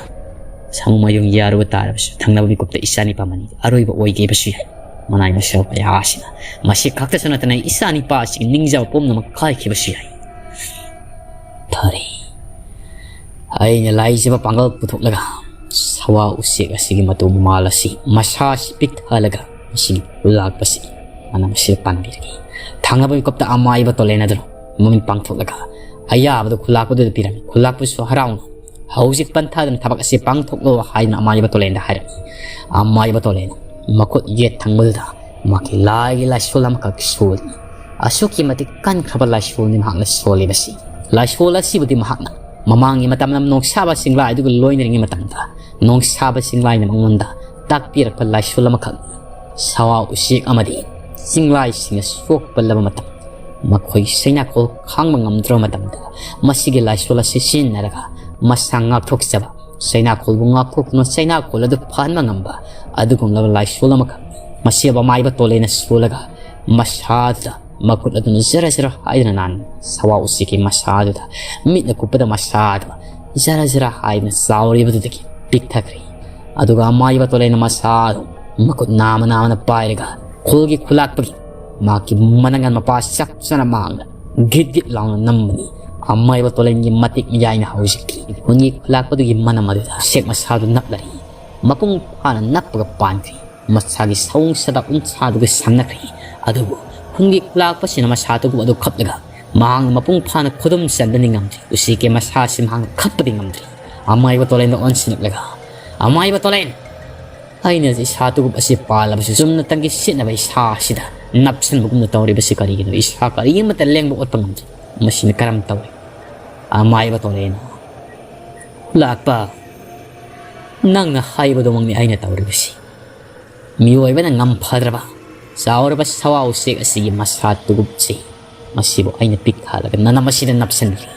ꯁꯥꯃꯨ ꯃꯌꯨꯡ ꯌꯥꯔꯨꯕ ꯇꯥꯔꯕꯁꯨ ꯊꯪꯅꯕ ꯃꯤꯀꯨꯞꯇ ꯏꯆꯥꯅꯤꯄꯥ ꯃꯅꯤ ꯑꯔꯣꯏꯕ ꯑꯣꯏꯒꯦꯕꯁꯨ ꯌꯥꯏ꯫ ꯃꯅꯥꯏ ꯃꯁꯤꯟ ꯀꯌꯥ ꯑꯁꯤꯅ ꯃꯁꯤ ꯈꯛꯇꯁꯨ ꯅꯠꯇꯅ ꯏꯆꯥꯅꯤꯄꯥ ꯑꯁꯤꯒꯤ ꯅꯤꯡꯖꯕ ꯄꯨꯝꯅꯃꯛ ꯀꯥꯏꯈꯤꯕꯁꯨ ꯌꯥꯏ꯫ ꯐꯔꯦ, ꯑꯩꯅ ꯂꯥꯏꯖꯕ ꯄꯥꯡꯒꯜ ꯄꯨꯊꯣꯛꯂꯒ ꯁꯋꯥ ꯎꯆꯦꯛ ꯑꯁꯤꯒꯤ ꯃꯇꯨ ꯃꯃꯥꯜ ꯑꯁꯤ, ꯃꯁꯥ ꯑꯁꯤ ꯄꯤꯛꯊꯍꯜꯂꯒ ꯃꯁꯤꯒꯤ ꯈꯨꯂꯥꯛꯄꯁꯤ ꯃꯅꯝ ꯑꯁꯤꯗ ꯄꯥꯟꯕꯤꯔꯒꯦ꯫ ꯊꯪꯅꯕ ꯃꯤꯀꯨꯞꯇ ꯑꯃꯥꯏꯕ ꯇꯣꯂꯦꯟ ꯑꯗꯨꯅ ꯃꯃꯤꯠ ꯄꯥꯡꯊꯣꯛꯂꯒ ꯑꯌꯥꯕꯗꯨ ꯈꯨꯂꯥꯛꯄꯗꯨꯗ ꯄꯤꯔꯝꯃꯤ꯫ ꯈꯨꯂꯥꯛꯄꯁꯨ ꯍꯔꯥꯎꯅ ꯍꯧꯖꯤꯛ ꯄꯟꯊꯥꯗꯅ ꯊꯕꯛ ꯑꯁꯤ ꯄꯥꯡꯊꯣꯛꯂꯣ ꯍꯥꯏꯗꯨꯅ ꯑꯃꯥꯏꯕ ꯇꯣꯂꯦꯟꯗ ꯍꯥꯏꯔꯝꯃꯤ꯫ ꯑꯃꯥꯏꯕ ꯇꯣꯂꯦꯟꯅ ꯃꯈꯨꯠ ꯌꯦꯠ ꯊꯪꯕꯗꯨꯗ ꯃꯍꯥꯛꯀꯤ ꯂꯥꯏꯒꯤ ꯂꯥꯏꯁꯣꯜ ꯑꯃꯈꯛ ꯁꯣꯜꯂꯤ꯫ ꯑꯁꯨꯛꯀꯤ ꯃꯇꯤꯛ ꯀꯟꯈ꯭ꯔꯕ ꯂꯥꯏꯁꯣꯜꯅꯤ ꯃꯍꯥꯛꯅ ꯁꯣꯜꯂꯤꯕꯁꯤ꯫ ꯂꯥꯏꯁꯣꯜ ꯑꯁꯤꯕꯨꯗꯤ ꯃꯍꯥꯛꯅ ꯃꯃꯥꯡꯒꯤ ꯃꯇꯝꯗ ꯅꯣꯡꯁꯥꯕ ꯆꯤꯡꯂꯥꯏꯗꯨꯒ ꯂꯣꯏꯅꯔꯤꯉꯩ ꯃꯇꯝꯗ ꯅꯣꯡꯁꯥꯕ ꯆꯤꯡꯂꯥꯏꯅ ꯃꯉꯣꯟꯗ ꯇꯥꯛꯄꯤꯔꯛꯄ ꯂꯥꯏꯁꯣꯜ ꯑꯃꯈꯛꯅꯤ꯫ ꯁꯋꯥ ꯎꯆꯦꯛ ꯑꯃꯗꯤ ꯆꯤꯡꯂꯥꯏꯁꯤꯡꯅ ꯁꯣꯛꯄꯜꯂꯕ ꯃꯇꯝ, ꯃꯈꯣꯏ ꯆꯩꯅꯥꯈꯣꯜ ꯈꯥꯡꯕ ꯉꯝꯗ꯭ꯔꯕ ꯃꯇꯝꯗ ꯃꯁꯤꯒꯤ ꯂꯥꯏꯁꯣꯜ ꯑꯁꯤ ꯁꯤꯖꯤꯟꯅꯔꯒ ꯃꯁꯥ ꯉꯥꯛꯊꯣꯛꯆꯕ, ꯆꯩꯅꯥꯈꯣꯜꯕꯨ ꯉꯥꯛꯊꯣꯛꯇꯨꯅ ꯆꯩꯅꯥꯈꯣꯜ ꯑꯗꯨ ꯐꯍꯟꯕ ꯉꯝꯕ ꯑꯗꯨꯒꯨꯝꯂꯕ ꯂꯥꯏꯁꯣꯜ ꯑꯃꯈꯛ꯫ ꯃꯁꯤ ꯑꯃꯥꯏꯕ ꯇꯣꯂꯦꯟꯅ ꯁꯣꯜꯂꯒ ꯃꯁꯥꯗꯨꯗ ꯃꯈꯨꯠ ꯑꯗꯨꯅ ꯖꯔ ꯖꯔ ꯍꯥꯏꯗꯨꯅ ꯅꯥꯟ ꯁꯋꯥ ꯎꯆꯦꯛꯀꯤ ꯃꯁꯥꯗꯨꯗ ꯃꯤꯠꯅ ꯀꯨꯞꯄꯗ ꯃꯁꯥꯗꯨ ꯖꯔ ꯖꯔ ꯍꯥꯏꯗꯨꯅ ꯆꯥꯎꯔꯤꯕꯗꯨꯗꯒꯤ ꯄꯤꯛꯊꯈ꯭ꯔꯦ꯫ ꯑꯗꯨꯒ ꯑꯃꯥꯏꯕ ꯇꯣꯂꯦꯟꯅ ꯃꯁꯥꯗꯨ ꯃꯈꯨꯠ ꯅꯥꯝꯃ ꯅꯥꯝꯃꯅ ꯄꯥꯏꯔꯒ ꯈꯨꯜꯒꯤ ꯈꯨꯂꯥꯛꯄꯒꯤ ꯃꯍꯥꯛꯀꯤ ꯃꯅꯪꯒꯟ ꯃꯄꯥ ꯆꯞ ꯆꯥꯅ ꯃꯍꯥꯛꯅ ꯒꯤꯠ ꯒꯤꯠ ꯂꯥꯎꯅ ꯅꯝꯕꯅꯤ꯫ ꯑꯃꯥꯏꯕ ꯇꯣꯂꯦꯟꯒꯤ ꯃꯇꯤꯛ ꯃꯌꯥꯏꯅ ꯍꯧꯖꯤꯛꯇꯤ ꯈꯨꯟꯒꯤ ꯈꯨꯂꯥꯛꯄꯗꯨꯒꯤ ꯃꯅꯝ ꯑꯗꯨꯗ ꯎꯆꯦꯛ ꯃꯁꯥꯗꯨ ꯅꯞꯂꯔꯤ꯫ ꯃꯄꯨꯡ ꯐꯥꯅ ꯅꯞꯄꯒ ꯄꯥꯟꯈ꯭ꯔꯤ꯫ ꯃꯁꯥꯒꯤ ꯁꯑꯣꯡ ꯁꯥꯗꯥ ꯎꯟꯁꯥꯗꯨꯒ ꯁꯝꯅꯈ꯭ꯔꯤ꯫ ꯑꯗꯨꯕꯨ ꯈꯨꯟꯒꯤ ꯈꯨꯂꯥꯛꯄꯁꯤꯅ ꯃꯁꯥ ꯇꯨꯒꯨꯞ ꯑꯗꯨ ꯈꯞꯂꯒ ꯃꯍꯥꯛꯅ ꯃꯄꯨꯡ ꯐꯥꯅ ꯈꯨꯗꯨꯝ ꯆꯟꯕꯗꯤ ꯉꯝꯗ꯭ꯔꯤ꯫ ꯎꯆꯦꯛꯀꯤ ꯃꯁꯥꯁꯤ ꯃꯍꯥꯛꯅ ꯈꯞꯄꯗꯤ ꯉꯝꯗ꯭ꯔꯤ꯫ ꯑꯃꯥꯏꯕ ꯇꯣꯂꯦꯟꯗ ꯑꯣꯟꯁꯤꯜꯂꯛꯂꯒ, "ꯑꯃꯥꯏꯕ ꯇꯣꯂꯦꯟ! ꯑꯩꯅ ꯏꯁꯥ ꯇꯨꯒꯨꯞ ꯑꯁꯤ ꯄꯥꯜꯂꯕꯁꯨ ꯆꯨꯝꯅꯇꯪꯒꯤ ꯁꯤꯠꯅꯕ ꯏꯁꯥ ꯑꯁꯤꯗ ꯅꯞꯁꯤꯟꯕꯒꯨꯝꯅ ꯇꯧꯔꯤꯕꯁꯤ ꯀꯔꯤꯒꯤꯅꯣ? ꯏꯁꯥ ꯀꯔꯤ ꯑꯃꯠꯇ ꯂꯦꯡꯕ ꯑꯣꯠꯄ ꯉꯝꯗꯦ꯫ ꯃꯁꯤꯅ ꯀꯔꯝ ꯇꯧꯏ? ꯑꯃꯥꯏꯕ ꯇꯣꯂꯦꯟ, ꯈꯨꯂꯥꯛꯄ, ꯅꯪꯅ ꯍꯥꯏꯕꯗꯨꯃꯛꯅꯤ ꯑꯩꯅ ꯇꯧꯔꯤꯕꯁꯤ꯫ ꯃꯤꯑꯣꯏꯕꯅ ꯉꯝꯐꯗ꯭ꯔꯕ ꯆꯥꯎꯔꯕ ꯁꯋꯥ ꯎꯆꯦꯛ ꯑꯁꯤꯒꯤ ꯃꯁꯥ ꯇꯨꯒꯨꯞꯁꯤ, ꯃꯁꯤꯕꯨ ꯑꯩꯅ ꯄꯤꯛ ꯊꯥꯜꯂꯒ ꯅꯅꯝ ꯑꯁꯤꯗ ꯅꯞꯁꯤꯟꯈ꯭ꯔꯦ꯫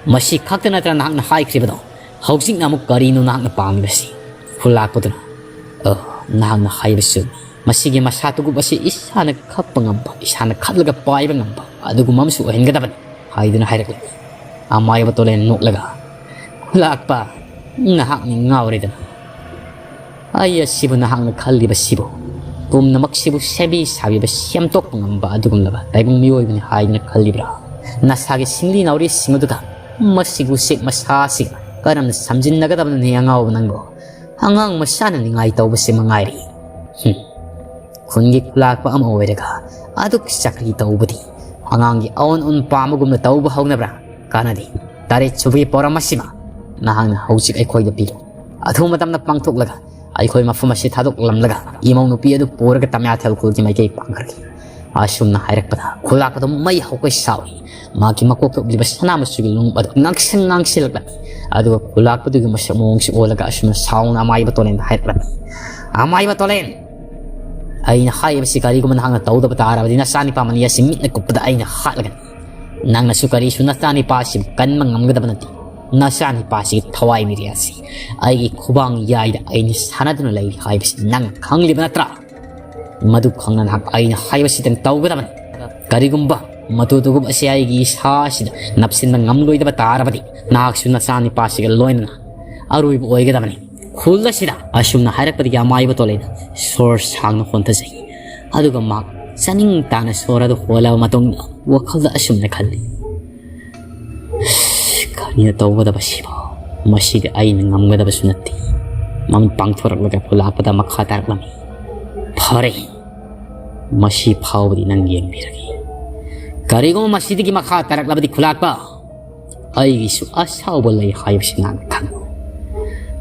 ꯃꯁꯤ ꯈꯛꯇ ꯅꯠꯇ꯭ꯔ ꯅꯍꯥꯛꯅ ꯍꯥꯏꯈ꯭ꯔꯤꯕꯗꯣ? ꯍꯧꯖꯤꯛꯅ ꯑꯃꯨꯛ ꯀꯔꯤꯅꯣ ꯅꯍꯥꯛꯅ ꯄꯥꯝꯂꯤꯕꯁꯤ? ꯈꯨꯂꯥꯛꯄꯗꯨꯅ, "ꯑ, ꯅꯍꯥꯛꯅ ꯍꯥꯏꯕꯁꯨ ꯆꯨꯝꯃꯤ꯫ ꯃꯁꯤꯒꯤ ꯃꯁꯥ ꯇꯨꯒꯨꯞ ꯑꯁꯤ ꯏꯁꯥꯅ ꯈꯞꯄ ꯉꯝꯕ, ꯏꯁꯥꯅ ꯈꯠꯂꯒ ꯄꯥꯏꯕ ꯉꯝꯕ ꯑꯗꯨꯒꯨꯝꯕ ꯑꯃꯁꯨ ꯑꯣꯏꯍꯟꯒꯗꯕꯅꯤ" ꯍꯥꯏꯗꯨꯅ ꯍꯥꯏꯔꯛꯂꯤ꯫ ꯑꯃꯥꯏꯕ ꯇꯣꯂꯦꯟ ꯅꯣꯛꯂꯒ, "ꯈꯨꯂꯥꯛꯄ, ꯅꯍꯥꯛꯅꯤ ꯉꯥꯎꯔꯦꯗꯅ꯫ ꯑꯩ ꯑꯁꯤꯕꯨ ꯅꯍꯥꯛꯅ ꯈꯜꯂꯤꯕꯁꯤꯕꯨ, ꯄꯨꯝꯅꯃꯛꯁꯤꯕꯨ ꯁꯦꯝꯕꯤ ꯁꯥꯕꯤꯕ, ꯁꯦꯝꯗꯣꯛꯄ ꯉꯝꯕ ꯑꯗꯨꯒꯨꯝꯂꯕ ꯇꯥꯏꯕꯪ ꯃꯤꯑꯣꯏꯕꯅꯤ ꯍꯥꯏꯗꯨꯅ ꯈꯜꯂꯤꯕ꯭ꯔꯥ? ꯅꯁꯥꯒꯤ ꯁꯤꯡꯂꯤ ꯅꯥꯎꯔꯤꯁꯤꯡ ꯑꯗꯨꯒ ꯃꯁꯤꯒꯤ ꯎꯆꯦꯛ ꯃꯁꯥꯁꯤꯒ ꯀꯔꯝꯅ ꯁꯝꯖꯤꯟꯅꯒꯗꯕꯅꯣꯅꯦ, ꯑꯉꯥꯎꯕ ꯅꯪꯕꯨ? ꯑꯉꯥꯡ ꯃꯆꯥꯅ ꯅꯤꯡꯉꯥꯏ ꯇꯧꯕꯁꯤ ꯃꯉꯥꯏꯔꯦ꯫ ꯍꯨꯝ꯫ ꯈꯨꯟꯒꯤ ꯈꯨꯂꯥꯛꯄ ꯑꯃ ꯑꯣꯏꯔꯒ ꯑꯗꯨꯛ ꯆꯀ꯭ꯔꯤ ꯇꯧꯕꯗꯤ, ꯑꯉꯥꯡꯒꯤ ꯑꯑꯣꯟ ꯑꯎꯟ ꯄꯥꯝꯕꯒꯨꯝꯅ ꯇꯧꯕ ꯍꯧꯅꯕ꯭ꯔꯥ? ꯀꯥꯟꯅꯗꯦ꯫ ꯇꯔꯦꯠ ꯁꯨꯕꯒꯤ ꯄꯣꯔꯝ ꯑꯁꯤꯃ ꯅꯍꯥꯛꯅ ꯍꯧꯖꯤꯛ ꯑꯩꯈꯣꯏꯗ ꯄꯤꯔꯣ꯫ ꯑꯊꯨꯕ ꯃꯇꯝꯗ ꯄꯥꯡꯊꯣꯛꯂꯒ ꯑꯩꯈꯣꯏ ꯃꯐꯝ ꯑꯁꯤ ꯊꯥꯗꯣꯛꯂꯝꯂꯒ ꯏꯃꯧ ꯅꯨꯄꯤ ꯑꯗꯨ ꯄꯨꯔꯒ ꯇꯝꯌꯥꯊꯦꯜ ꯈꯨꯜꯒꯤ ꯃꯥꯏꯀꯩ ꯄꯥꯡꯈ꯭ꯔꯒꯦ꯫ ꯑꯁꯨꯝꯅ ꯍꯥꯏꯔꯛꯄꯗ ꯈꯨꯂꯥꯛꯄꯗꯨ ꯃꯩ ꯍꯧꯒꯩ ꯁꯥꯎꯏ꯫ ꯃꯍꯥꯛꯀꯤ ꯃꯀꯣꯛꯇ ꯎꯞꯂꯤꯕ ꯁꯅꯥ ꯃꯆꯨꯒꯤ ꯂꯣꯡ ꯑꯗꯨ ꯉꯥꯡꯁꯪ ꯉꯥꯡꯁꯤꯜꯂꯛꯂꯝꯃꯤ꯫ ꯑꯗꯨꯒ ꯈꯨꯂꯥꯛꯄꯗꯨꯒꯤ ꯃꯁꯛ ꯃꯑꯣꯡꯁꯤ ꯑꯣꯜꯂꯒ ꯑꯁꯨꯝꯅ ꯁꯥꯎꯅ ꯑꯃꯥꯏꯕ ꯇꯣꯂꯦꯟꯗ ꯍꯥꯏꯔꯛꯂꯝꯃꯤ, "ꯑꯃꯥꯏꯕ ꯇꯣꯂꯦꯟ, ꯑꯩꯅ ꯍꯥꯏꯔꯤꯕꯁꯤ ꯀꯔꯤꯒꯨꯝꯕ ꯅꯍꯥꯛꯅ ꯇꯧꯗꯕ ꯇꯥꯔꯕꯗꯤ ꯅꯆꯥꯅꯤꯄꯥ ꯃꯅꯤ ꯑꯁꯤ ꯃꯤꯠꯅ ꯀꯨꯞꯄꯗ ꯑꯩꯅ ꯍꯥꯠꯂꯒꯅꯤ꯫ ꯅꯪꯅꯁꯨ ꯀꯔꯤꯁꯨ ꯅꯆꯥꯅꯤꯄꯥ ꯑꯁꯤꯕꯨ ꯀꯟꯕ ꯉꯝꯒꯗꯕ ꯅꯠꯇꯦ꯫ ꯅꯆꯥꯅꯤꯄꯥ ꯑꯁꯤꯒꯤ ꯊꯋꯥꯏ ꯃꯤꯔꯦꯜ ꯑꯁꯤ ꯑꯩꯒꯤ ꯈꯨꯕꯥꯡ ꯌꯥꯏꯗ ꯑꯩꯅ ꯁꯥꯟꯅꯗꯨꯅ ꯂꯩꯔꯤ ꯍꯥꯏꯕꯁꯤ ꯅꯪ ꯈꯪꯂꯤꯕ ꯅꯠꯇ꯭ꯔꯥ? ꯃꯗꯨ ꯈꯪꯅ ꯅꯍꯥꯛ ꯑꯩꯅ ꯍꯥꯏꯕꯁꯤꯗꯪ ꯇꯧꯒꯗꯕꯅꯤ꯫ ꯀꯔꯤꯒꯨꯝꯕ ꯃꯇꯨ ꯇꯨꯒꯨꯞ ꯑꯁꯤ ꯑꯩꯒꯤ ꯏꯁꯥꯁꯤꯗ ꯅꯞꯁꯤꯟꯕ ꯉꯝꯂꯣꯏꯗꯕ ꯇꯥꯔꯕꯗꯤ ꯅꯍꯥꯛꯁꯨ ꯅꯆꯥꯅꯤꯄꯥꯁꯤꯒ ꯂꯣꯏꯅꯅ ꯑꯔꯣꯏꯕ ꯑꯣꯏꯒꯗꯕꯅꯤ꯫" ꯈꯨꯜ ꯑꯁꯤꯗ ꯑꯁꯨꯝꯅ ꯍꯥꯏꯔꯛꯄꯗꯒꯤ ꯑꯃꯥꯏꯕ ꯇꯣꯂꯦꯟ ꯁꯣꯔ ꯁꯥꯡꯅ ꯍꯣꯟꯊꯖꯩ꯫ ꯑꯗꯨꯒ ꯃꯍꯥꯛ ꯆꯥꯅꯤꯡ ꯇꯥꯅ ꯁꯣꯔ ꯑꯗꯨ ꯍꯣꯜꯂꯕ ꯃꯇꯨꯡꯗ ꯋꯥꯈꯜꯗ ꯑꯁꯨꯝꯅ ꯈꯜꯂꯤ, "ꯀꯔꯤꯅꯣ ꯇꯧꯒꯗꯕꯁꯤꯕꯣ? ꯃꯁꯤꯗꯤ ꯑꯩꯅ ꯉꯝꯒꯗꯕꯁꯨ ꯅꯠꯇꯦ꯫" ꯃꯪ ꯄꯥꯡꯊꯣꯔꯛꯂꯒ ꯈꯨꯂꯥꯛꯄꯗ ꯃꯈꯥ ꯇꯥꯔꯛꯂꯝꯃꯤ, "ꯐꯔꯦ, ꯃꯁꯤ ꯐꯥꯎꯕꯗꯤ ꯅꯪ ꯌꯦꯡꯕꯤꯔꯒꯦ꯫ ꯀꯔꯤꯒꯨꯝꯕ ꯃꯁꯤꯗꯒꯤ ꯃꯈꯥ ꯇꯥꯔꯛꯂꯕꯗꯤ ꯈꯨꯂꯥꯛꯄ, ꯑꯩꯒꯤꯁꯨ ꯑꯁꯥꯎꯕ ꯂꯩ ꯍꯥꯏꯕꯁꯤ ꯅꯪ ꯈꯪꯉꯨ꯫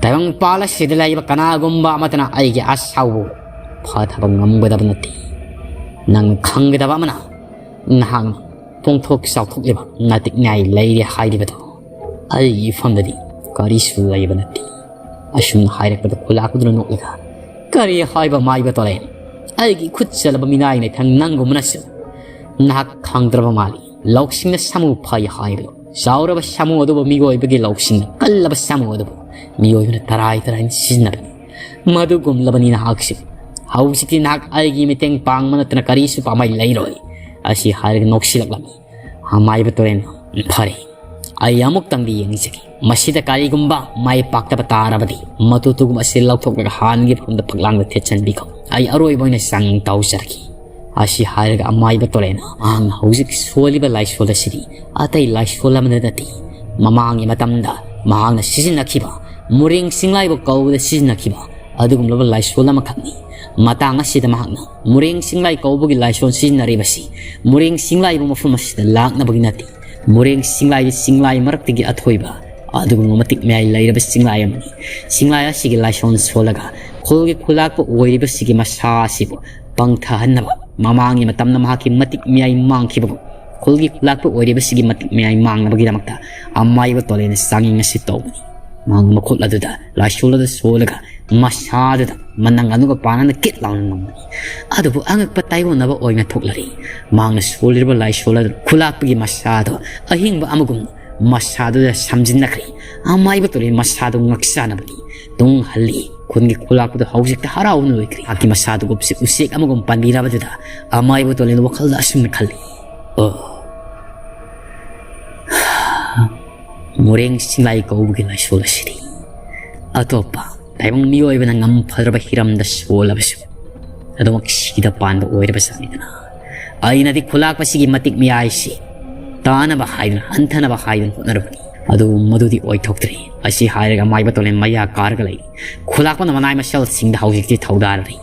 ꯇꯥꯏꯕꯪꯄꯥꯜ ꯑꯁꯤꯗ ꯂꯩꯕ ꯀꯅꯥꯒꯨꯝꯕ ꯑꯃꯠꯇꯅ ꯑꯩꯒꯤ ꯑꯁꯥꯎꯕ ꯐꯥꯊꯕ ꯉꯝꯒꯗꯕ ꯅꯠꯇꯦ꯫ "ꯅꯪꯅ ꯈꯪꯒꯗꯕ ꯑꯃꯅ, ꯅꯍꯥꯛꯅ ꯄꯣꯡꯊꯣꯛ ꯆꯥꯎꯊꯣꯛꯂꯤꯕ ꯅꯥꯇꯤꯛ ꯅꯥꯏ ꯂꯩꯔꯦ ꯍꯥꯏꯔꯤꯕꯗꯣ ꯑꯩꯒꯤ ꯏꯐꯝꯗꯗꯤ ꯀꯔꯤꯁꯨ ꯂꯩꯕ ꯅꯠꯇꯦ"꯫ ꯑꯁꯨꯝꯅ ꯍꯥꯏꯔꯛꯄꯗ ꯈꯨꯂꯥꯛꯄꯗꯨꯅ ꯅꯣꯛꯂꯒ, "ꯀꯔꯤ ꯍꯥꯏꯕ ꯃꯥꯏꯕ ꯇꯣꯔꯦꯟ? ꯑꯩꯒꯤ ꯈꯨꯠ ꯆꯜꯂꯕ ꯃꯤꯅꯥꯏ ꯅꯊꯪ ꯅꯪꯒꯨꯝꯕꯅꯁꯨ ꯅꯍꯥꯛ ꯈꯪꯗ꯭ꯔꯕ ꯃꯥꯜꯂꯤ꯫ ꯂꯧꯁꯤꯡꯅ ꯁꯥꯃꯨ ꯐꯩ ꯍꯥꯏꯕꯗꯣ, ꯆꯥꯎꯔꯕ ꯁꯥꯃꯨ ꯑꯗꯨꯕꯨ ꯃꯤꯑꯣꯏꯕꯒꯤ ꯂꯧꯁꯤꯡꯅ, ꯀꯜꯂꯕ ꯁꯥꯃꯨ ꯑꯗꯨꯕꯨ ꯃꯤꯑꯣꯏꯕꯅ ꯇꯔꯥꯏ ꯇꯔꯥꯏꯅ ꯁꯤꯖꯤꯟꯅꯕꯅꯤ꯫ ꯃꯗꯨꯒꯨꯝꯂꯕꯅꯤ ꯅꯍꯥꯛꯁꯨ꯫ ꯍꯧꯖꯤꯛꯇꯤ ꯅꯍꯥꯛ ꯑꯩꯒꯤ ꯃꯇꯦꯡ ꯄꯥꯡꯕ ꯅꯠꯇꯅ ꯀꯔꯤꯁꯨ ꯄꯥꯝꯕꯩ ꯂꯩꯔꯣꯏ"꯫ ꯑꯁꯤ ꯍꯥꯏꯔꯒ ꯅꯣꯛꯁꯤꯜꯂꯛꯂꯝꯃꯤ꯫ ꯑꯃꯥꯏꯕ ꯇꯣꯔꯦꯟꯅ, "ꯐꯔꯦ, ꯑꯩ ꯑꯃꯨꯛꯇꯪꯗꯤ ꯌꯦꯡꯖꯒꯦ꯫ ꯃꯁꯤꯗ ꯀꯔꯤꯒꯨꯝꯕ ꯃꯥꯏ ꯄꯥꯛꯇꯕ ꯇꯥꯔꯕꯗꯤ ꯃꯇꯨ ꯇꯨꯒꯨꯝ ꯑꯁꯤ ꯂꯧꯊꯣꯛꯂꯒ ꯍꯥꯟꯅꯒꯤ ꯃꯐꯝꯗ ꯐꯛꯂꯥꯡꯗ ꯊꯦꯠꯆꯟꯕꯤꯈꯣ꯫ ꯑꯩ ꯑꯔꯣꯏꯕ ꯑꯣꯏꯅ ꯆꯥꯡꯌꯦꯡ ꯇꯧꯖꯔꯒꯦ"꯫ ꯑꯁꯤ ꯍꯥꯏꯔꯒ ꯑꯃꯥꯏꯕ ꯇꯣꯔꯦꯟꯅ, ꯃꯍꯥꯛꯅ ꯍꯧꯖꯤꯛ ꯁꯣꯜꯂꯤꯕ ꯂꯥꯏꯁꯣꯜ ꯑꯁꯤꯗꯤ ꯑꯇꯩ ꯂꯥꯏꯁꯣꯜ ꯑꯃꯗ ꯅꯠꯇꯦ, ꯃꯃꯥꯡꯒꯤ ꯃꯇꯝꯗ ꯃꯍꯥꯛꯅ ꯁꯤꯖꯤꯟꯅꯈꯤꯕ, ꯃꯨꯔꯦꯡ ꯆꯤꯡꯂꯥꯏꯕ ꯀꯧꯕꯗ ꯁꯤꯖꯤꯟꯅꯈꯤꯕ ꯑꯗꯨꯒꯨꯝꯂꯕ ꯂꯥꯏꯁꯣꯜ ꯑꯃꯈꯛꯅꯤ꯫ ꯃꯇꯥꯡ ꯑꯁꯤꯗ ꯃꯍꯥꯛꯅ ꯃꯨꯔꯦꯡ ꯆꯤꯡꯂꯥꯏ ꯀꯧꯕꯒꯤ ꯂꯥꯏꯁꯣꯜ ꯁꯤꯖꯤꯟꯅꯔꯤꯕꯁꯤ ꯃꯨꯔꯦꯡ ꯆꯤꯡꯂꯥꯏꯕ ꯃꯐꯝ ꯑꯁꯤꯗ ꯂꯥꯛꯅꯕꯒꯤ ꯅꯠꯇꯦ꯫ ꯃꯨꯔꯦꯡ ꯆꯤꯡꯂꯥꯏꯗꯤ ꯆꯤꯡꯂꯥꯏ ꯃꯔꯛꯇꯒꯤ ꯑꯊꯣꯏꯕ ꯑꯗꯨꯒꯨꯝꯕ ꯃꯇꯤꯛ ꯃꯌꯥꯏ ꯂꯩꯔꯕ ꯆꯤꯡꯂꯥꯏ ꯑꯃꯅꯤ꯫ ꯆꯤꯡꯂꯥꯏ ꯑꯁꯤꯒꯤ ꯂꯥꯏꯁꯣꯟ ꯁꯣꯜꯂꯒ ꯈꯨꯜꯒꯤ ꯈꯨꯂꯥꯛꯄ ꯑꯣꯏꯔꯤꯕꯁꯤꯒꯤ ꯃꯁꯥ ꯑꯁꯤꯕꯨ ꯄꯪꯊꯍꯟꯅꯕ, ꯃꯃꯥꯡꯒꯤ ꯃꯇꯝꯗ ꯃꯍꯥꯛꯀꯤ ꯃꯇꯤꯛ ꯃꯌꯥꯏ ꯃꯥꯡꯈꯤꯕꯒꯨꯝ ꯈꯨꯜꯒꯤ ꯈꯨꯂꯥꯛꯄ ꯑꯣꯏꯔꯤꯕꯁꯤꯒꯤ ꯃꯇꯤꯛ ꯃꯌꯥꯏ ꯃꯥꯡꯅꯕꯒꯤꯗꯃꯛꯇ ꯑꯃꯥꯏꯕ ꯇꯣꯂꯦꯟꯅ ꯆꯥꯡꯌꯦꯡ ꯑꯁꯤ ꯇꯧꯕꯅꯤ꯫ ꯃꯍꯥꯛꯅ ꯃꯈꯨꯠ ꯑꯗꯨꯗ ꯂꯥꯏꯁꯣꯜ ꯑꯗꯨ ꯁꯣꯜꯂꯒ ꯃꯁꯥꯗꯨꯗ ꯃꯅꯪ ꯑꯗꯨꯒ ꯄꯥꯅꯅ ꯀꯤꯠ ꯂꯥꯎꯅ ꯅꯝꯕꯅꯤ꯫ ꯑꯗꯨꯕꯨ ꯑꯉꯛꯄ ꯇꯥꯏꯑꯣꯟꯅꯕ ꯑꯣꯏꯅ ꯊꯣꯛꯂꯔꯤ꯫ ꯃꯍꯥꯛꯅ ꯁꯣꯜꯂꯤꯕ ꯂꯥꯏꯁꯣꯜ ꯑꯗꯨ ꯈꯨꯂꯥꯛꯄꯒꯤ ꯃꯁꯥꯗꯣ ꯑꯍꯤꯡꯕ ꯑꯃꯒꯨꯝ ꯃꯁꯥꯗꯨꯗ ꯁꯝꯖꯤꯟꯅꯈ꯭ꯔꯦ꯫ ꯑꯃꯥꯏꯕ ꯇꯣꯔꯦꯟ ꯃꯁꯥꯗꯨ ꯉꯛꯆꯥꯅꯕꯒꯤ ꯇꯨꯡ ꯍꯜꯂꯤ꯫ ꯈꯨꯟꯒꯤ ꯈꯨꯂꯥꯛꯄꯗꯨ ꯍꯧꯖꯤꯛꯇ ꯍꯔꯥꯎꯅ ꯂꯣꯏꯈ꯭ꯔꯦ꯫ ꯃꯍꯥꯛꯀꯤ ꯃꯁꯥꯗꯨ ꯎꯆꯦꯛ, ꯎꯆꯦꯛ ꯑꯃꯒꯨꯝ ꯄꯥꯟꯕꯤꯔꯕꯗꯨꯗ ꯑꯃꯥꯏꯕ ꯇꯣꯔꯦꯟ ꯋꯥꯈꯜꯗ ꯑꯁꯨꯝꯅ ꯈꯜꯂꯤ, "ꯑꯣ, ꯃꯨꯔꯦꯡ ꯆꯤꯡꯂꯥꯏ ꯀꯧꯕꯒꯤ ꯂꯥꯏꯁꯣꯜ ꯑꯁꯤꯗꯤ ꯑꯇꯣꯞꯄ ꯇꯥꯏꯕꯪ ꯃꯤꯑꯣꯏꯕꯅ ꯉꯝꯐꯗ꯭ꯔꯕ ꯍꯤꯔꯝꯗ ꯁꯣꯜꯂꯕꯁꯨ ꯑꯗꯨꯃꯛ ꯁꯤꯗ ꯄꯥꯟꯕ ꯑꯣꯏꯔꯕ ꯖꯥꯠꯅꯤꯗꯅ꯫ ꯑꯩꯅꯗꯤ ꯈꯨꯂꯥꯛꯄꯁꯤꯒꯤ ꯃꯇꯤꯛ ꯃꯌꯥꯏꯁꯤ ꯇꯥꯅꯕ ꯍꯥꯏꯗꯨꯅ, ꯍꯟꯊꯅꯕ ꯍꯥꯏꯗꯨꯅ ꯍꯣꯠꯅꯔꯕꯅꯤ꯫ ꯑꯗꯨꯕꯨ ꯃꯗꯨꯗꯤ ꯑꯣꯏꯊꯣꯛꯇ꯭ꯔꯦ"꯫ ꯑꯁꯤ ꯍꯥꯏꯔꯒ ꯑꯃꯥꯏꯕ ꯇꯣꯂꯦꯟ ꯃꯌꯥ ꯀꯥꯔꯒ ꯂꯩ꯫ ꯈꯨꯂꯥꯛꯄꯅ ꯃꯅꯥꯏ ꯃꯁꯜꯁꯤꯡꯗ ꯍꯧꯖꯤꯛꯇꯤ ꯊꯧꯗꯥꯔꯔꯤ꯫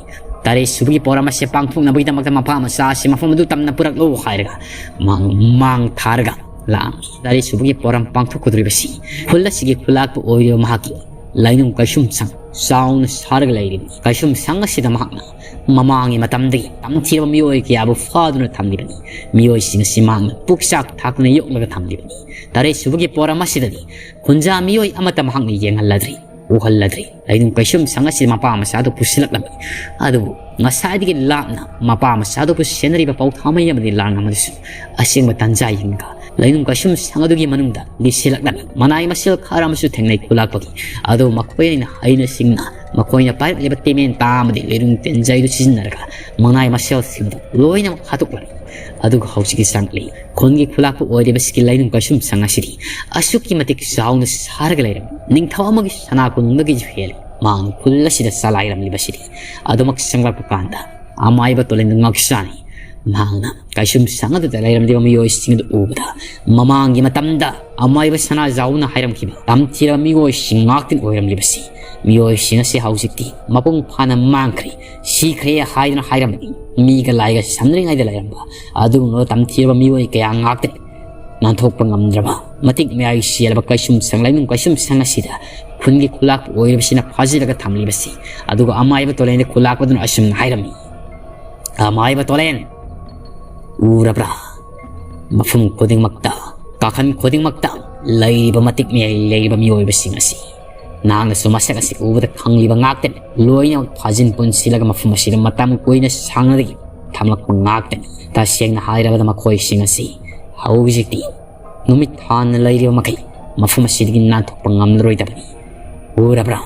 "ꯇꯔꯦꯠ ꯁꯨꯕꯒꯤ ꯄꯣꯔꯝ ꯑꯁꯤ ꯄꯥꯡꯊꯣꯛꯅꯕꯒꯤꯗꯃꯛꯇ ꯃꯄꯥ ꯃꯆꯥ ꯑꯁꯤ ꯃꯐꯝ ꯑꯗꯨ ꯇꯝꯅ ꯄꯨꯔꯛꯂꯨ" ꯍꯥꯏꯔꯒ ꯃꯥꯡ, ꯃꯥꯡ ꯊꯥꯔꯒ ꯂꯥꯛꯑꯝꯃꯤ꯫ ꯇꯔꯦꯠ ꯁꯨꯕꯒꯤ ꯄꯣꯔꯝ ꯄꯥꯡꯊꯣꯛꯀꯗꯧꯔꯤꯕꯁꯤ ꯈꯨꯜ ꯑꯁꯤꯒꯤ ꯈꯨꯂꯥꯛꯄ ꯑꯣꯏꯔꯤꯕ ꯃꯍꯥꯛꯀꯤ ꯂꯩꯅꯨꯡ ꯀꯩꯁꯨꯝꯁꯪ ꯆꯥꯎꯅ ꯁꯥꯔꯒ ꯂꯩꯔꯤꯕꯅꯤ꯫ ꯀꯩꯁꯨꯝꯁꯪ ꯑꯁꯤꯗ ꯃꯍꯥꯛꯅ ꯃꯃꯥꯡꯒꯤ ꯃꯇꯝꯗꯒꯤ ꯇꯝꯊꯤꯔꯕ ꯃꯤꯑꯣꯏ ꯀꯌꯥꯕꯨ ꯐꯥꯗꯨꯅ ꯊꯝꯂꯤꯕꯅꯤ꯫ ꯃꯤꯑꯣꯏꯁꯤꯡ ꯑꯁꯤ ꯃꯍꯥꯛꯅ ꯄꯨꯛꯆꯥꯛ ꯊꯥꯛꯇꯨꯅ ꯌꯣꯛꯂꯒ ꯊꯝꯂꯤꯕꯅꯤ꯫ ꯇꯔꯦꯠ ꯁꯨꯕꯒꯤ ꯄꯣꯔꯝ ꯑꯁꯤꯗꯗꯤ ꯈꯨꯟꯖꯥ ꯃꯤꯑꯣꯏ ꯑꯃꯠꯇ ꯃꯍꯥꯛꯅ ꯌꯦꯡꯍꯜꯂꯗ꯭ꯔꯤ, ꯎꯍꯜꯂꯗ꯭ꯔꯤ꯫ ꯂꯩꯅꯨꯡ ꯀꯩꯁꯨꯝꯁꯪ ꯑꯁꯤꯗ ꯃꯄꯥ ꯃꯆꯥꯗꯨ ꯄꯨꯁꯤꯜꯂꯛꯂꯝꯃꯤ꯫ ꯑꯗꯨꯕꯨ ꯉꯁꯥꯏꯗꯒꯤ ꯂꯥꯞꯅ ꯃꯄꯥ ꯃꯆꯥꯗꯨꯕꯨ ꯁꯦꯟꯅꯔꯤꯕ ꯄꯥꯎꯊꯥꯃꯩ ꯑꯃꯗꯤ ꯂꯥꯡ ꯑꯃꯗꯨꯁꯨ ꯑꯁꯦꯡꯕ ꯇꯥꯟꯖꯥ ꯌꯦꯡꯉꯒ ꯂꯩꯅꯨꯡ ꯀꯩꯁꯨꯝꯁꯪ ꯑꯗꯨꯒꯤ ꯃꯅꯨꯡꯗ ꯂꯤꯁꯤꯜꯂꯛꯂꯝꯃꯤ꯫ ꯃꯅꯥꯏ ꯃꯁꯤꯜ ꯈꯔ ꯑꯃꯁꯨ ꯊꯦꯡꯅꯩ ꯈꯨꯂꯥꯛꯄꯒꯤ꯫ ꯑꯗꯨ ꯃꯈꯣꯏꯅ ꯍꯩꯅ ꯁꯤꯡꯅ ꯃꯈꯣꯏꯅ ꯄꯥꯏꯔꯛꯂꯤꯕ ꯇꯦꯃꯦꯟ ꯇꯥ ꯑꯃꯗꯤ ꯂꯩꯔꯨꯡ ꯇꯦꯟꯖꯩꯗꯨ ꯁꯤꯖꯤꯟꯅꯔꯒ ꯃꯅꯥꯏ ꯃꯁꯤꯜꯁꯤꯡꯗꯨ ꯂꯣꯏꯅꯃꯛ ꯍꯥꯠꯇꯣꯛꯂꯝꯃꯤ꯫ ꯑꯗꯨꯒ ꯍꯧꯖꯤꯛꯀꯤ ꯆꯪꯂꯤ ꯈꯨꯟꯒꯤ ꯈꯨꯂꯥꯛꯄ ꯑꯣꯏꯔꯤꯕꯁꯤꯒꯤ ꯂꯩꯅꯨꯡ ꯀꯩꯁꯨꯝꯁꯪ ꯑꯁꯤꯗꯤ ꯑꯁꯨꯛꯀꯤ ꯃꯇꯤꯛ ꯆꯥꯎꯅ ꯁꯥꯔꯒ ꯂꯩꯔꯝꯃꯤ꯫ ꯅꯤꯡꯊꯧ ꯑꯃꯒꯤ ꯁꯅꯥ ꯀꯣꯅꯨꯡꯗꯒꯤꯁꯨ ꯍꯦꯜꯂꯤ꯫ ꯃꯍꯥꯛꯅ ꯈꯨꯜ ꯑꯁꯤꯗ ꯆꯂꯥꯏꯔꯝꯂꯤꯕꯁꯤꯗꯤ꯫ ꯑꯗꯨꯃꯛ ꯆꯪꯂꯛꯄ ꯀꯥꯟꯗ ꯑꯃꯥꯏꯕ ꯇꯣꯂꯦꯟꯗꯨ ꯉꯥꯛꯆꯥꯅꯤ꯫ ꯃꯍꯥꯛꯅ ꯀꯩꯁꯨꯝꯁꯪ ꯑꯗꯨꯗ ꯂꯩꯔꯝꯂꯤꯕ ꯃꯤꯑꯣꯏꯁꯤꯡ ꯑꯗꯨ ꯎꯕꯗ, ꯃꯃꯥꯡꯒꯤ ꯃꯇꯝꯗ ꯑꯃꯥꯏꯕ ꯁꯅꯥꯖꯥꯎꯅ ꯍꯥꯏꯔꯝꯈꯤꯕ ꯇꯝꯊꯤꯔꯕ ꯃꯤꯑꯣꯏꯁꯤꯡ ꯉꯥꯛꯇꯅ ꯑꯣꯏꯔꯝꯂꯤꯕꯁꯤ, ꯃꯤꯑꯣꯏꯁꯤꯡ ꯑꯁꯤ ꯍꯧꯖꯤꯛꯇꯤ ꯃꯄꯨꯡ ꯐꯥꯅ ꯃꯥꯡꯈ꯭ꯔꯦ, ꯁꯤꯈ꯭ꯔꯦ ꯍꯥꯏꯗꯨꯅ ꯍꯥꯏꯔꯝꯕꯅꯤ꯫ ꯃꯤꯒ ꯂꯥꯏꯒ ꯁꯝꯅꯔꯤꯉꯩꯗ ꯂꯩꯔꯝꯕ ꯑꯗꯨꯒꯨꯝꯂꯕ ꯇꯝꯊꯤꯔꯕ ꯃꯤꯑꯣꯏ ꯀꯌꯥ ꯉꯥꯛꯇꯅꯤ ꯅꯥꯟꯊꯣꯛꯄ ꯉꯝꯗ꯭ꯔꯕ ꯃꯇꯤꯛ ꯃꯌꯥꯏ ꯆꯦꯜꯂꯕ ꯀꯩꯁꯨꯝꯁꯪ, ꯂꯩꯅꯨꯡ ꯀꯩꯁꯨꯝꯁꯪ ꯑꯁꯤꯗ ꯈꯨꯟꯒꯤ ꯈꯨꯂꯥꯛꯄ ꯑꯣꯏꯔꯤꯕꯁꯤꯅ ꯐꯥꯖꯤꯜꯂꯒ ꯊꯝꯂꯤꯕꯁꯤ꯫ ꯑꯗꯨꯒ ꯑꯃꯥꯏꯕ ꯇꯣꯂꯦꯟꯗ ꯈꯨꯂꯥꯛꯄꯗꯨꯅ ꯑꯁꯨꯝꯅ ꯍꯥꯏꯔꯝꯃꯤ, "ꯑꯃꯥꯏꯕ ꯇꯣꯂꯦꯟ, ꯎꯔꯕ꯭ꯔꯥ? ꯃꯐꯝ ꯈꯨꯗꯤꯡꯃꯛꯇ, ꯀꯥꯈꯟ ꯈꯨꯗꯤꯡꯃꯛꯇ ꯂꯩꯔꯤꯕ ꯃꯇꯤꯛ ꯃꯌꯥꯏ ꯂꯩꯔꯤꯕ ꯃꯤꯑꯣꯏꯕꯁꯤꯡ ꯑꯁꯤ ꯅꯍꯥꯛꯅꯁꯨ ꯃꯁꯛ ꯑꯁꯤ ꯎꯕꯗ ꯈꯪꯂꯤꯕ ꯉꯥꯛꯇꯅꯤ꯫ ꯂꯣꯏꯅꯃꯛ ꯐꯥꯖꯤꯟ ꯄꯨꯟꯁꯤꯜꯂꯒ ꯃꯐꯝ ꯑꯁꯤꯗ ꯃꯇꯝ ꯀꯨꯏꯅ ꯁꯥꯡꯅꯗꯒꯤ ꯊꯝꯂꯛꯄ ꯉꯥꯛꯇꯅꯤ꯫ ꯇꯁꯦꯡꯅ ꯍꯥꯏꯔꯕꯗ ꯃꯈꯣꯏꯁꯤꯡ ꯑꯁꯤ ꯍꯧꯖꯤꯛꯇꯤ ꯅꯨꯃꯤꯠ ꯊꯥꯅ ꯂꯩꯔꯤꯕ ꯃꯈꯩ ꯃꯐꯝ ꯑꯁꯤꯗꯒꯤ ꯅꯥꯟꯊꯣꯛꯄ ꯉꯝꯂꯔꯣꯏꯗꯕꯅꯤ꯫ ꯎꯔꯕ꯭ꯔꯥ?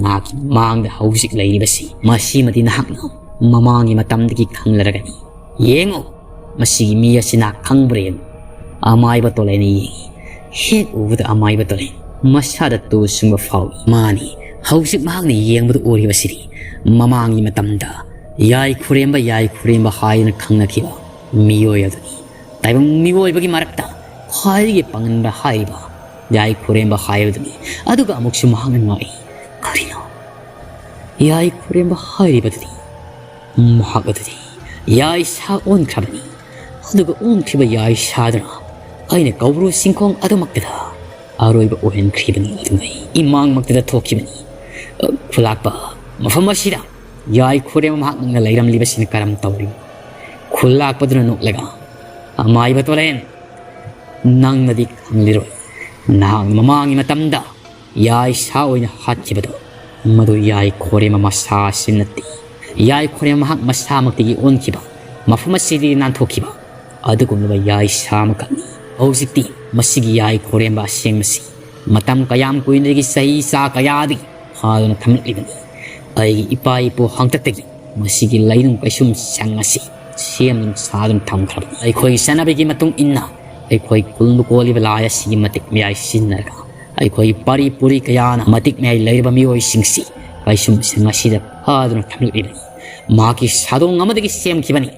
ꯅꯍꯥꯛꯀꯤ ꯃꯥꯡꯗ ꯍꯧꯖꯤꯛ ꯂꯩꯔꯤꯕꯁꯤ, ꯃꯁꯤꯃꯗꯤ ꯅꯍꯥꯛꯅ ꯃꯃꯥꯡꯒꯤ ꯃꯇꯝꯗꯒꯤ ꯈꯪꯂꯔꯒꯅꯤ꯫ ꯌꯦꯡꯉꯨ, ꯃꯁꯤꯒꯤ ꯃꯤ ꯑꯁꯤ ꯅꯍꯥꯛ ꯈꯪꯕ꯭ꯔꯥ ꯌꯦꯡꯉꯨ꯫" ꯑꯃꯥꯏꯕ ꯇꯣꯂꯦꯟꯅ ꯌꯦꯡꯉꯤ꯫ ꯍꯦꯛ ꯎꯕꯗ ꯑꯃꯥꯏꯕ ꯇꯣꯂꯦꯟ ꯃꯁꯥꯗ ꯇꯨ ꯆꯨꯡꯕ ꯐꯥꯎꯏ꯫ ꯃꯥꯅꯤ, ꯍꯧꯖꯤꯛ ꯃꯍꯥꯛꯅ ꯌꯦꯡꯕꯗ ꯎꯔꯤꯕꯁꯤꯗꯤ ꯃꯃꯥꯡꯒꯤ ꯃꯇꯝꯗ ꯌꯥꯏ ꯈꯨꯔꯦꯝꯕ, ꯌꯥꯏ ꯈꯨꯔꯦꯝꯕ ꯍꯥꯏꯗꯨꯅ ꯈꯪꯅꯈꯤꯕ ꯃꯤꯑꯣꯏ ꯑꯗꯨꯅꯤ꯫ ꯇꯥꯏꯕꯪ ꯃꯤꯑꯣꯏꯕꯒꯤ ꯃꯔꯛꯇ ꯈ꯭ꯋꯥꯏꯗꯒꯤ ꯄꯥꯡꯒꯟꯕ ꯍꯥꯏꯔꯤꯕ ꯌꯥꯏ ꯈꯨꯔꯦꯝꯕ ꯍꯥꯏꯕꯗꯨꯅꯤ꯫ ꯑꯗꯨꯒ ꯑꯃꯨꯛꯁꯨ ꯃꯍꯥꯛꯅ ꯉꯛꯏ꯫ ꯀꯔꯤꯅꯣ? ꯌꯥꯏ ꯈꯨꯔꯦꯝꯕ ꯍꯥꯏꯔꯤꯕꯗꯨꯗꯤ ꯃꯍꯥꯛ ꯑꯗꯨꯗꯤ ꯌꯥꯏ ꯁꯥ ꯑꯣꯟꯈ꯭ꯔꯕꯅꯤ꯫ ꯑꯗꯨꯒ ꯑꯣꯟꯈ꯭ꯔꯤꯕ ꯌꯥꯏ ꯁꯥꯗꯨꯅ ꯑꯩꯅ ꯀꯧꯕ꯭ꯔꯨ ꯆꯤꯡꯈꯣꯡ ꯑꯗꯨꯃꯛꯇꯗ ꯑꯔꯣꯏꯕ ꯑꯣꯏꯍꯟꯈ꯭ꯔꯤꯕꯅꯤ꯫ ꯑꯗꯨꯅ ꯑꯩ ꯏꯃꯥꯡꯃꯛꯇꯗ ꯊꯣꯛꯈꯤꯕꯅꯤ꯫ "ꯑ, ꯈꯨꯜꯂꯥꯛꯄ, ꯃꯐꯝ ꯑꯁꯤꯗ ꯌꯥꯏ ꯈꯨꯔꯦꯝ ꯃꯍꯥꯛꯅ ꯂꯩꯔꯝꯂꯤꯕꯁꯤꯅ ꯀꯔꯝ ꯇꯧꯔꯤꯕꯅꯣ?" ꯈꯨꯜꯂꯥꯛꯄꯗꯨꯅ ꯅꯣꯛꯂꯒ, "ꯑꯃꯥꯏꯕ ꯇꯣꯂꯦꯟ, ꯅꯪꯅꯗꯤ ꯈꯪꯂꯤꯔꯣꯏ꯫ ꯅꯍꯥꯛꯅ ꯃꯃꯥꯡꯒꯤ ꯃꯇꯝꯗ ꯌꯥꯏ ꯁꯥ ꯑꯣꯏꯅ ꯍꯥꯠꯈꯤꯕꯗꯣ, ꯃꯗꯨ ꯌꯥꯏ ꯈꯣꯔꯦꯝꯕ ꯃꯁꯥ ꯑꯁꯤ ꯅꯠꯇꯦ꯫ ꯌꯥꯏ ꯈꯣꯔꯦꯝꯕ ꯃꯍꯥꯛ ꯃꯁꯥꯃꯛꯇꯒꯤ ꯑꯣꯟꯈꯤꯕ, ꯃꯐꯝ ꯑꯁꯤꯗꯒꯤ ꯅꯥꯟꯊꯣꯛꯈꯤꯕ ꯑꯗꯨꯒꯨꯝꯂꯕ ꯌꯥꯏ ꯁꯥ ꯑꯃꯈꯛꯅꯤ꯫ ꯍꯧꯖꯤꯛꯇꯤ ꯃꯁꯤꯒꯤ ꯌꯥꯏ ꯈꯣꯔꯦꯝꯕ ꯑꯁꯦꯡꯕꯁꯤ ꯃꯇꯝ ꯀꯌꯥꯝ ꯀꯨꯏꯅꯗꯒꯤ, ꯆꯍꯤ ꯆꯥ ꯀꯌꯥꯗꯒꯤ ꯐꯥꯗꯨꯅ ꯊꯝꯂꯛꯂꯤꯕꯅꯤ꯫ ꯑꯩꯒꯤ ꯏꯄꯥ ꯏꯄꯨ ꯍꯥꯛꯇꯛꯇꯒꯤ ꯃꯁꯤꯒꯤ ꯂꯩꯅꯨꯡ ꯀꯩꯁꯨꯝ ꯁꯪ ꯑꯁꯤ ꯁꯦꯝꯗꯨꯅ ꯁꯥꯗꯨꯅ ꯊꯝꯈ꯭ꯔꯕꯅꯤ꯫ ꯑꯩꯈꯣꯏꯒꯤ ꯆꯠꯅꯕꯤꯒꯤ ꯃꯇꯨꯡ ꯏꯟꯅ ꯑꯩꯈꯣꯏ ꯀꯨꯜꯕꯨ ꯀꯣꯜꯂꯤꯕ ꯂꯥꯏ ꯑꯁꯤꯒꯤ ꯃꯇꯤꯛ ꯃꯌꯥꯏ ꯁꯤꯖꯤꯟꯅꯔꯒ ꯑꯩꯈꯣꯏꯒꯤ ꯄꯥꯔꯤ ꯄꯨꯔꯤ ꯀꯌꯥꯅ ꯃꯇꯤꯛ ꯃꯌꯥꯏ ꯂꯩꯔꯕ ꯃꯤꯑꯣꯏꯁꯤꯡꯁꯤ ꯀꯩꯁꯨꯝ ꯁꯪ ꯑꯁꯤꯗ ꯐꯥꯗꯨꯅ ꯊꯝꯂꯛꯂꯤꯕꯅꯤ꯫ ꯃꯍꯥꯛꯀꯤ ꯁꯥꯗꯣꯡ ꯑꯃꯗꯒꯤ ꯁꯦꯝꯈꯤꯕꯅꯤ꯫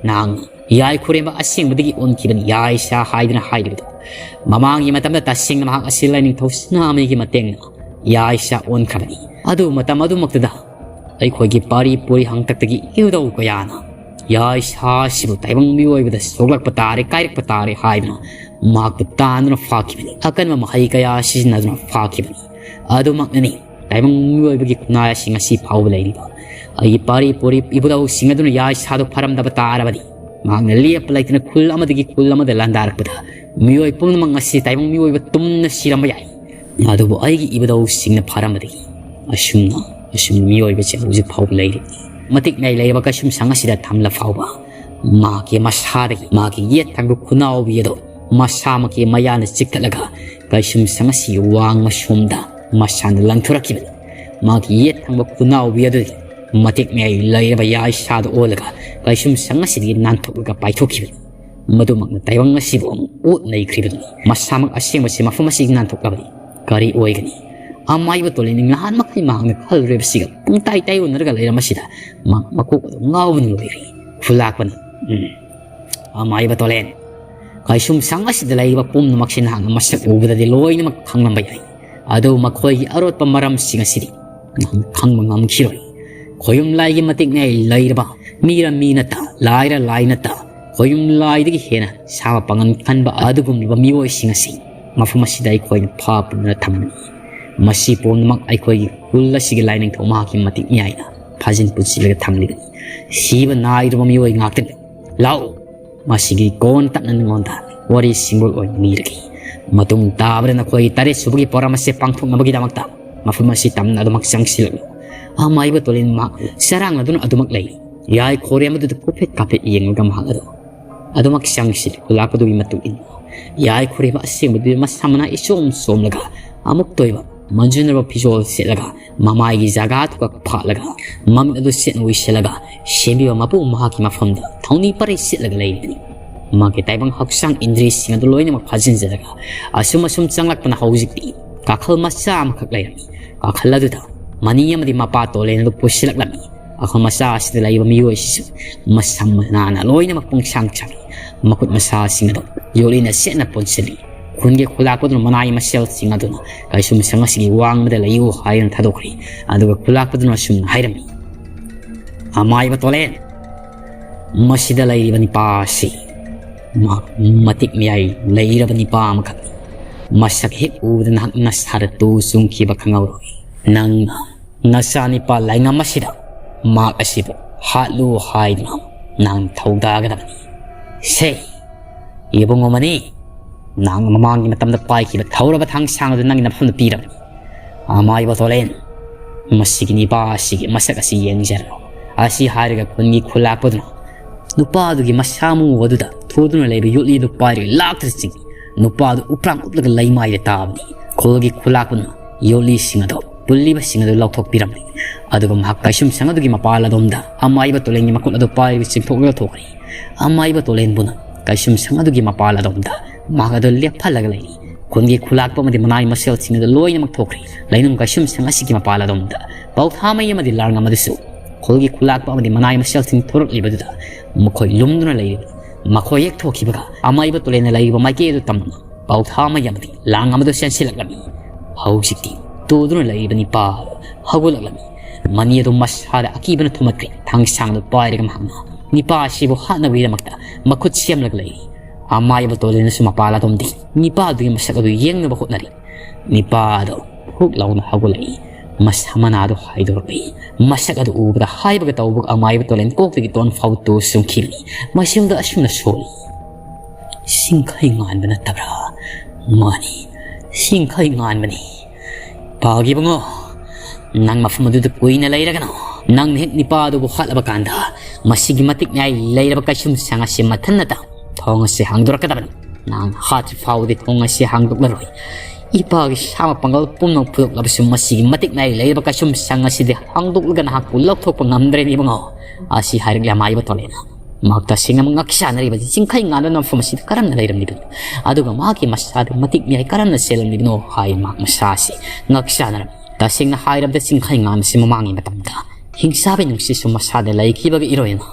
ꯅꯍꯥꯛꯅ ꯌꯥꯏ ꯈꯨꯔꯦꯝꯕ ꯑꯁꯦꯡꯕꯗꯒꯤ ꯑꯣꯟꯈꯤꯕꯅꯤ ꯌꯥꯏ ꯁꯥ ꯍꯥꯏꯗꯨꯅ ꯍꯥꯏꯔꯤꯕꯗꯨ꯫ ꯃꯃꯥꯡꯒꯤ ꯃꯇꯝꯗ ꯇꯁꯦꯡꯅ ꯃꯍꯥꯛ ꯑꯁꯤ ꯂꯥꯏꯅꯤꯡꯊꯧ ꯁꯅꯥꯃꯍꯤꯒꯤ ꯃꯇꯦꯡꯅ ꯌꯥꯏ ꯁꯥ ꯑꯣꯟꯈ꯭ꯔꯕꯅꯤ꯫ ꯑꯗꯨ ꯃꯇꯝ ꯑꯗꯨꯃꯛꯇꯗ ꯑꯩꯈꯣꯏꯒꯤ ꯄꯥꯔꯤ ꯄꯨꯔꯤ ꯍꯥꯛꯇꯛꯇꯒꯤ ꯏꯕꯨꯙꯧ ꯀꯌꯥꯅ ꯌꯥꯏ ꯁꯥ ꯑꯁꯤꯕꯨ ꯇꯥꯏꯕꯪ ꯃꯤꯑꯣꯏꯕꯗ ꯁꯣꯛꯂꯛꯄ ꯇꯥꯔꯦ, ꯀꯥꯏꯔꯛꯄ ꯇꯥꯔꯦ ꯍꯥꯏꯗꯨꯅ ꯃꯍꯥꯛꯄꯨ ꯇꯥꯟꯗꯨꯅ ꯐꯥꯈꯤꯕꯅꯤ꯫ ꯑꯀꯟꯕ ꯃꯍꯩ ꯀꯌꯥ ꯁꯤꯖꯤꯟꯅꯗꯨꯅ ꯐꯥꯈꯤꯕꯅꯤ꯫ ꯑꯗꯨꯃꯛꯅꯅꯤ ꯇꯥꯏꯕꯪ ꯃꯤꯑꯣꯏꯕꯒꯤ ꯈꯨꯟꯅꯥꯏ ꯑꯁꯤ ꯉꯁꯤ ꯐꯥꯎꯕ ꯂꯩꯔꯤꯕ꯫ ꯑꯩꯒꯤ ꯄꯥꯔꯤ ꯄꯨꯔꯤ ꯏꯕꯨꯙꯧꯁꯤꯡ ꯑꯗꯨꯅ ꯌꯥꯏ ꯁꯥꯗꯨ ꯐꯔꯝꯗꯕ ꯇꯥꯔꯕꯗꯤ, ꯃꯍꯥꯛꯅ ꯂꯦꯞꯄ ꯂꯩꯇꯅ ꯈꯨꯜ ꯑꯃꯗꯒꯤ ꯈꯨꯜ ꯑꯃꯗ ꯂꯥꯟꯗꯥꯔꯛꯄꯗ ꯃꯤꯑꯣꯏ ꯄꯨꯝꯅꯃꯛ ꯉꯁꯤ ꯇꯥꯏꯕꯪ ꯃꯤꯑꯣꯏꯕ ꯇꯨꯝꯅ ꯁꯤꯔꯝꯕ ꯌꯥꯏ꯫ ꯑꯗꯨꯕꯨ ꯑꯩꯒꯤ ꯏꯕꯨꯙꯧꯁꯤꯡꯅ ꯐꯥꯔꯝꯕꯗꯒꯤ ꯑꯁꯨꯝꯅ, ꯑꯁꯨꯝ ꯃꯤꯑꯣꯏꯕꯁꯦ ꯍꯧꯖꯤꯛ ꯐꯥꯎꯕ ꯂꯩꯔꯤ꯫ ꯃꯇꯤꯛ ꯃꯌꯥꯏ ꯂꯩꯔꯕ ꯀꯩꯁꯨꯝ ꯁꯪ ꯑꯁꯤꯗ ꯊꯝꯂ ꯐꯥꯎꯕ ꯃꯍꯥꯛꯀꯤ ꯃꯁꯥꯗꯒꯤ ꯃꯍꯥꯛꯀꯤ ꯌꯦꯠ ꯊꯪꯕ ꯈꯨꯅꯥꯎꯕꯤ ꯑꯗꯨ ꯃꯁꯥꯃꯛꯀꯤ ꯃꯌꯥꯅ ꯆꯤꯛꯊꯠꯂꯒ ꯀꯩꯁꯨꯝ ꯁꯪ ꯑꯁꯤꯒꯤ ꯋꯥꯡꯃ ꯁꯣꯝꯗ ꯃꯁꯥꯅ ꯂꯪꯊꯣꯔꯛꯈꯤꯕꯅꯤ꯫ ꯃꯍꯥꯛꯀꯤ ꯌꯦꯠ ꯊꯪꯕ ꯈꯨꯅꯥꯎꯕꯤ ꯑꯗꯨꯗꯤ ꯃꯇꯤꯛ ꯃꯌꯥꯏ ꯂꯩꯔꯕ ꯌꯥꯏ ꯁꯥꯗ ꯑꯣꯜꯂꯒ ꯀꯩꯁꯨꯝ ꯁꯪ ꯑꯁꯤꯗꯒꯤ ꯅꯥꯟꯊꯣꯛꯂꯒ ꯄꯥꯏꯊꯣꯛꯈꯤꯕꯅꯤ꯫ ꯃꯗꯨꯃꯛꯅ ꯇꯥꯏꯕꯪ ꯑꯁꯤꯕꯨ ꯑꯃꯨꯛ ꯑꯣꯠ ꯅꯩꯈ꯭ꯔꯤꯕꯅꯤ꯫ ꯃꯁꯥꯃꯛ ꯑꯁꯦꯡꯕꯁꯤ ꯃꯐꯝ ꯑꯁꯤꯗꯒꯤ ꯅꯥꯟꯊꯣꯛꯂꯕꯗꯤ ꯀꯔꯤ ꯑꯣꯏꯒꯅꯤ? ꯑꯃꯥꯏꯕ ꯇꯣꯂꯦꯟꯅꯤ ꯅꯍꯥꯟ ꯃꯈꯩ ꯃꯍꯥꯛꯅ ꯈꯜꯂꯨꯔꯤꯕꯁꯤꯒ ꯄꯨꯡꯇꯥꯏ ꯇꯥꯏꯑꯣꯟꯅꯔꯒ ꯂꯩꯔꯝꯕꯁꯤꯗ ꯃꯍꯥꯛ ꯃꯀꯣꯛ ꯑꯗꯨ ꯉꯥꯎꯗꯨꯅ ꯂꯣꯏꯔꯦ꯫ ꯈꯨꯜꯂꯥꯛꯄꯅ, "ꯎꯝ, ꯑꯃꯥꯏꯕ ꯇꯣꯂꯦꯟ, ꯀꯩꯁꯨꯝ ꯁꯪ ꯑꯁꯤꯗ ꯂꯩꯔꯤꯕ ꯄꯨꯝꯅꯃꯛꯁꯤ ꯅꯍꯥꯛꯅ ꯃꯁꯛ ꯎꯕꯗꯗꯤ ꯂꯣꯏꯅꯃꯛ ꯈꯪꯂꯝꯕ ꯌꯥꯏ꯫ ꯑꯗꯨꯕꯨ ꯃꯈꯣꯏꯒꯤ ꯑꯔꯣꯠꯄ ꯃꯔꯝꯁꯤꯡ ꯑꯁꯤꯗꯤ ꯅꯍꯥꯛꯅ ꯈꯪꯕ ꯉꯝꯈꯤꯔꯣꯏ꯫ ꯈꯣꯌꯨꯝ ꯂꯥꯏꯒꯤ ꯃꯇꯤꯛ ꯃꯌꯥꯏ ꯂꯩꯔꯕ ꯃꯤꯔ ꯃꯤ ꯅꯠꯇ, ꯂꯥꯏꯔ ꯂꯥꯏ ꯅꯠꯇ, ꯈꯣꯌꯨꯝ ꯂꯥꯏꯗꯒꯤ ꯍꯦꯟꯅ ꯁꯥꯕ ꯄꯥꯡꯒꯜ ꯀꯟꯕ ꯑꯗꯨꯒꯨꯝꯂꯕ ꯃꯤꯑꯣꯏꯁꯤꯡ ꯑꯁꯤ ꯃꯐꯝ ꯑꯁꯤꯗ ꯑꯩꯈꯣꯏꯅ ꯐꯥ ꯄꯨꯝꯗꯨꯅ ꯊꯝꯕꯅꯤ꯫ ꯃꯁꯤ ꯄꯨꯝꯅꯃꯛ ꯑꯩꯈꯣꯏꯒꯤ ꯈꯨꯜ ꯑꯁꯤꯒꯤ ꯂꯥꯏꯅꯤꯡꯊꯧ ꯃꯍꯥꯛꯀꯤ ꯃꯇꯤꯛ ꯃꯌꯥꯏꯅ ꯐꯥꯖꯤꯟ ꯄꯨꯟꯁꯤꯜꯂꯒ ꯊꯝꯂꯤꯕꯅꯤ꯫ ꯁꯤꯕ ꯅꯥꯏꯗ꯭ꯔꯕ ꯃꯤꯑꯣꯏ ꯉꯥꯛꯇꯅꯤ꯫ ꯂꯥꯛꯎ, ꯃꯁꯤꯒꯤ ꯀꯣꯟ ꯇꯞꯅ ꯅꯉꯣꯟꯗ ꯋꯥꯔꯤ ꯁꯤꯡꯕꯣꯜ ꯑꯣꯏꯅ ꯂꯤꯔꯒꯦ꯫ ꯃꯇꯨꯡ ꯇꯥꯕꯗ ꯅꯈꯣꯏꯒꯤ ꯇꯔꯦꯠ ꯁꯨꯕꯒꯤ ꯄ꯭ꯔꯣꯒ꯭ꯔꯥꯝ ꯑꯁꯤ ꯄꯥꯡꯊꯣꯛꯅꯕꯒꯤꯗꯃꯛꯇ ꯃꯐꯝ ꯑꯁꯤ ꯇꯝꯅ ꯑꯗꯨꯃꯛ ꯆꯪꯁꯤꯜꯂꯛꯂꯨ꯫ ꯑꯃꯥꯏꯕ ꯇꯣꯂꯦꯟ ꯃꯍꯥꯛ ꯆꯔꯥꯡꯅꯗꯨꯅ ꯑꯗꯨꯃꯛ ꯂꯩ꯫ ꯌꯥꯏ ꯈꯣꯔꯦꯝ ꯑꯗꯨꯗ ꯀꯨꯞꯐꯦꯠ ꯀꯥꯞꯐꯦꯠ ꯌꯦꯡꯂꯒ ꯃꯍꯥꯛ ꯑꯗꯨ ꯑꯗꯨꯃꯛ ꯆꯪꯁꯤꯜꯂꯤ꯫ ꯈꯨꯂꯥꯛꯄꯗꯨꯒꯤ ꯃꯇꯨꯡ ꯏꯟꯅ ꯌꯥꯏ ꯈꯣꯔꯦꯝ ꯑꯁꯦꯡꯕꯗꯨꯗꯤ ꯃꯁꯥ ꯃꯅꯥ ꯏꯆꯣꯝ ꯆꯣꯝꯂꯒ ꯑꯃꯨꯛꯇ ꯑꯣꯏꯕ ꯃꯟꯖꯨꯅꯔꯕ ꯐꯤꯖꯣꯜ ꯁꯦꯠꯂꯒ ꯃꯃꯥꯏꯒꯤ ꯖꯒꯥꯗꯨꯒ ꯐꯥꯠꯂꯒ ꯃꯃꯤꯠ ꯑꯗꯨ ꯁꯦꯠꯅ ꯎꯏꯁꯤꯜꯂꯒ ꯁꯦꯝꯕꯤꯕ ꯃꯄꯨ ꯃꯍꯥꯛꯀꯤ ꯃꯐꯝꯗ ꯊꯧꯅꯤ ꯄꯔꯩ ꯁꯦꯠꯂꯒ ꯂꯩꯔꯤꯕꯅꯤ꯫ ꯃꯥꯒꯤ ꯇꯥꯏꯕꯪ ꯍꯛꯆꯥꯡ ꯏꯟꯗ꯭ꯔꯤꯁꯤꯡ ꯑꯗꯨ ꯂꯣꯏꯅꯃꯛ ꯐꯥꯖꯤꯟꯖꯔꯒ ꯑꯁꯨꯝ ꯑꯁꯨꯝ ꯆꯪꯂꯛꯄꯅ ꯍꯧꯖꯤꯛꯇꯤ ꯀꯥꯈꯜ ꯃꯆꯥ ꯑꯃꯈꯛ ꯂꯩꯔꯝꯃꯤ꯫ ꯀꯥꯈꯜ ꯑꯗꯨꯗ ꯃꯅꯤ ꯑꯃꯗꯤ ꯃꯄꯥ ꯇꯣꯂꯦꯟ ꯑꯗꯨ ꯄꯨꯁꯤꯜꯂꯛꯂꯝꯃꯤ꯫ ꯀꯥꯈꯜ ꯃꯆꯥ ꯑꯁꯤꯗ ꯂꯩꯕ ꯃꯤꯑꯣꯏꯁꯤꯁꯨ ꯃꯁꯝ ꯃꯅꯥꯅ ꯂꯣꯏꯅꯃꯛ ꯄꯨꯡꯁꯥꯡ ꯁꯥꯡꯏ꯫ ꯃꯈꯨꯠ ꯃꯁꯥꯁꯤꯡ ꯑꯗꯨ ꯌꯣꯠꯂꯤꯅ ꯁꯦꯠꯅ ꯄꯨꯟꯁꯤꯜꯂꯤ꯫ ꯈꯨꯟꯒꯤ ꯈꯨꯂꯥꯛꯄꯗꯨꯅ ꯃꯅꯥꯏ ꯃꯁꯦꯜꯁꯤꯡ ꯑꯗꯨꯅ ꯀꯩꯁꯨꯝꯁꯪ ꯑꯁꯤꯒꯤ ꯋꯥꯡꯃꯗ ꯂꯩꯌꯨ ꯍꯥꯏꯗꯨꯅ ꯊꯥꯗꯣꯛꯈ꯭ꯔꯤ꯫ ꯑꯗꯨꯒ ꯈꯨꯂꯥꯛꯄꯗꯨꯅ ꯑꯁꯨꯝꯅ ꯍꯥꯏꯔꯝꯃꯤ, "ꯑꯃꯥꯏꯕ ꯇꯣꯂꯦꯟ, ꯃꯁꯤꯗ ꯂꯩꯔꯤꯕ ꯅꯤꯄꯥ ꯑꯁꯤ ꯃꯍꯥꯛ ꯃꯇꯤꯛ ꯃꯌꯥꯏ ꯂꯩꯔꯕ ꯅꯤꯄꯥ ꯑꯃꯈꯛꯅꯤ꯫ ꯃꯁꯛ ꯍꯦꯛ ꯎꯕꯗ ꯅꯍꯥꯛ ꯅꯁꯥꯗ ꯇꯨ ꯆꯨꯡꯈꯤꯕ ꯈꯪꯍꯧꯔꯣꯏ꯫ ꯅꯪꯅ ꯅꯆꯥꯅꯤꯄꯥ ꯂꯥꯏꯉꯝ ꯑꯁꯤꯗ ꯃꯍꯥꯛ ꯑꯁꯤꯕꯨ ꯍꯥꯠꯂꯨ ꯍꯥꯏꯗꯨꯅ ꯅꯪ ꯊꯧꯗꯥꯒꯗꯕꯅꯤ꯫ ꯁꯦ, ꯏꯕꯨꯡꯉꯣ ꯃꯅꯤ, ꯅꯪ ꯃꯃꯥꯡꯒꯤ ꯃꯇꯝꯗ ꯄꯥꯏꯈꯤꯕ ꯊꯧꯔꯕ ꯊꯥꯡꯁꯥꯡ ꯑꯗꯨ ꯅꯪꯒꯤ ꯅꯐꯝꯗ ꯄꯤꯔꯕꯅꯤ꯫ ꯑꯃꯥꯏꯕ ꯇꯣꯂꯦꯟ, ꯃꯁꯤꯒꯤ ꯅꯤꯄꯥ ꯑꯁꯤꯒꯤ ꯃꯁꯛ ꯑꯁꯤ ꯌꯦꯡꯖꯔꯣ꯫" ꯑꯁꯤ ꯍꯥꯏꯔꯒ ꯈꯨꯟꯒꯤ ꯈꯨꯂꯥꯛꯄꯗꯨꯅ ꯅꯨꯄꯥꯗꯨꯒꯤ ꯃꯁꯥ ꯃꯎ ꯑꯗꯨꯗ ꯊꯨꯗꯨꯅ ꯂꯩꯕ ꯌꯣꯠꯂꯤ ꯑꯗꯨ ꯄꯥꯏꯔꯒ ꯂꯥꯛꯇꯨꯅ ꯆꯤꯡꯏ꯫ ꯅꯨꯄꯥꯗꯨ ꯎꯄ꯭ꯔꯥꯡ ꯎꯞꯂꯒ ꯂꯩꯃꯥꯏꯗ ꯇꯥꯕꯅꯤ꯫ ꯈꯨꯜꯒꯤ ꯈꯨꯂꯥꯛꯄꯗꯨꯅ ꯌꯣꯠꯂꯤꯁꯤꯡ ꯑꯗꯨ, ꯄꯨꯜꯂꯤꯕꯁꯤꯡ ꯑꯗꯨ ꯂꯧꯊꯣꯛꯄꯤꯔꯝꯂꯤ꯫ ꯑꯗꯨꯒ ꯃꯍꯥꯛ ꯀꯩꯁꯨꯝꯁꯪ ꯑꯗꯨꯒꯤ ꯃꯄꯥꯜ ꯑꯗꯣꯝꯗ ꯑꯃꯥꯏꯕ ꯇꯣꯂꯦꯟꯒꯤ ꯃꯈꯨꯠ ꯑꯗꯨ ꯄꯥꯏꯔꯒ ꯆꯤꯡꯊꯣꯛꯂꯒ ꯊꯣꯛꯈ꯭ꯔꯦ꯫ ꯑꯃꯥꯏꯕ ꯇꯣꯂꯦꯟꯕꯨꯅ ꯀꯩꯁꯨꯝꯁꯪ ꯑꯗꯨꯒꯤ ꯃꯄꯥꯜ ꯑꯗꯣꯝꯗ ꯃꯍꯥꯛ ꯑꯗꯨ ꯂꯦꯞꯍꯜꯂꯒ ꯂꯩꯔꯤ꯫ ꯈꯨꯟꯒꯤ ꯈꯨꯂꯥꯛꯄ ꯑꯃꯗꯤ ꯃꯅꯥꯏ ꯃꯁꯦꯜꯁꯤꯡ ꯑꯗꯨ ꯂꯣꯏꯅꯃꯛ ꯊꯣꯛꯈ꯭ꯔꯦ꯫ ꯂꯩꯅꯨꯡ ꯀꯩꯁꯨꯝꯁꯪ ꯑꯁꯤꯒꯤ ꯃꯄꯥꯜ ꯑꯗꯣꯝꯗ ꯄꯥꯎꯊꯥꯃꯩ ꯑꯃꯗꯤ ꯂꯥꯔꯉꯝ ꯑꯗꯨꯁꯨ ꯈꯨꯜꯒꯤ ꯈꯨꯂꯥꯛꯄ ꯑꯃꯗꯤ ꯃꯅꯥꯏ ꯃꯁꯦꯜꯁꯤꯡ ꯊꯣꯔꯛꯂꯤꯕꯗꯨꯗ ꯃꯈꯣꯏ ꯂꯨꯝꯗꯨꯅ ꯂꯩꯔꯤꯕꯅꯤ꯫ ꯃꯈꯣꯏ ꯍꯦꯛ ꯊꯣꯛꯈꯤꯕꯒ ꯑꯃꯥꯏꯕ ꯇꯨꯔꯦꯜꯅ ꯂꯩꯔꯤꯕ ꯃꯥꯏꯀꯩ ꯑꯗꯨ ꯇꯝꯗꯨꯅ ꯄꯥꯎꯊꯥꯃꯩ ꯑꯃꯗꯤ ꯂꯥꯔꯉꯝ ꯑꯗꯨ ꯆꯦꯟꯁꯤꯜꯂꯛꯂꯝꯃꯤ꯫ ꯍꯧꯖꯤꯛꯇꯤ ꯇꯨꯗꯨꯅ ꯂꯩꯔꯤꯕ ꯅꯤꯄꯥ ꯑꯗꯨ ꯍꯧꯒꯠꯂꯛꯂꯝꯃꯤ꯫ ꯃꯅꯤ ꯑꯗꯨ ꯃꯁꯥꯗ ꯑꯀꯤꯕꯅ ꯊꯨꯝꯃꯠꯈ꯭ꯔꯦ꯫ ꯊꯥꯡꯁꯥꯡꯗꯨ ꯄꯥꯏꯔꯒ ꯃꯍꯥꯛꯅ ꯅꯤꯄꯥ ꯑꯁꯤꯕꯨ ꯍꯥꯠꯅꯕꯒꯤꯗꯃꯛꯇ ꯃꯈꯨꯠ ꯁꯦꯝꯂꯒ ꯂꯩꯔꯤ꯫ ꯑꯃꯥꯏꯕ ꯇꯣꯂꯦꯟꯅꯁꯨ ꯃꯄꯥ ꯂꯥꯗꯣꯝꯗꯤ ꯅꯤꯄꯥꯗꯨꯒꯤ ꯃꯁꯛ ꯑꯗꯨ ꯌꯦꯡꯅꯕ ꯍꯣꯠꯅꯔꯤ꯫ ꯅꯤꯄꯥ ꯑꯗꯨ ꯍꯨꯛ ꯂꯥꯎꯅ ꯍꯧꯒꯠꯂꯛꯏ꯫ ꯃꯁꯥ ꯃꯅꯥꯗꯨ ꯍꯥꯏꯗꯣꯔꯛꯂꯛꯏ꯫ ꯃꯁꯛ ꯑꯗꯨ ꯎꯕꯗ ꯍꯥꯏꯕꯒ ꯇꯧꯕꯒ ꯑꯃꯥꯏꯕ ꯇꯣꯂꯦꯟ ꯀꯣꯛꯇꯒꯤ ꯇꯣꯟ ꯐꯥꯎ ꯇꯨ ꯆꯨꯝꯈꯤꯕꯅꯤ꯫ ꯃꯁꯤꯡꯗ ꯑꯁꯨꯝꯅ ꯁꯣꯜꯂꯤ꯫ ꯁꯤꯡꯈꯩ ꯉꯥꯟꯕ ꯅꯠꯇꯕ꯭ꯔꯥ? ꯃꯥꯅꯤ, ꯁꯤꯡꯈꯩ ꯉꯥꯟꯕꯅꯤ꯫ ꯄꯥꯒꯤꯕꯉꯣ, ꯅꯪ ꯃꯐꯝ ꯑꯗꯨꯗ ꯀꯨꯏꯅ ꯂꯩꯔꯒꯅꯨ꯫ ꯅꯪꯅ ꯍꯦꯛ ꯅꯤꯄꯥ ꯑꯗꯨꯕꯨ ꯍꯥꯠꯂꯕ ꯀꯥꯟꯗ, ꯃꯁꯤꯒꯤ ꯃꯇꯤꯛ ꯃꯌꯥꯏ ꯂꯩꯔꯕ ꯀꯩꯁꯨꯝ ꯁꯪ ꯑꯁꯤ ꯃꯊꯟꯅꯇ ꯊꯣꯡ ꯑꯁꯤ ꯍꯥꯡꯗꯣꯔꯛꯀꯗꯕꯅꯤ꯫ ꯅꯍꯥꯛ ꯍꯥꯠꯇ꯭ꯔꯤ ꯐꯥꯎꯕꯗꯤ ꯊꯣꯡ ꯑꯁꯤ ꯍꯥꯡꯗꯣꯛꯂꯔꯣꯏ꯫ ꯏꯄꯥꯒꯤ ꯁꯥꯃ ꯄꯥꯡꯒꯜ ꯄꯨꯝꯅꯃꯛ ꯐꯨꯗꯣꯛꯂꯕꯁꯨ, ꯃꯁꯤꯒꯤ ꯃꯇꯤꯛ ꯃꯌꯥꯏ ꯂꯩꯔꯕ ꯀꯩꯁꯨꯝ ꯁꯪ ꯑꯁꯤꯗꯤ ꯍꯥꯡꯗꯣꯛꯂꯒ ꯅꯍꯥꯛꯄꯨ ꯂꯧꯊꯣꯛꯄ ꯉꯝꯗ꯭ꯔꯦꯅꯦ ꯏꯕꯨꯡꯉꯣ꯫ ꯑꯁꯤ ꯍꯥꯏꯔꯛꯂꯦ ꯑꯃꯥꯏꯕ ꯇꯣꯂꯦꯅ꯫ ꯃꯍꯥꯛ ꯇꯁꯦꯡꯅꯃꯛ ꯉꯛ ꯆꯥꯟꯅꯔꯤꯕ ꯆꯤꯡꯈꯩ ꯉꯥꯟꯕ ꯃꯐꯝ ꯑꯁꯤꯗ ꯀꯔꯝꯅ ꯂꯩꯔꯝꯂꯤꯕꯅꯣ? ꯑꯗꯨꯒ ꯃꯍꯥꯛꯀꯤ ꯃꯁꯥꯗ ꯃꯇꯤꯛ ꯃꯌꯥꯏ ꯀꯔꯝꯅ ꯆꯦꯜꯂꯝꯂꯤꯕꯅꯣ ꯍꯥꯏ ꯃꯍꯥꯛ ꯃꯁꯥ ꯑꯁꯤ ꯉꯛ ꯆꯥꯟꯅꯔꯝꯃꯤ꯫ ꯇꯁꯦꯡꯅ ꯍꯥꯏꯔꯕꯗ ꯆꯤꯡꯈꯩ ꯉꯥꯟꯕꯁꯤ ꯃꯃꯥꯡꯒꯤ ꯃꯇꯝꯗ ꯍꯤꯡꯆꯥꯕꯤ ꯅꯨꯡꯁꯤꯠꯁꯨ ꯃꯁꯥꯗ ꯂꯩꯈꯤꯕꯒ ꯏꯔꯣꯏꯅ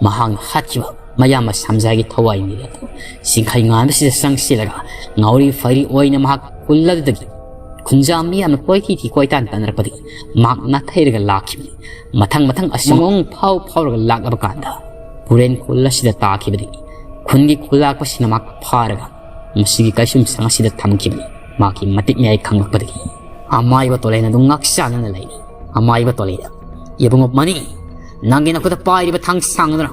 ꯃꯍꯥꯛꯅ ꯍꯥꯠꯈꯤꯕ ꯃꯌꯥꯝꯕ ꯁꯝꯖꯥꯏꯒꯤ ꯊꯋꯥꯏꯅꯤ ꯑꯗꯨ ꯆꯤꯡꯈꯩ ꯉꯥꯟꯕꯁꯤꯗ ꯆꯪꯁꯤꯜꯂꯒ ꯉꯥꯎꯔꯤ ꯐꯩꯔꯤ ꯑꯣꯏꯅ ꯃꯍꯥꯛ ꯈꯨꯜ ꯑꯗꯨꯗꯒꯤ ꯈꯨꯟꯖꯥ ꯃꯤꯌꯥꯝꯅ ꯀꯣꯏꯊꯤ ꯊꯤ ꯀꯣꯏꯇꯥꯟ ꯇꯥꯟꯅꯔꯛꯄꯗꯒꯤ ꯃꯍꯥꯛ ꯅꯥꯊꯩꯔꯒ ꯂꯥꯛꯈꯤꯕꯅꯤ꯫ ꯃꯊꯪ ꯃꯊꯪ ꯑꯁꯨꯝ ꯐꯥꯎ ꯐꯥꯎꯔꯒ ꯂꯥꯛꯂꯕ ꯀꯥꯟꯗ ꯄꯨꯔꯦꯟ ꯈꯨꯜ ꯑꯁꯤꯗ ꯇꯥꯈꯤꯕꯗꯒꯤ ꯈꯨꯟꯒꯤ ꯈꯨꯜꯂꯥꯛꯄꯁꯤꯅ ꯃꯍꯥꯛ ꯐꯥꯔꯒ ꯃꯁꯤꯒꯤ ꯀꯩꯁꯨꯝ ꯁꯪ ꯑꯁꯤꯗ ꯊꯝꯈꯤꯕꯅꯤ꯫ ꯃꯍꯥꯛꯀꯤ ꯃꯇꯤꯛ ꯃꯌꯥꯏ ꯈꯪꯂꯛꯄꯗꯒꯤ ꯑꯃꯥꯏꯕ ꯇꯣꯂꯦꯟ ꯑꯗꯨ ꯉꯥꯛ ꯆꯥꯟꯅꯅ ꯂꯩꯔꯤ꯫ ꯑꯃꯥꯏꯕ ꯇꯣꯂꯦꯟ, ꯏꯕꯨꯡꯉꯣ ꯃꯅꯤ, ꯅꯪꯒꯤ ꯅꯈꯨꯠꯇ ꯄꯥꯏꯔꯤꯕ ꯊꯥꯡ ꯁꯥꯡ ꯑꯗꯨꯅ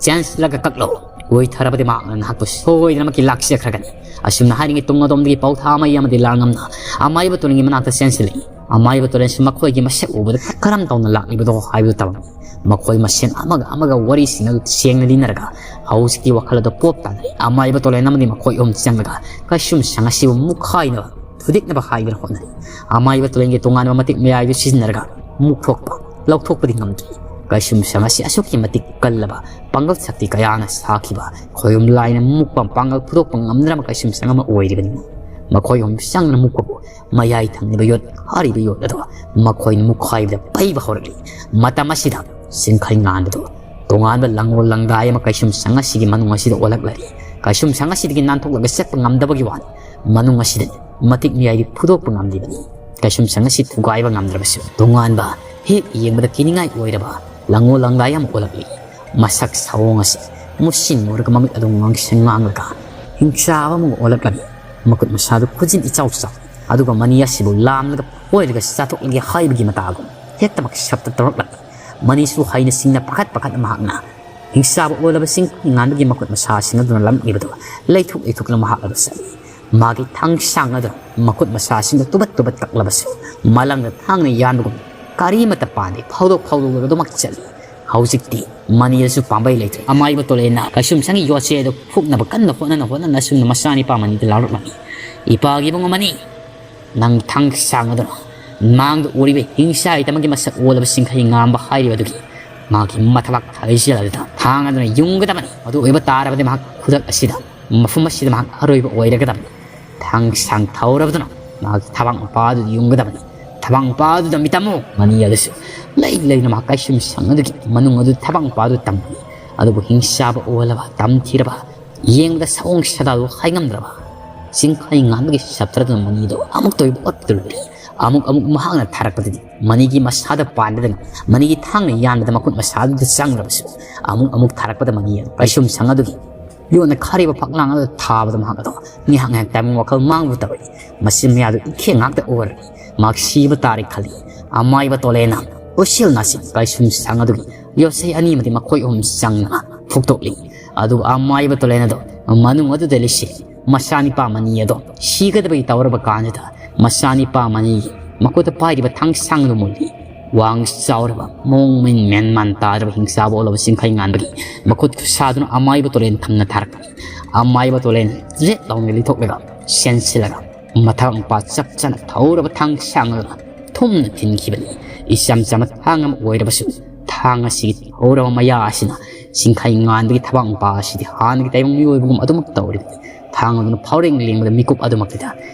ꯆꯦꯟꯁꯤꯜꯂꯒ ꯀꯛꯂꯣ꯫ ꯀꯣꯏꯊꯔꯕꯗꯤ ꯃꯍꯥꯛꯅ ꯅꯍꯥꯛꯄꯨ ꯁꯣꯏꯗꯅꯃꯛꯀꯤ ꯂꯥꯛꯆꯈ꯭ꯔꯒꯅꯤ꯫ ꯑꯁꯨꯝꯅ ꯍꯥꯏꯔꯤꯉꯩ ꯇꯨꯡ ꯑꯗꯣꯝꯗꯒꯤ ꯄꯧꯊꯥ ꯃꯩ ꯑꯃꯗꯤ ꯂꯥꯡꯉꯝꯅ ꯑꯃꯥꯏꯕ ꯇꯣꯂꯦꯟꯒꯤ ꯃꯅꯥꯛꯇ ꯆꯦꯟꯁꯤꯜꯂꯛꯏ꯫ ꯑꯃꯥꯏꯕ ꯇꯣꯂꯦꯟꯁꯨ ꯃꯈꯣꯏꯒꯤ ꯃꯁꯛ ꯎꯕꯗ ꯀꯔꯝ ꯇꯧꯅ ꯂꯥꯛꯂꯤꯕꯗꯣ ꯍꯥꯏꯕꯗꯨ ꯇꯧꯔꯝꯃꯤ꯫ ꯃꯈꯣꯏ ꯃꯁꯦꯟ ꯑꯃꯒ ꯑꯃꯒ ꯋꯥꯔꯤꯁꯤꯡ ꯑꯗꯨ ꯁꯦꯡꯅ ꯂꯤꯅꯔꯒ ꯍꯧꯖꯤꯛꯀꯤ ꯋꯥꯈꯜ ꯑꯗꯨ ꯄꯣꯞ ꯇꯥꯅꯔꯦ꯫ ꯑꯃꯥꯏꯕ ꯇꯣꯂꯦꯟ ꯑꯃꯗꯤ ꯃꯈꯣꯏ ꯑꯍꯨꯝ ꯆꯪꯂꯒ ꯀꯩꯁꯨꯝ ꯁꯪ ꯑꯁꯤꯕꯨ ꯃꯨꯛꯈꯥꯏꯅꯕ, ꯊꯨꯗꯦꯛꯅꯕ ꯍꯥꯏꯗꯨꯅ ꯍꯣꯠꯅꯔꯤ꯫ ꯑꯃꯥꯏꯕ ꯇꯣꯂꯦꯟꯒꯤ ꯇꯣꯉꯥꯟꯕ ꯃꯇꯤꯛ ꯃꯌꯥꯏꯗꯨ ꯁꯤꯖꯤꯟꯅꯔꯒ ꯃꯨꯛꯊꯣꯛꯄ, ꯂꯧꯊꯣꯛꯄꯗꯤ ꯉꯝꯗ꯭ꯔꯤ꯫ ꯀꯩꯁꯨꯝ ꯁꯪ ꯑꯁꯤ ꯑꯁꯨꯛꯀꯤ ꯃꯇꯤꯛ ꯀꯜꯂꯕ ꯄꯥꯡꯒꯜ ꯁꯛꯇꯤ ꯀꯌꯥꯅ ꯁꯥꯈꯤꯕ ꯈꯣꯏꯌꯨꯝ ꯂꯥꯏꯅ ꯃꯨꯛꯄ ꯄꯥꯡꯒꯜ ꯐꯨꯗꯣꯛꯄ ꯉꯝꯗ꯭ꯔꯕ ꯀꯩꯁꯨꯝ ꯁꯪ ꯑꯃ ꯑꯣꯏꯔꯤꯕꯅꯤ꯫ ꯃꯈꯣꯏ ꯑꯍꯨꯝ ꯆꯪꯅ ꯃꯨꯛꯄꯕꯨ ꯃꯌꯥꯏ ꯊꯪꯂꯤꯕ ꯌꯣꯠ ꯍꯥꯏꯔꯤꯕ ꯌꯣꯠ ꯑꯗꯨ ꯃꯈꯣꯏꯅ ꯃꯨꯛꯈꯥꯏꯕꯗ ꯄꯩꯕ ꯍꯧꯔꯛꯂꯤ꯫ ꯃꯇꯝ ꯑꯁꯤꯗ ꯆꯤꯡꯈꯩ ꯉꯥꯟꯕꯗꯨ ꯇꯣꯉꯥꯟꯕ ꯂꯪꯉꯣꯜ ꯂꯪꯗꯥꯏ ꯑꯃ ꯀꯩꯁꯨꯝ ꯁꯪ ꯑꯁꯤꯒꯤ ꯃꯅꯨꯡ ꯑꯁꯤꯗ ꯑꯣꯜꯂꯛꯂꯔꯤ꯫ ꯀꯩꯁꯨꯝ ꯁꯪ ꯑꯁꯤꯗꯒꯤ ꯅꯥꯟꯊꯣꯛꯂꯒ ꯆꯠꯄ ꯉꯝꯗꯕꯒꯤ ꯋꯥꯅꯤ꯫ ꯃꯅꯨꯡ ꯑꯁꯤꯗꯅꯤ ꯃꯇꯤꯛ ꯃꯌꯥꯏꯗꯤ ꯐꯨꯗꯣꯛꯄ ꯉꯝꯂꯤꯕꯅꯤ꯫ ꯀꯩꯁꯨꯝ ꯁꯪ ꯑꯁꯤ ꯊꯨꯒꯥꯏꯕ ꯉꯝꯗ꯭ꯔꯕꯁꯨ ꯇꯣꯉꯥꯟꯕ, ꯍꯦꯛ ꯌꯦꯡꯕꯗ ꯀꯤꯅꯤꯡꯉꯥꯏ ꯑꯣꯏꯔꯕ ꯂꯪꯉꯣꯜ ꯂꯪꯗꯥꯏ ꯑꯃ ꯑꯣꯜꯂꯛꯂꯤ꯫ ꯃꯁꯛ ꯁꯑꯣꯡ ꯑꯁꯤ ꯃꯨꯁꯤꯟ ꯃꯨꯔꯒ ꯃꯃꯤꯠ ꯑꯗꯨ ꯉꯥꯡꯁꯪ ꯉꯥꯡꯂꯒ ꯍꯤꯡꯆꯥꯕ ꯑꯃꯒ ꯑꯣꯜꯂꯛꯂꯝꯃꯤ꯫ ꯃꯈꯨꯠ ꯃꯁꯥꯗꯨ ꯈꯨꯖꯤꯟ ꯏꯆꯥꯎ ꯆꯥꯎ, ꯑꯗꯨꯒ ꯃꯅꯤ ꯑꯁꯤꯕꯨ ꯂꯥꯝꯂꯒ ꯐꯣꯏꯔꯒ ꯆꯥꯊꯣꯛꯂꯒꯦ ꯍꯥꯏꯕꯒꯤ ꯃꯇꯥꯒꯨꯝ ꯍꯦꯛꯇꯃꯛ ꯁꯞꯇ ꯇꯧꯔꯛꯂꯝꯃꯤ꯫ ꯃꯅꯤꯁꯨ ꯍꯩꯅ ꯁꯤꯡꯅ ꯄꯥꯈꯠ ꯄꯥꯈꯠꯅ ꯃꯍꯥꯛꯅ ꯍꯤꯡꯆꯥꯕ ꯑꯣꯜꯂꯕꯁꯤꯡ ꯉꯥꯟꯕꯒꯤ ꯃꯈꯨꯠ ꯃꯁꯥꯁꯤꯡ ꯑꯗꯨꯅ ꯂꯝꯂꯤꯕꯗꯨ ꯂꯩꯊꯣꯛ ꯂꯩꯊꯣꯛꯇꯨꯅ ꯃꯍꯥꯛ ꯑꯗꯨ ꯆꯠꯂꯤ꯫ ꯃꯥꯒꯤ ꯊꯥꯡ ꯁꯥꯡ ꯑꯗꯨꯅ ꯃꯈꯨꯠ ꯃꯁꯥꯁꯤꯡꯗꯨ ꯇꯨꯕꯠ ꯇꯨꯕꯠ ꯀꯛꯂꯕꯁꯨ, ꯃꯂꯪꯗ ꯊꯥꯡꯅ ꯌꯥꯟꯕꯒꯨꯝ ꯀꯔꯤꯃꯠꯇ ꯄꯥꯟꯗꯦ, ꯐꯥꯎꯗꯣꯛ ꯐꯥꯎꯗꯣꯛꯂꯒ ꯑꯗꯨꯃꯛ ꯆꯠꯂꯤ꯫ ꯍꯧꯖꯤꯛꯇꯤ ꯃꯅꯤ ꯑꯗꯨꯁꯨ ꯄꯥꯝꯕꯩ ꯂꯩꯇ꯭ꯔꯦ꯫ ꯑꯃꯥꯏꯕ ꯇꯣꯂꯦꯟꯅ ꯀꯩꯁꯨꯝꯁꯪꯒꯤ ꯌꯣꯠꯁꯦ ꯑꯗꯨ ꯐꯨꯛꯅꯕ ꯀꯟꯅ ꯍꯣꯠꯅꯅ ꯍꯣꯠꯅꯅ ꯑꯁꯨꯝꯅ ꯃꯆꯥꯅꯤꯄꯥ ꯃꯅꯤꯗ ꯂꯥꯎꯔꯛꯂꯝꯃꯤ꯫ "ꯏꯄꯥꯒꯤ ꯏꯕꯨꯡꯉꯣ ꯃꯅꯤ, ꯅꯪ ꯊꯥꯡ ꯁꯥꯡ ꯑꯗꯨꯅ ꯃꯥꯡꯗ ꯎꯔꯤꯕ ꯍꯤꯡꯁꯥ ꯏꯇꯃꯛꯀꯤ ꯃꯁꯛ ꯑꯣꯜꯂꯕ ꯆꯤꯡꯈꯩ ꯉꯥꯟꯕ ꯍꯥꯏꯔꯤꯕ ꯑꯗꯨꯒꯤ ꯃꯍꯥꯛꯀꯤ ꯃꯊꯕꯥꯛ ꯊꯥꯒꯩꯁꯤꯜ ꯑꯗꯨꯗ ꯊꯥꯡ ꯑꯗꯨꯅ ꯌꯨꯡꯒꯗꯕꯅꯤ꯫ ꯑꯗꯨ ꯑꯣꯏꯕ ꯇꯥꯔꯕꯗꯤ ꯃꯍꯥꯛ ꯈꯨꯗꯛ ꯑꯁꯤꯗ, ꯃꯐꯝ ꯑꯁꯤꯗ ꯃꯍꯥꯛ ꯑꯔꯣꯏꯕ ꯑꯣꯏꯔꯒꯗꯕꯅꯤ꯫ ꯊꯥꯡ ꯁꯥꯡ ꯊꯧꯔꯕꯗꯨꯅ ꯃꯍꯥꯛꯀꯤ ꯊꯕꯥꯛ ꯃꯄꯥ ꯑꯗꯨ ꯌꯨꯡꯒꯗꯕꯅꯤ꯫ ꯊꯕꯥꯛ ꯃꯄꯥ ꯑꯗꯨꯗ ꯃꯤꯇꯝꯃꯨ!" ꯃꯅꯤ ꯑꯗꯨꯁꯨ ꯂꯩ ꯂꯩꯅ ꯃꯍꯥꯛ ꯀꯩꯁꯨꯝ ꯁꯪ ꯑꯗꯨꯒꯤ ꯃꯅꯨꯡ ꯑꯗꯨ ꯊꯕꯥꯛ ꯃꯄꯥ ꯑꯗꯨ ꯇꯝꯕꯅꯤ꯫ ꯑꯗꯨꯕꯨ ꯍꯤꯡꯆꯥꯕ ꯑꯣꯜꯂꯕ, ꯇꯝꯊꯤꯔꯕ, ꯌꯦꯡꯕꯗ ꯁꯑꯣꯡ ꯁꯥꯗꯥꯗꯨ ꯍꯥꯏꯉꯝꯗ꯭ꯔꯕ ꯆꯤꯡꯈꯩ ꯉꯥꯟꯕꯒꯤ ꯁꯞꯇ꯭ꯔꯗꯨꯅ ꯃꯅꯤꯗꯨ ꯑꯃꯨꯛꯇ ꯑꯣꯏꯕ ꯑꯣꯠꯇꯨꯔꯤ꯫ ꯑꯃꯨꯛ ꯑꯃꯨꯛ ꯃꯍꯥꯛꯅ ꯊꯥꯔꯛꯄꯗꯗꯤ ꯃꯅꯤꯒꯤ ꯃꯁꯥꯗ ꯄꯥꯟꯕꯗꯅ, ꯃꯅꯤꯒꯤ ꯊꯥꯡꯅ ꯌꯥꯟꯕꯗ ꯃꯈꯨꯠ ꯃꯁꯥꯗꯨꯗ ꯆꯪꯂꯕꯁꯨ, ꯑꯃꯨꯛ ꯑꯃꯨꯛ ꯊꯥꯔꯛꯄꯗ ꯃꯅꯤ ꯑꯗꯨ ꯀꯩꯁꯨꯝ ꯁꯪ ꯑꯗꯨꯒꯤ ꯌꯣꯟꯅ ꯈꯥꯔꯤꯕ ꯐꯛꯂꯥꯡ ꯑꯗꯨꯗ ꯊꯥꯕꯗ ꯃꯍꯥꯛ ꯑꯗꯣ ꯉꯥꯏꯍꯥꯛ ꯉꯥꯏꯍꯥꯛ ꯇꯥꯏꯕꯪ ꯋꯥꯈꯜ ꯃꯥꯡꯕ ꯇꯧꯔꯤ꯫ ꯃꯆꯤꯟ ꯃꯌꯥꯗꯨ ꯏꯈꯦꯡ ꯉꯥꯛꯇ ꯑꯣꯔꯤ꯫ ꯃꯍꯥꯛ ꯁꯤꯕ ꯇꯥꯔꯦ ꯈꯜꯂꯤ꯫ ꯑꯃꯥꯏꯕ ꯇꯣꯂꯦꯅ ꯎꯁꯤꯜ ꯅꯥꯁꯤꯡ ꯀꯩꯁꯨꯝ ꯁꯪ ꯑꯗꯨꯒꯤ ꯌꯣꯠꯆꯩ ꯑꯅꯤ ꯑꯃꯗꯤ ꯃꯈꯣꯏ ꯑꯍꯨꯝ ꯆꯪꯅ ꯐꯨꯛꯇꯣꯛꯂꯤ꯫ ꯑꯗꯨꯒ ꯑꯃꯥꯏꯕ ꯇꯣꯂꯦꯟ ꯑꯗꯣ ꯃꯅꯨꯡ ꯑꯗꯨꯗ ꯂꯤꯁꯤꯜꯂꯤ꯫ ꯃꯆꯥꯅꯤꯄꯥ ꯃꯅꯤ ꯑꯗꯣ ꯁꯤꯒꯗꯕꯒꯤ ꯇꯧꯔꯕ ꯀꯥꯟꯁꯤꯗ, ꯃꯆꯥꯅꯤꯄꯥ ꯃꯅꯤꯒꯤ ꯃꯈꯨꯠꯇ ꯄꯥꯏꯔꯤꯕ ꯊꯥꯡꯁꯥꯡꯗꯨ ꯃꯨꯜꯂꯤ꯫ ꯋꯥꯡ ꯆꯥꯎꯔꯕ, ꯃꯑꯣꯡ ꯃꯔꯤꯟ ꯃꯦꯟ ꯃꯥꯟ ꯇꯥꯗ꯭ꯔꯕ ꯍꯤꯡꯆꯥꯕ ꯑꯣꯜꯂꯕ ꯆꯤꯡꯈꯩ ꯉꯥꯟꯕꯒꯤ ꯃꯈꯨꯠ ꯈꯨꯠꯁꯥꯗꯨꯅ ꯑꯃꯥꯏꯕ ꯇꯣꯂꯦꯟ ꯊꯝꯅ ꯊꯥꯔꯛꯄꯅꯤ꯫ ꯑꯃꯥꯏꯕ ꯇꯣꯂꯦꯟ ꯖꯦꯠ ꯂꯥꯎꯅ ꯂꯤꯊꯣꯛꯂꯒ ꯆꯦꯟꯁꯤꯜꯂꯒ ꯃꯊꯕꯥꯛ ꯃꯄꯥ ꯆꯞ ꯆꯥꯅ ꯊꯧꯔꯕ ꯊꯥꯡ ꯁꯥꯡ ꯑꯗꯨꯅ ꯊꯨꯝꯅ ꯊꯤꯟꯈꯤꯕꯅꯤ꯫ ꯏꯆꯝ ꯆꯝꯕ ꯊꯥꯡ ꯑꯃ ꯑꯣꯏꯔꯕꯁꯨ, ꯊꯥꯡ ꯑꯁꯤꯒꯤ ꯊꯧꯔꯕ ꯃꯌꯥ ꯑꯁꯤꯅ ꯆꯤꯡꯈꯩ ꯉꯥꯟꯕꯒꯤ ꯊꯕꯥꯛ ꯃꯄꯥ ꯑꯁꯤꯗꯤ ꯍꯥꯟꯅꯒꯤ ꯇꯥꯏꯕꯪ ꯃꯤꯑꯣꯏꯕꯒꯨꯝ ꯑꯗꯨꯃꯛ ꯇꯧꯔꯤꯕꯅꯤ꯫ ꯊꯥꯡ ꯑꯗꯨꯅ ꯐꯥꯎꯔꯦꯡ ꯂꯦꯡꯕꯗ ꯃꯤꯀꯨꯞ ꯑꯗꯨꯃꯛꯇꯗ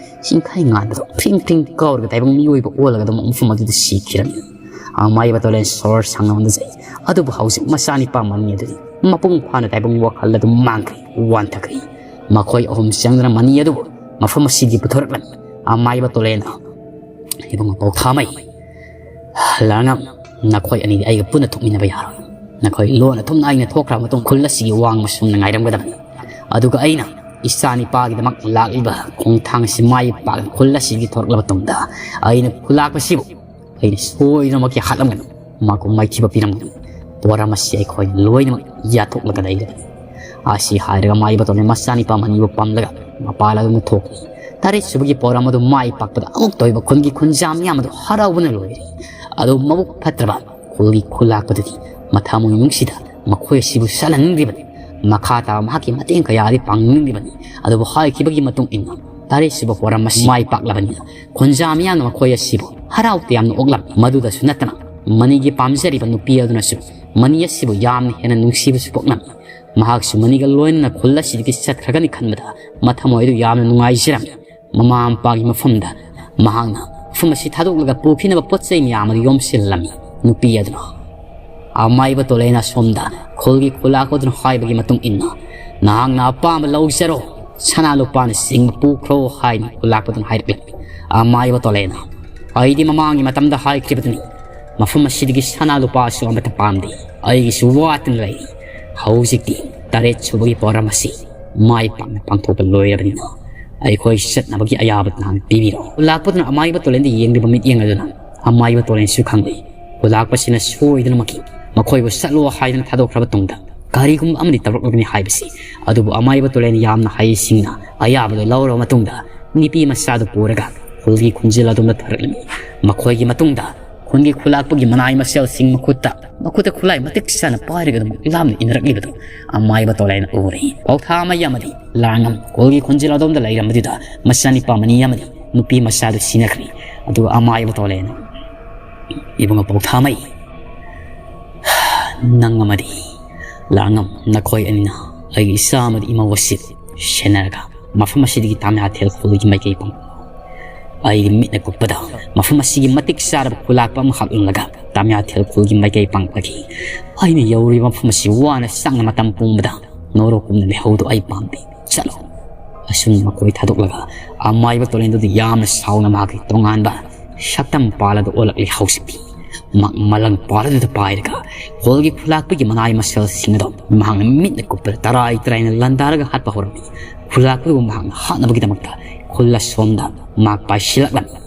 ꯆꯤꯡꯈꯩ ꯉꯥꯟꯕꯗꯣ ꯐ꯭ꯔꯤꯡ ꯐ꯭ꯔꯤꯡ ꯀꯥꯎꯔꯒ ꯇꯥꯏꯕꯪ ꯃꯤꯑꯣꯏꯕ ꯑꯣꯜꯂꯒ ꯑꯗꯨꯃꯛ ꯃꯐꯝ ꯑꯗꯨꯗ ꯁꯤꯈꯤꯔꯝꯃꯤ꯫ ꯑꯃꯥꯏꯕ ꯇꯣꯂꯦꯟ ꯁꯣꯔ ꯁꯥꯡꯅ ꯍꯣꯟꯖꯩ꯫ ꯑꯗꯨꯕꯨ ꯍꯧꯖꯤꯛ ꯃꯆꯥꯅꯤꯄꯥ ꯃꯅꯤ ꯑꯗꯨꯗꯤ ꯃꯄꯨꯡ ꯐꯥꯅ ꯇꯥꯏꯕꯪ ꯋꯥꯈꯜ ꯑꯗꯨ ꯃꯥꯡꯈ꯭ꯔꯦ, ꯋꯥꯟꯊꯈ꯭ꯔꯦ꯫ ꯃꯈꯣꯏ ꯑꯍꯨꯝ ꯆꯪꯗꯨꯅ ꯃꯅꯤ ꯑꯗꯨꯕꯨ ꯃꯐꯝ ꯑꯁꯤꯗꯤ ꯄꯨꯊꯣꯔꯛꯂꯝꯃꯤ꯫ ꯑꯃꯥꯏꯕ ꯇꯣꯂꯦꯟꯅ, "ꯏꯕꯨꯡꯉꯣ ꯄꯥꯎꯊꯥꯃꯩ, ꯂꯥꯡꯉꯝ, ꯅꯈꯣꯏ ꯑꯅꯤꯗꯤ ꯑꯩꯒ ꯄꯨꯟꯅ ꯊꯣꯛꯃꯤꯟꯅꯕ ꯌꯥꯔꯣꯏ꯫ ꯅꯈꯣꯏ ꯂꯣꯟꯅ ꯊꯨꯝꯅ ꯑꯩꯅ ꯊꯣꯛꯈ꯭ꯔꯕ ꯃꯇꯨꯡ ꯈꯨꯜ ꯑꯁꯤꯒꯤ ꯋꯥꯡꯃ ꯁꯨꯝꯅ ꯉꯥꯏꯔꯝꯒꯗꯕꯅꯤ꯫ ꯑꯗꯨꯒ ꯑꯩꯅ ꯏꯆꯥ ꯅꯤꯄꯥꯒꯤꯗꯃꯛ ꯂꯥꯛꯂꯤꯕ ꯈꯣꯡꯊꯥꯡ ꯑꯁꯤ ꯃꯥꯏ ꯄꯥꯛꯅ ꯈꯨꯜ ꯑꯁꯤꯒꯤ ꯊꯣꯔꯛꯂꯕ ꯃꯇꯨꯡꯗ ꯑꯩꯅ ꯈꯨꯂꯥꯛꯄꯁꯤꯕꯨ ꯑꯩꯅ ꯁꯣꯏꯗꯅꯃꯛꯀꯤ ꯍꯥꯠꯂꯝꯒꯅꯤ꯫ ꯃꯥꯕꯨ ꯃꯥꯏꯊꯤꯕ ꯄꯤꯔꯝꯒꯅꯤ꯫ ꯄꯣꯔꯝ ꯑꯁꯤ ꯑꯩꯈꯣꯏ ꯂꯣꯏꯅꯃꯛ ꯌꯥꯊꯣꯛꯂꯒ ꯂꯩꯒꯅꯤ꯫ ꯑꯁꯤ ꯍꯥꯏꯔꯒ ꯃꯥꯏꯕ ꯇꯣꯂꯦꯟ ꯃꯆꯥꯅꯤꯄꯥ ꯃꯅꯤꯕꯨ ꯄꯝꯂꯒ ꯃꯄꯥꯟ ꯑꯗꯨꯅ ꯊꯣꯛꯈꯤ꯫ ꯇꯔꯦꯠ ꯁꯨꯕꯒꯤ ꯄꯣꯔꯝ ꯑꯗꯨ ꯃꯥꯏ ꯄꯥꯛꯄꯗ ꯑꯃꯨꯛꯇ ꯑꯣꯏꯕ ꯈꯨꯟꯒꯤ ꯈꯨꯟꯖꯥ ꯃꯤꯌꯥꯝ ꯑꯗꯨ ꯍꯔꯥꯎꯕꯅ ꯂꯣꯏꯔꯦ꯫ ꯑꯗꯨ ꯃꯕꯨꯛ ꯐꯠꯇ꯭ꯔꯕ ꯈꯨꯜꯒꯤ ꯈꯨꯂꯥꯛꯄꯗꯨꯗꯤ ꯃꯊꯃꯣꯏ ꯅꯨꯡꯁꯤꯗ ꯃꯈꯣꯏ ꯑꯁꯤꯕꯨ ꯁꯠꯍꯟꯅꯤꯡꯂꯤꯕꯅꯤ꯫ ꯃꯈꯥ ꯇꯥꯕ ꯃꯍꯥꯛꯀꯤ ꯃꯇꯦꯡ ꯀꯌꯥꯗꯤ ꯄꯥꯡꯅꯤꯡꯂꯤꯕꯅꯤ꯫ ꯑꯗꯨꯕꯨ ꯍꯥꯏꯈꯤꯕꯒꯤ ꯃꯇꯨꯡ ꯏꯟꯅ ꯇꯔꯦꯠ ꯁꯨꯕ ꯄꯣꯔꯝ ꯑꯁꯤ ꯃꯥꯏ ꯄꯥꯛꯂꯕꯅꯤꯅ ꯈꯨꯟꯖꯥ ꯃꯤꯌꯥꯝꯅ ꯃꯈꯣꯏ ꯑꯁꯤꯕꯨ ꯍꯔꯥꯎ ꯇꯌꯥꯝꯅ ꯑꯣꯛꯂꯝꯃꯤ꯫ ꯃꯗꯨꯗꯁꯨ ꯅꯠꯇꯅ ꯃꯅꯤꯒꯤ ꯄꯥꯝꯖꯔꯤꯕ ꯅꯨꯄꯤ ꯑꯗꯨꯅꯁꯨ ꯃꯅꯤ ꯑꯁꯤꯕꯨ ꯌꯥꯝꯅ ꯍꯦꯟꯅ ꯅꯨꯡꯁꯤꯕꯁꯨ ꯄꯣꯛꯂꯝꯃꯤ꯫ ꯃꯍꯥꯛꯁꯨ ꯃꯅꯤꯒ ꯂꯣꯏꯅꯅ ꯈꯨꯜ ꯑꯁꯤꯗꯒꯤ ꯆꯠꯈ꯭ꯔꯒꯅꯤ ꯈꯟꯕꯗ ꯃꯊꯃꯣꯏ ꯑꯗꯨ ꯌꯥꯝꯅ ꯅꯨꯡꯉꯥꯏꯖꯔꯝꯃꯤ꯫ ꯃꯃꯥ ꯃꯄꯥꯒꯤ ꯃꯐꯝꯗ ꯃꯍꯥꯛꯅ ꯃꯐꯝ ꯑꯁꯤ ꯊꯥꯗꯣꯛꯂꯒ ꯄꯨꯈꯤꯅꯕ ꯄꯣꯠ ꯆꯩ ꯃꯌꯥꯝ ꯑꯗꯨ ꯌꯣꯝꯁꯤꯜꯂꯝꯃꯤ꯫ ꯅꯨꯄꯤ ꯑꯗꯨꯅ ꯑꯃꯥꯏꯕ ꯇꯣꯂꯦꯅ ꯁꯣꯝꯗ ꯈꯨꯜꯒꯤ ꯈꯨꯂꯥꯛꯄꯗꯨꯅ ꯍꯥꯏꯕꯒꯤ ꯃꯇꯨꯡ ꯏꯟꯅ, "ꯅꯍꯥꯛꯅ ꯑꯄꯥꯝꯕ ꯂꯧꯖꯔꯣ, ꯁꯅꯥ ꯂꯨꯄꯥꯅ ꯆꯤꯡꯕ ꯄꯨꯈ꯭ꯔꯣ," ꯍꯥꯏꯅ ꯈꯨꯂꯥꯛꯄꯗꯨꯅ ꯍꯥꯏꯔꯛꯂꯤ꯫ ꯑꯃꯥꯏꯕ ꯇꯣꯂꯦꯅ, "ꯑꯩꯗꯤ ꯃꯃꯥꯡꯒꯤ ꯃꯇꯝꯗ ꯍꯥꯏꯈ꯭ꯔꯤꯕꯗꯨꯅꯤ, ꯃꯐꯝ ꯑꯁꯤꯗꯒꯤ ꯁꯅꯥ ꯂꯨꯄꯥꯁꯨ ꯑꯃꯠꯇ ꯄꯥꯝꯗꯦ, ꯑꯩꯒꯤꯁꯨ ꯋꯥꯠꯇꯅ ꯂꯩ꯫ ꯍꯧꯖꯤꯛꯇꯤ ꯇꯔꯦꯠ ꯁꯨꯕꯒꯤ ꯄꯣꯔꯝ ꯑꯁꯤ ꯃꯥꯏ ꯄꯥꯛꯅ ꯄꯥꯡꯊꯣꯛꯄ ꯂꯣꯏꯔꯕꯅꯤꯅ ꯑꯩꯈꯣꯏ ꯆꯠꯅꯕꯒꯤ ꯑꯌꯥꯕ ꯅꯍꯥꯛ ꯄꯤꯕꯤꯔꯣ꯫" ꯈꯨꯂꯥꯛꯄꯗꯨꯅ ꯑꯃꯥꯏꯕ ꯇꯣꯂꯦꯟꯗ ꯌꯦꯡꯂꯤꯕ ꯃꯤꯠꯌꯦꯡ ꯑꯗꯨꯅ ꯑꯃꯥꯏꯕ ꯇꯣꯂꯦꯟꯁꯨ ꯈꯪꯂꯤ꯫ ꯈꯨꯂꯥꯛꯄꯁꯤꯅ ꯁꯣꯏꯗꯅꯃꯛꯀꯤ ꯃꯈꯣꯏꯕꯨ ꯆꯠꯂꯣ ꯍꯥꯏꯗꯨꯅ ꯊꯥꯗꯣꯛꯈ꯭ꯔꯕ ꯇꯨꯡꯗ ꯀꯔꯤꯒꯨꯝꯕ ꯑꯃꯗꯤ ꯇꯧꯔꯛꯂꯒꯅꯤ ꯍꯥꯏꯕꯁꯤ꯫ ꯑꯗꯨꯕꯨ ꯑꯃꯥꯏꯕ ꯇꯣꯂꯦꯟ ꯌꯥꯝꯅ ꯍꯩꯁꯤꯡꯅ ꯑꯌꯥꯕꯗꯨ ꯂꯧꯔꯕ ꯃꯇꯨꯡꯗ ꯅꯨꯄꯤ ꯃꯆꯥꯗꯨ ꯄꯨꯔꯒ ꯈꯨꯜꯒꯤ ꯈꯨꯟꯖꯦꯜ ꯑꯗꯣꯝꯗ ꯊꯣꯔꯛꯂꯝꯃꯤ꯫ ꯃꯈꯣꯏꯒꯤ ꯃꯇꯨꯡꯗ ꯈꯨꯟꯒꯤ ꯈꯨꯂꯥꯛꯄꯒꯤ ꯃꯅꯥꯏ ꯃꯁꯦꯜꯁꯤꯡ ꯃꯈꯨꯠꯇ, ꯃꯈꯨꯠꯇ ꯈꯨꯠꯂꯥꯏ ꯃꯇꯤꯛ ꯆꯥꯅ ꯄꯥꯏꯔꯒ ꯑꯗꯨꯃꯛ ꯂꯥꯞꯅ ꯏꯟꯅꯔꯛꯂꯤꯕꯗꯨ ꯑꯃꯥꯏꯕ ꯇꯣꯂꯦꯟ ꯎꯔꯦ꯫ ꯄꯥꯎꯊꯥꯃꯩ ꯑꯃꯗꯤ ꯂꯥꯡꯉꯝ ꯈꯨꯜꯒꯤ ꯈꯨꯟꯖꯦꯜ ꯑꯗꯣꯝꯗ ꯂꯩꯔꯝꯕꯗꯨꯗ ꯃꯆꯥꯅꯤꯄꯥ ꯃꯅꯤ ꯑꯃꯗꯤ ꯅꯨꯄꯤ ꯃꯆꯥꯗꯨ ꯁꯤꯅꯈ꯭ꯔꯦ꯫ ꯑꯗꯨꯒ ꯑꯃꯥꯏꯕ ꯇꯣꯂꯦꯟ, "ꯏꯕꯨꯡꯉꯣ ꯄꯥꯎꯊꯥꯃꯩ, ꯅꯪ ꯑꯃꯗꯤ ꯂꯥꯡꯉꯝ, ꯅꯈꯣꯏ ꯑꯅꯤꯅ ꯑꯩꯒꯤ ꯏꯆꯥ ꯑꯃꯗꯤ ꯏꯃꯧ ꯑꯁꯤ ꯁꯦꯟꯅꯔꯒ ꯃꯐꯝ ꯑꯁꯤꯗꯒꯤ ꯇꯥꯃꯤꯌꯥꯊꯦꯜ ꯈꯨꯜꯒꯤ ꯃꯥꯏꯀꯩ ꯄꯥꯡ-, ꯑꯩꯒꯤ ꯃꯤꯠꯅ ꯀꯨꯞꯄꯗ ꯃꯐꯝ ꯑꯁꯤꯒꯤ ꯃꯇꯤꯛ ꯆꯥꯔꯕ ꯈꯨꯂꯥꯛꯄ ꯑꯃ ꯍꯥꯞꯂꯝꯂꯒ ꯇꯥꯃꯤꯌꯥꯊꯦꯜ ꯈꯨꯜꯒꯤ ꯃꯥꯏꯀꯩ ꯄꯥꯡꯂꯒꯦ꯫ ꯑꯩꯅ ꯌꯧꯔꯤꯕ ꯃꯐꯝ ꯑꯁꯤ ꯋꯥꯅ ꯆꯥꯛꯅ ꯃꯇꯝ ꯄꯨꯝꯕꯗ ꯅꯣꯔꯣꯛꯀꯨꯝꯅ ꯂꯩꯍꯧꯗꯨ ꯑꯩ ꯄꯥꯝꯗꯦ꯫ ꯆꯠꯂꯣ꯫" ꯑꯁꯨꯝꯅ ꯃꯈꯣꯏ ꯊꯥꯗꯣꯛꯂꯒ ꯑꯃꯥꯏꯕ ꯇꯣꯂꯦꯟꯗꯨꯗꯤ ꯌꯥꯝꯅ ꯁꯥꯎꯅ ꯃꯍꯥꯛꯀꯤ ꯇꯣꯉꯥꯟꯕ ꯁꯛꯇꯝ ꯄꯥꯜꯂꯗꯨ ꯑꯣꯜꯂꯛꯂꯤ ꯍꯧꯖꯤꯛꯇꯤ꯫ ꯃꯍꯥꯛ ꯃꯂꯪ ꯄꯥꯔꯗꯨꯗ ꯄꯥꯏꯔꯒ ꯈꯨꯜꯒꯤ ꯈꯨꯂꯥꯛꯄꯒꯤ ꯃꯅꯥꯏ ꯃꯁꯜꯁꯤꯡ ꯑꯗꯨ ꯃꯍꯥꯛꯅ ꯃꯤꯠꯅ ꯀꯨꯞꯄꯗ ꯇꯔꯥꯏ ꯇꯔꯥꯏꯅ ꯂꯥꯟꯗꯥꯔꯒ ꯍꯥꯠꯄ ꯍꯧꯔꯝꯃꯤ꯫ ꯈꯨꯂꯥꯛꯄꯕꯨ ꯃꯍꯥꯛꯅ ꯍꯥꯠꯅꯕꯒꯤꯗꯃꯛꯇ ꯈꯨꯜ ꯑꯁꯣꯝꯗ ꯃꯍꯥꯛ ꯄꯥꯏꯁꯤꯜꯂꯛꯂꯝꯃꯤ꯫